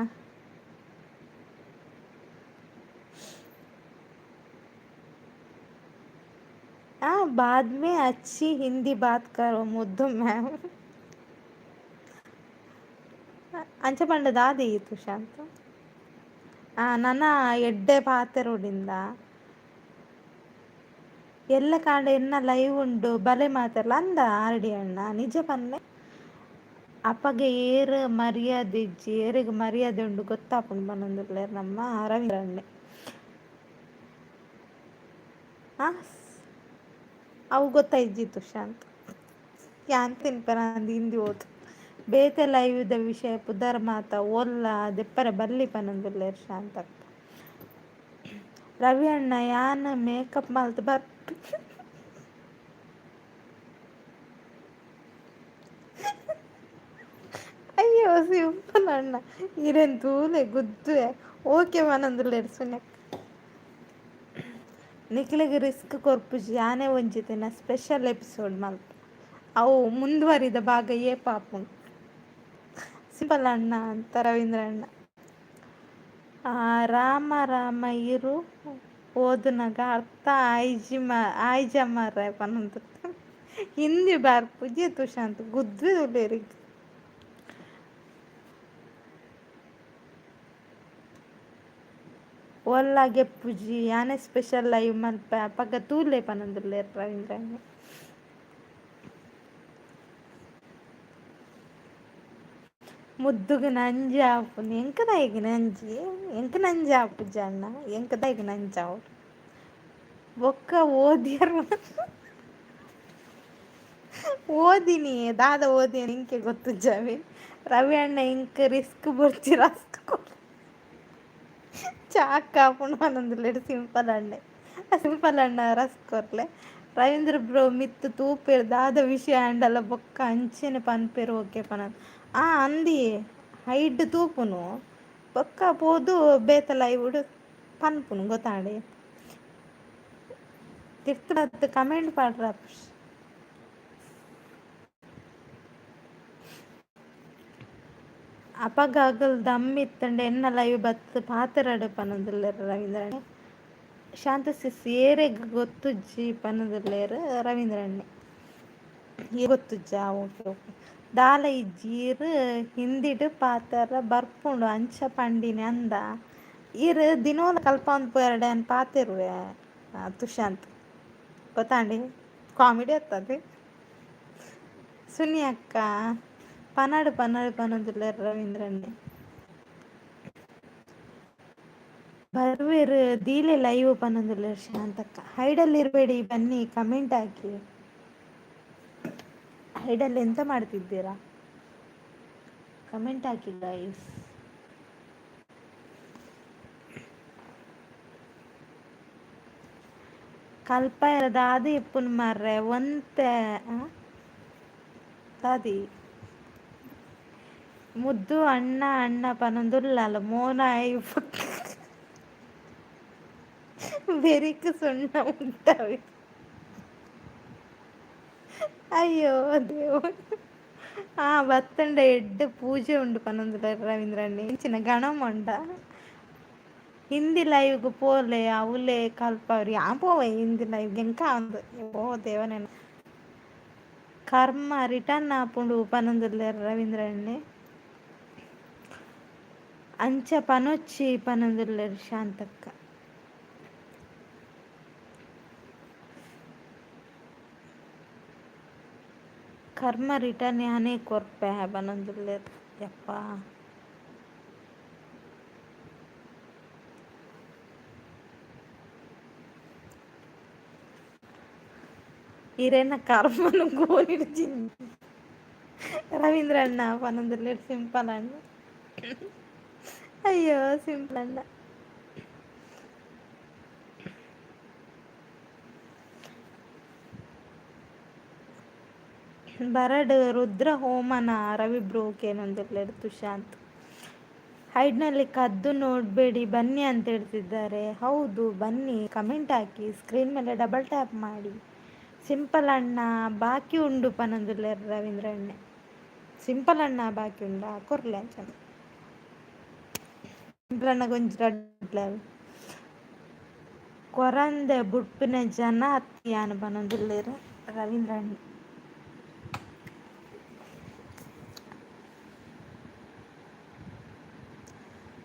बाद में अच्छी हिंदी बात करो मुद्दू मैम. ಅಂಚ ಪಂಡ ದಾದಿ ತುಶಾಂತ್. ನನ ಎಡ್ಡೆ ಪಾತೆರೊಡಿಂದ ಎಲ್ಲ ಕಾಂಡ ಎನ್ನ ಲೈವ್ ಉಂಡು ಬಲೆ ಮಾತೆರ್ಲ ಅಂದ ಆರ್ಡಿ ಅಣ್ಣ ನಿಜ ಪನ್ನೆ. ಅಪಗ ಏರ್ ಮರ್ಯಾದೆ ಇಜ್ಜಿ ಏರೆಗ್ ಮರ್ಯಾದೆ ಉಂಡು ಗೊತ್ತಾಪುಂಡು ಪನೊಂದುಲ್ಲೆರ್ ನಮ್ಮ ರವೀಂದ್ರ ಅಣ್ಣೆ. ಅವು ಗೊತ್ತಾಯಿಜ್ಜಿ ತುಶಾಂತ್. ಯಾನ್ ತಿನ್ಪೆನ ಅಂದ್ ಹಿಂದಿ ಓದು. ಬೇತೆ ಲೈವ್ದ ವಿಷಯ ಪುದರ್ ಮಾತ ಓಲ್ಲ ದೆಪ್ಪರೆ ಬಲ್ಲಿ ಪನೊಂದುಲ್ಲೆರ್ ಶಾಂತಕ್ಕ. ರವಿ ಅಣ್ಣ ಯಾನ್ ಮೇಕಪ್ ಮಲ್ತ್ ಬರ್ಪೆ. ಅಯ್ಯೋ ಸಿಂಪಲ್ ಅಣ್ಣ ಇರೆನ್ ತೂಲೆ ಗುದ್ದುವೆ ಓಕೆ ಪನೊಂದುಲ್ಲೆರ್ ಸುನಕ್. ನಿಕ್ಲೆಗ್ ರಿಸ್ಕ್ ಕೊರ್ಪುಜಿ ಯಾನೇ ಒಂಜಿ ದಿನ ಸ್ಪೆಷಲ್ ಎಪಿಸೋಡ್ ಮಲ್ಪೆ ಅವು ಮುಂದುವರಿದ ಭಾಗ ಏಪ ಆಪುಂಡು. ಸಿಂಪಲ್ ಅಣ್ಣ ಅಂತ ರವೀಂದ್ರ ಅಣ್ಣ. ರಾಮ ರಾಮ ಇರು ಓದುನಗ ಅರ್ಥ ಆಯ್ಜಿ ಆಯ್ಜ ಮಾರ್ರೆ ಪನೊಂದು ಹಿಂದಿ ಬರ್ಪುಜಿ ತುಶಾಂತ್ ಗುದ್ದುವೆ ಉಲ್ಲೆರ್. ಓಲ್ಲ ಗೆಪ್ಪುಜಿ ಯಾನೆ ಸ್ಪೆಷಲ್ ಲೈವ್ ಮಲ್ಪೆ ಅಪಗ ತೂಲೆ ಪನೊಂದುಲ್ಲೆರ್ ರವೀಂದ್ರ ಅಣ್ಣೆ. ಮುದ್ದುಗು ನಂಜಿ ಆಪುನಿ ಎಂಕ್ ದಾಯೆಗ್ ನಂಜಿ ಎಂಕ್ ನಂಜಿ ಆಪುಜಿ ಅಣ್ಣ ಎಂಕ್ ದಾಯೆಗ್ ನಂಜಿ ಆವೊಡು ಬೊಕ್ಕ ಓದಿಯರ್ ಓದಿನಿ ದಾದ ಓದಿನಿ ಎಂಕೆ ಗೊತ್ತುಜ್ಜಾವೆ ರವಿ ಅಣ್ಣ ಎಂಕ್ ರಿಸ್ಕ್ ಬೊರ್ಚಿ ರಸ್ಕ್ ಕೊರ್ ಚಾಕ್ ಆಪುಂಡು ಪನೊಂದುಲ್ಲೆರ್ ಸಿಂಪಲ್ ಅಣ್ಣೆ. ಸಿಂಪಲ್ ಅಣ್ಣ ರಸ್ಕ್ ಕೊರ್ಲೆ. ರವೀಂದ್ರ ಬ್ರೋ ಮಿತ್ತ್ ತೂಪೆರ್ ದಾದ ವಿಷಯ ಆಂಡಲ ಬೊಕ್ಕ ಅಂಚೆನೆ ಪನ್ಪೆರ್ ಓಕೆ ಪನೊಂದು ಆ ಅಂದಿ ಹೈಡ್ ತೂಪುನು ಬೊಕ್ಕ ಪೋದು ಬೇತೆ ಲೈವ್ ಪನ್ಪುನು ಗೊತ್ತಾಂಡೆ. ತಿರ್ತ್ ಬತ್ತ್ ಕಮೆಂಟ್ ಪಾಡ್ರ ಅಪಗ ಅಗಲ್ ದಮ್ ಇತ್ತಂಡ ಎನ್ನ ಲೈವ್ ಬತ್ತ್ ಪಾತೆರಡ್ ಪನೊಂದುಲ್ಲೆರ್ ರವೀಂದ್ರ ಅಣ್ಣೆ. ಶಾಂತ ಸಿಸ್ ಏರೆಗ್ ಗೊತ್ತುಜ್ಜಿ ಪನೊಂದುಲ್ಲೆರ್ ರವೀಂದ್ರ ಅಣ್ಣೆ. ಗೊತ್ತುಜ್ಜಾ ಓಕೆ ಓಕೆ. ದಾಲ ಇಜ್ಜಿ ಈರ್ ಹಿಂದಿಡ್ ಪಾತೆರ ಬರ್ಪುಂಡು ಅಂಚ ಪಂಡಿನಿ ಅಂದ. ಈರ್ ದಿನೋಲ ಕಲ್ಪವೊಂದು ಪೋಯರ್ಡ ಯಾನ್ ಪಾತೆರುವೆ ತುಶಾಂತ್ ಗೊತ್ತಾಂಡಿ ಕಾಮಿಡಿ ಅತ್ತದು. ಸುನಿ ಅಕ್ಕ ಪನಡ್ ಪನಡ್ ಪನೊಂದುಲ್ಲೆರ್ ರವೀಂದ್ರ ಅಣ್ಣೆ. ಬರ್ವೆರ್ ದೀಲೆ ಲೈವ್ ಪನೊಂದುಲ್ಲೆರ್ ಶಾಂತಕ್ಕ. ಹೈಡಲ್ಲಿ ಇರಬೇಡಿ ಬನ್ನಿ ಕಮೆಂಟ್ ಹಾಕಿ. ಹೈಡಲ್ಲಿ ಎಂತ ಮಾಡ್ತಿದ್ದೀರಾ? Comment hockey guys. ಕಲ್ಪಯೆರೆ ದಾದ ಇಪ್ಪುನು ಮಾರ್ರೆ ಒಂತೆ ದಾದಿ ಮುದ್ದು ಅಣ್ಣ ಅಣ್ಣ ಪನೊಂದುಲ್ಲಲ್ ಮೋನ ಬೆರಿಕ್ ಸುಣ್ಣ ಮುಟ್ಟವೆ. ಅಯ್ಯೋ ದೇವ. ಆ ಬತ್ತಂಡ ಎಡ್ಡೆ ಪೂಜೆ ಉಂಡು ಪನೊಂದುಲ್ಲೆರ್ ರವೀಂದ್ರ ಅಣ್ಣೆ. ಇಂಚಿನ ಗಣಮೊಂಡ ಹಿಂದಿ ಲೈವ್ಗ್ ಪೋಲೆ ಅವುಲೆ ಕಲ್ಪವರ್ ಯಾನ್ ಪೋವೆ ಹಿಂದಿ ಲೈವ್ ಎಂಕ್ ಆವಂದ್ ಓ ದೇವನೆನ. ಕರ್ಮ ರಿಟರ್ನ್ ಆಪುಂಡು ಪನೊಂದುಲ್ಲೆರ್ ರವೀಂದ್ರ ಅಣ್ಣೆ. ಅಂಚ ಪನೊಚ್ಚಿ ಪನೊಂದುಲ್ಲೆರ್ ಶಾಂತಕ್ಕ. ಕರ್ಮ ರಿಟರ್ನ್ ಯಾನೇ ಕೊರ್ಪೆ ಪನೊಂದುಲ್ಲೆರ್ ಯಪ್ಪಾ. ಇರೆನ ಕರ್ಮನು ಗೋಲಿಡ್ ಜಿಂಜಿ ರವೀಂದ್ರ ಅಣ್ಣ ಪನೊಂದುಲ್ಲೆರ್ ಸಿಂಪಲ್ ಅಣ್ಣ. ಅಯ್ಯೋ ಸಿಂಪಲ್ ಅಣ್ಣ. ಬರಡ್ ರುದ್ರ ಹೋಮನ ರವಿ ಬ್ರೋ ಕೇನೊಂದುಲ್ಲೆರ್ ತುಶಾಂತ್. ಹೈಡ್ನಲ್ಲಿ ಕದ್ದು ನೋಡಬೇಡಿ ಬನ್ನಿ ಅಂತ ಹೇಳ್ತಿದ್ದಾರೆ. ಹೌದು ಬನ್ನಿ ಕಮೆಂಟ್ ಹಾಕಿ ಸ್ಕ್ರೀನ್ ಮೇಲೆ ಡಬಲ್ ಟ್ಯಾಪ್ ಮಾಡಿ. ಸಿಂಪಲ್ ಅಣ್ಣ ಬಾಕಿ ಉಂಡು ಪನೊಂದುಲ್ಲೆರ್ ರವೀಂದ್ರ ಅಣ್ಣೆ. ಸಿಂಪಲ್ ಅಣ್ಣ ಬಾಕಿ ಉಂಡಾ ಕೊರ್ಲೆ ಅಂಚನೆ. ಸಿಂಪಲ್ ಅಣ್ಣಗ್ ಒಂಜಿ ರಡ್ಡ್ ಕೊರಂದೆ ಬುಡ್ಪಿನ ಜನ ಅತ್ತ್ ಯಾನ್ ಪನೊಂದುಲ್ಲೆರ್ ರವೀಂದ್ರ ಅಣ್ಣೆ.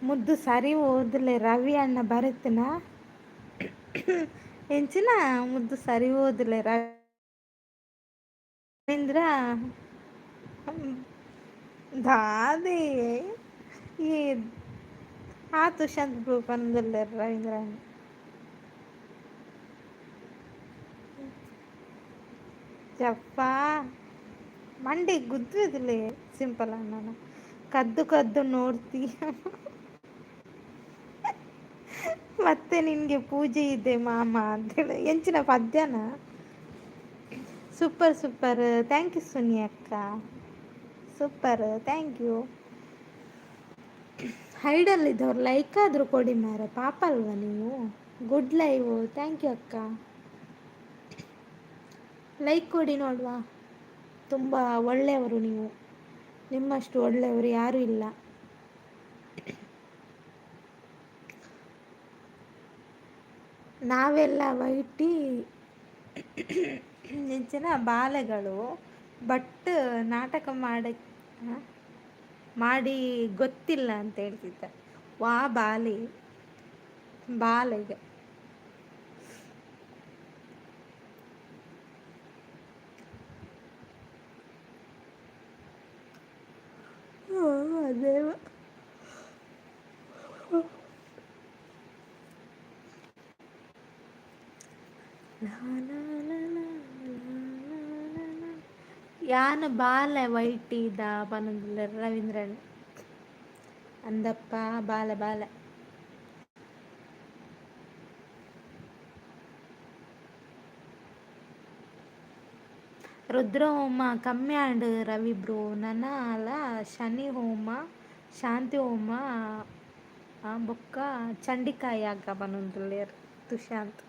ಮುದ್ದು ಸರಿ ಓದ್ಲೆ ರವಿ ಅಣ್ಣ ಬರೆತಿನ ಎಂಚಿನ ಮುದ್ದು ಸರಿ ಓದ್ಲೆ ರವೀಂದ್ರ ದಾದೆ ಈ ಆ ತುಶಾಂತ್ ಬ್ರೋ ಪನೊಂದುಲ್ಲೆರ್ ರವೀಂದ್ರ ಅಣ್ಣ. ಯಪ್ಪಾ ಮಂಡೆ ಗುದ್ದುವುದಿಲ್ಲ ಸಿಂಪಲ್ ಅಣ್ಣನ. ಕದ್ದು ಕದ್ದು ನೋಡ್ತೀಯ. ಮತ್ತೆ ನಿನಗೆ ಪೂಜೆ ಇದೆ ಮಾಮ ಅಂತೇಳಿ ಎಂಚಿನ ಪದ್ಯನ. Super super, thank you Suni ಅಕ್ಕ. Super, thank you. ಹೈಡಲ್ಲಿದ್ದವ್ರು ಲೈಕ್ ಆದರೂ ಕೊಡಿ ಮಾರೆ, ಪಾಪ ಅಲ್ವಾ ನೀವು. ಗುಡ್ ಲೈವ್, thank you ಅಕ್ಕ. ಲೈಕ್ ಕೊಡಿ ನೋಡುವ. ತುಂಬ ಒಳ್ಳೆಯವರು ನೀವು, ನಿಮ್ಮಷ್ಟು ಒಳ್ಳೆಯವರು ಯಾರೂ ಇಲ್ಲ. ನಾವೆಲ್ಲ ವೈಟಿ ನೆಂಚಿನ ಬಾಲೆಗಳು, ಬಟ್ ನಾಟಕ ಮಾಡಿ ಗೊತ್ತಿಲ್ಲ ಅಂತ ಹೇಳ್ತಿದ್ದ. ವಾ ಬಾಲಿ ಬಾಲೆಗೆ. ಅದೇ ಯಾನ ಬಾಲೆ ವೈಟಿದ ಪನೊಂದುಲ್ಲೆರ್ ರವೀಂದ್ರನ್ ಅಂದಪ್ಪ ಬಾಲೆ ಬಾಲೆ. ರುದ್ರ ಹೋಮ ಕಮ್ಮಿ ಆಂಡ್ ರವಿ ಬ್ರೋ, ನನಲ ಶನಿ ಹೋಮ ಶಾಂತಿ ಹೋಮ ಬೊಕ್ಕ ಚಂಡಿಕಾ ಯಾಗ ಪನೊಂದುಲ್ಲೆರ್ ತುಶಾಂತ್.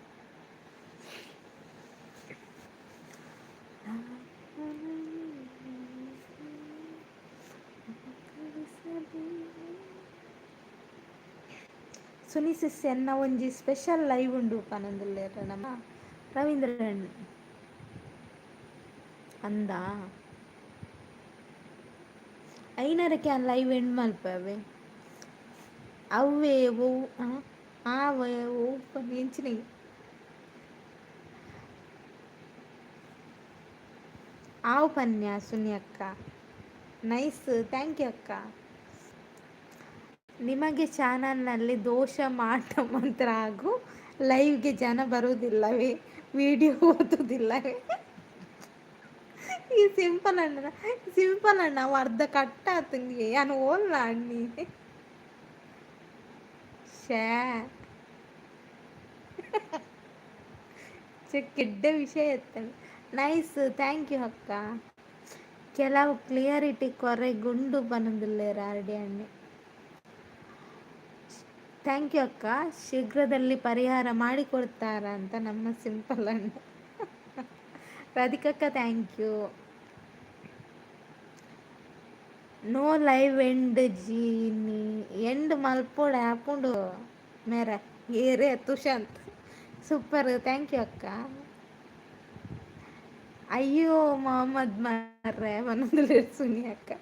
ಸುನಿಸಿಸ್ ಎನ್ನ ಒಂಜಿ ಸ್ಪೆಷಲ್ ಲೈವ್ ಉಂಡು ಪನೊಂದುಲ್ಲೆರ್ ನಮ್ಮ ರವೀಂದ್ರನ್ ಅಂದ. ಐನರಕ್ಕೆ ಯಾನ್ ಲೈವ್ ಎಂಡ್ ಮಲ್ಪವೆ ಅವ್ವೇ ಒವು ಆವೆ ಒವು ಎಂಚಿನ ಆವು ಪನ್ಯ ಸುನಿ ಅಕ್ಕ. ನೈಸ್, thank you ಅಕ್ಕ. ನಿಮಗೆ ಚಾನಲ್ನಲ್ಲಿ ದೋಷ ಮಾಟ ಮಂತ್ರ ಹಾಗೂ ಲೈವ್ಗೆ ಜನ ಬರುವುದಿಲ್ಲವೇ, ವಿಡಿಯೋ ಓದುವುದಿಲ್ಲವೇ? ಈ ಸಿಂಪಲ್ ಅಣ್ಣ, ಸಿಂಪಲ್ ಅಣ್ಣ ಅವು ಅರ್ಧ ಕಟ್ಟ ಆತಂಗೆ ಯಾನ್ ಓಲ್ಲ ಅಣ್ಣಿ. ಶ್ಯಾ ಕೆಡ್ಡ ವಿಷಯ ಎತ್ತಂಡು. ನೈಸ್, thank you ಅಕ್ಕ. ಕೆಲವು ಕ್ಲಿಯರಿಟಿ ಕೊರೆ ಗುಂಡು ಪನೊಂದುಲ್ಲೆರ್ ಆರ್ಡಿ ಅಣ್ಣೆ. Thank you ಅಕ್ಕ. ಶೀಘ್ರದಲ್ಲಿ ಪರಿಹಾರ ಮಾಡಿಕೊಡ್ತಾರ ಅಂತ ನಮ್ಮ ಸಿಂಪಲ್ ಅಣ್ಣ. ರಾಧಿಕಕ್ಕ thank you. No live end Jeeni end ಮಲ್ಪೊಡೆ ಆಪುಂಡು ಮೇರೆ ಏರೆ ತುಶಾಂತ್. ಸೂಪರ್, thank you ಅಕ್ಕ. ಅಯ್ಯೋ ಮೊಹಮ್ಮದ್ ಮಾರ್ರೆ ಪನೊಂದುಲ್ಲೆರ್ ಸುನಿ ಅಕ್ಕ.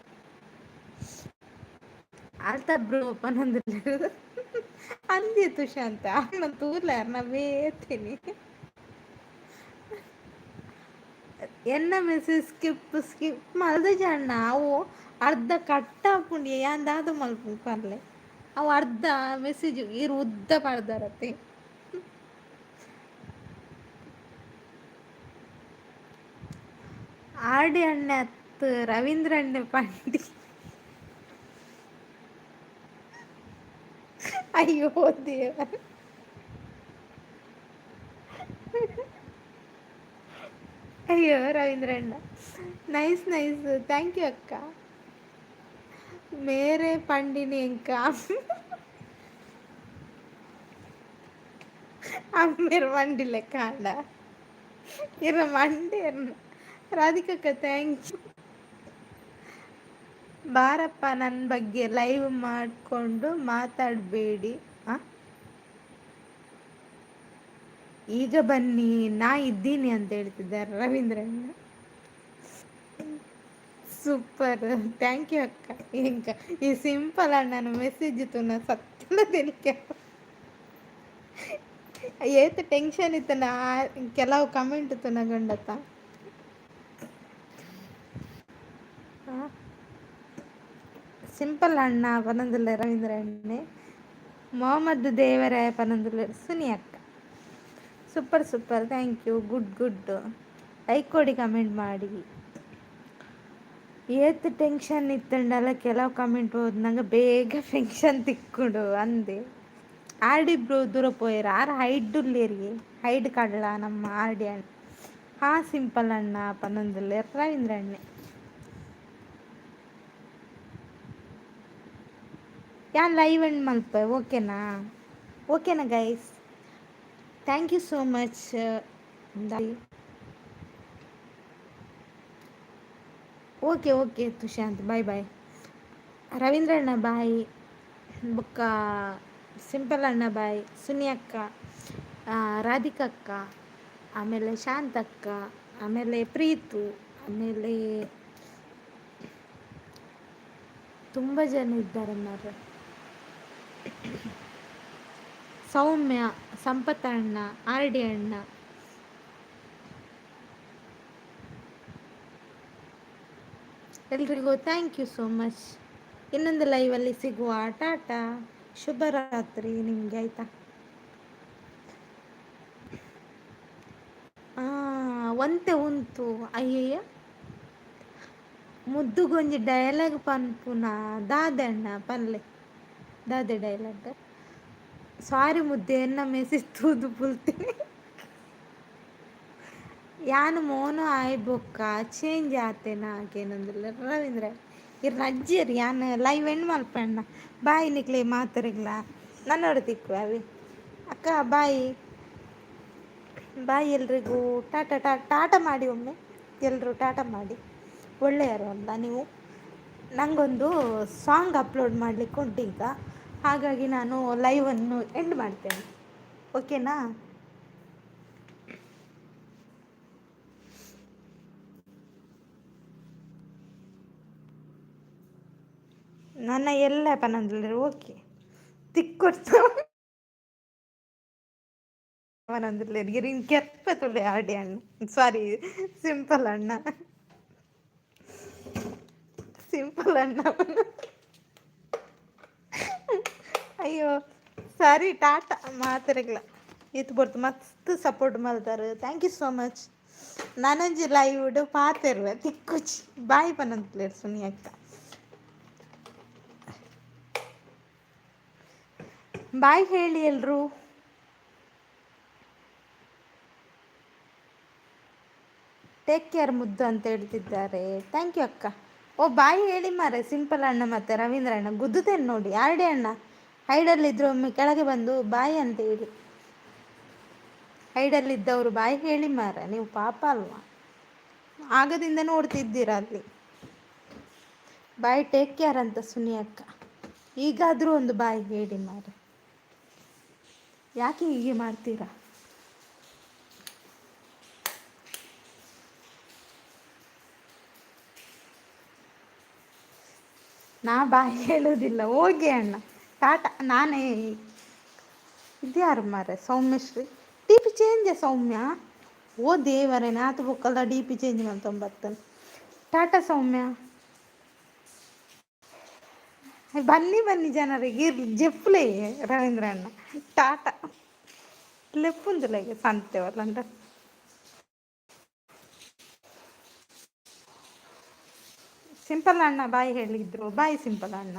ಅಲ್ತ ಬ್ರೋ ಪನೊಂದುಲ್ಲೆರ್ ಅಂದೆ ತುಶಾಂತ. ಅಣ್ಣ ತೂಲೆ ಅರ್ನ ಬೇತೀನಿ. ಎನ್ನ ಮೆಸೇಜ್ ಸ್ಕಿಪ್ ಸ್ಕಿಪ್ ಮಲ್ದಿಜ ಅಣ್ಣ, ಅವು ಅರ್ಧ ಕಟ್ ಆಪುಂಡು ಯಾನ್ ದಾದ ಮಲ್ಪುಂಡು ಪನ್ಲೆ. ಅವು ಅರ್ಧ ಮೆಸೇಜ್ ಈರ್ ಉದ್ದ ಪಾಡ್ದಾರತೆ. ಆರ್ಡಿ ಅಣ್ಣೆ ಅತ್ ರವೀಂದ್ರ ಅಣ್ಣೆ ಪಂಡಿ. ಅಯ್ಯೋ ದೇವ. ಅಯ್ಯೋ ರವೀಂದ್ರ ಅಣ್ಣ, ನೈಸ್ ನೈಸ್, thank you ಅಕ್ಕ. ಮೇರೆ ಪಂಡಿನಿ ಎಂಕ ಅಮ್ಮೆರ್ ಮಂಡಿ ಲೆಕ್ಕ ಆಂಡ ಇರ ಮಂಡೆ. ರಾಧಿಕಕ್ಕ thank you. ಬಾರಪ್ಪ ನನ್ನ ಬಗ್ಗೆ ಲೈವ್ ಮಾಡಿಕೊಂಡು ಮಾತಾಡಬೇಡಿ. ಈಗ ಬನ್ನಿ ನಾ ಇದ್ದೀನಿ ಅಂತ ಹೇಳ್ತಿದ್ದಾರೆ ರವೀಂದ್ರಣ್ಣ. ಸೂಪರ್, thank you ಅಕ್ಕ. ಎಂಕ ಈ ಸಿಂಪಲ್ ಅಣ್ಣನ ಮೆಸೇಜ್ ತೂನ ಸತ್ತಲ ತೆಲಿಕೆ. ಏತ್ ಟೆನ್ಷನ್ ಇತ್ತನ ಕೆಲವು ಕಮೆಂಟ್ ತುನಗಂಡತ. ಸಿಂಪಲ್ ಅಣ್ಣ ಪನೊಂದುಲ್ಲೆ ರವೀಂದ್ರ ಅಣ್ಣೆ. ಮೊಹಮ್ಮದ್ ದೇವರಾಯ ಪನೊಂದುಲ್ಲೆ ಸುನಿ ಅಕ್ಕ. Super super, thank you. Good good, like ಕೊಡಿ, ಕಮೆಂಟ್ ಮಾಡಿ. ಏತ್ ಟೆನ್ಷನ್ ಇತ್ತಂಡಲ ಕೆಲವು ಕಮೆಂಟ್ ಓದ್ನಂಗ ಬೇಗ ಫೆನ್ಷನ್ ತಿಕ್ಕುಡು ಅಂದೆ. ಆರ್ ಡಿ ಬ್ರೋ ದೂರ ಪೋಯೆರ್ ಆರ್ ಹೈಡ್ ಉಲ್ಲೇರಿಗೆ ಹೈಡ್ ಕಡ್ಲ ನಮ್ಮ ಆರ್ ಡಿ ಅಣ್ಣ. ಹಾ ಸಿಂಪಲ್ ಅಣ್ಣ ಪನೊಂದುಲ್ಲೆರ್ ರವೀಂದ್ರ ಅಣ್ಣೆ. ಯಾನ್ ಲೈವ್ ಎಂಡ್ ಮಲ್ಪೆ ಓಕೆನಾ? ಓಕೆನಾ guys? Thank you so much. Okay okay Tushanth, bye bye. Ravindra ಅಣ್ಣ ಬಾಯ್, ಬೊಕ್ಕ ಸಿಂಪಲ್ ಅಣ್ಣ ಬಾಯ್, ಸುನಿ ಅಕ್ಕ, ರಾಧಿಕಕ್ಕ, ಆಮೇಲೆ ಶಾಂತಕ್ಕ, ಆಮೇಲೆ ಪ್ರೀತು, ಆಮೇಲೆ ತುಂಬ ಜನ ಇದ್ದಾರೆ ಮಾರ್ರೆ. ಸೌಮ್ಯ, ಸಂಪತ್ ಅಣ್ಣ, ಆರ್ ಡಿ ಅಣ್ಣ. ಎಲ್ರಿಗೂ thank you so much. ಇನ್ನೊಂದು ಲೈವಲ್ಲಿ ಸಿಗುವ. ಟಾಟಾ, ಶುಭರಾತ್ರಿ ನಿಮಗೆ, ಆಯಿತಾ? ಒಂತೆ ಉಂತು ಅಯ್ಯಯ್ಯ ಮುದ್ದುಗೊಂಜಿ ಡೈಲಾಗ್ ಪನ್ಪುನ ದಾದೆ ಅಣ್ಣ ಪನ್ಲೆ ದಾದೆ ಡೈಲಾಗ್? ಸಾರಿ ಮುದ್ದೆ ಎನ್ನ ಮೆಸೇಜ್ ತೂದು ಬುಲ್ತೀನಿ. ಯಾನ್ ಮೋನು ಆಯ್ ಬೊಕ್ಕ ಚೇಂಜ್ ಆತೆನಾ ಕೇನೊಂದುಲ್ಲೆರ್ ರವೀಂದ್ರ. ಇರ್ನ ಅಜ್ಜಿಯರ್ ಯಾನ್ ಲೈವ್ ಎಂಡ್ ಮಲ್ಪಣ್ಣ. ಬಾಯ್ ನಿಕ್ಲೆ ಮಾತೆರೆಗ್ಲ ನನ್ನೋಡು ತಿಕ್ಕುವೆ ಅವಿ ಅಕ್ಕ. ಬಾಯ್ ಬಾಯ್ ಎಲ್ರಿಗೂ. ಟಾಟಾ ಟಾಟಾ ಮಾಡಿ ಒಮ್ಮೆ ಎಲ್ಲರೂ ಟಾಟಾ ಮಾಡಿ. ಒಳ್ಳೆಯರು ಅಲ್ಲ ನೀವು? ನನಗೊಂದು ಸಾಂಗ್ ಅಪ್ಲೋಡ್ ಮಾಡಲಿಕ್ಕೆ ಉಂಟು ಈಗ, ಹಾಗಾಗಿ ನಾನು ಲೈವನ್ನು ಎಂಡ್ ಮಾಡ್ತೇನೆ, ಓಕೆನಾ? ನನ್ನ ಎಲ್ಲ ಪನೊಂದುಲ್ಲೆರ್ ಓಕೆ ತಿಕ್ಕೊಡ್ತು ಪನೊಂದುಲ್ಲೆರ್ ಇರ್ ಕೆರ್ಪೆ ತುಲೆ ಆಡಿ ಅಣ್ಣ, ಸಾರಿ ಸಿಂಪಲ್ ಅಣ್ಣ, ಸಿಂಪಲ್ ಅಣ್ಣ. ಅಯ್ಯೋ ಸರಿ, ಟಾಟಾ ಮಾತೆರೆಗ್ಲ. ಈತ್ ಪೊರ್ತು ಮಸ್ತ್ ಸಪೋರ್ಟ್ ಮಲ್ತಾರ್, thank you so much. ನನೊಂಜಿ ಲೈವ್ ಪಾತೆರುವೆ, ತಿಕ್ಕುಜಿ. ಬಾಯ್ ಪನೊಂದುಲ್ಲೆರ್ ಸುನಿ ಅಕ್ಕ. ಬಾಯ್ ಹೇಳಿ ಎಲ್ರು. ಟೇಕ್ ಕೇರ್ ಮುದ್ದು ಅಂತ ಹೇಳ್ತಿದ್ದಾರೆ, thank you ಅಕ್ಕ. ಓ ಬಾಯ್ ಹೇಳಿ ಮಾರೆ ಸಿಂಪಲ್ ಅಣ್ಣ ಮತ್ತು ರವೀಂದ್ರ ಅಣ್ಣ. ಗುದ್ದುತ್ತೇನೆ ನೋಡಿ. ಆರ್ಡಿ ಅಣ್ಣ ಹೈಡಲ್ಲಿದ್ದರು ಒಮ್ಮೆ ಕೆಳಗೆ ಬಂದು ಬಾಯ್ ಅಂತ ಹೇಳಿ. ಹೈಡಲ್ಲಿದ್ದವರು ಬಾಯ್ ಹೇಳಿ ಮಾರ, ನೀವು ಪಾಪ ಅಲ್ವಾ, ಆಗದಿಂದ ನೋಡ್ತಿದ್ದೀರ ಅಲ್ಲಿ. ಬಾಯ್, ಟೇಕ್ ಕೇರ್ ಅಂತ ಸುನಿ ಅಕ್ಕ. ಈಗಾದರೂ ಒಂದು ಬಾಯ್ ಹೇಳಿ ಮಾರ, ಯಾಕೆ ಹೀಗೆ ಮಾಡ್ತೀರಾ? ನಾ ಬಾಯ್ ಹೇಳೋದಿಲ್ಲ, ಹೋಗಿ ಅಣ್ಣ, ಟಾಟಾ. ನಾನೇ ಇದ್ಯಾರು ಮಾರೆ? ಸೌಮ್ಯಶ್ರೀ ಡಿ ಪಿ ಚೇಂಜ್ ಸೌಮ್ಯ. ಓ ದೇವರೇ, ನಾತು ಬೊಕ್ಕಲ್ದ ಡಿ ಪಿ ಚೇಂಜ್ ಮಲ್ತೊಂಬತ್ತನ್. ಟಾಟಾ ಸೌಮ್ಯ. ಬನ್ನಿ ಬನ್ನಿ ಜನರಿಗೆ ಇರ್ಲಿ ಜೆಪ್ಲೆ. ರವೀಂದ್ರ ಅಣ್ಣ ಟಾಟಾ. ಲೆಪ್ಪುಂದುಲೆಗೆ ಸಂತೆ ವಲ್ಲಂಡ. ಸಿಂಪಲ್ ಅಣ್ಣ ಬಾಯ್ ಹೇಳಿದ್ರು, ಬಾಯ್ ಸಿಂಪಲ್ ಅಣ್ಣ.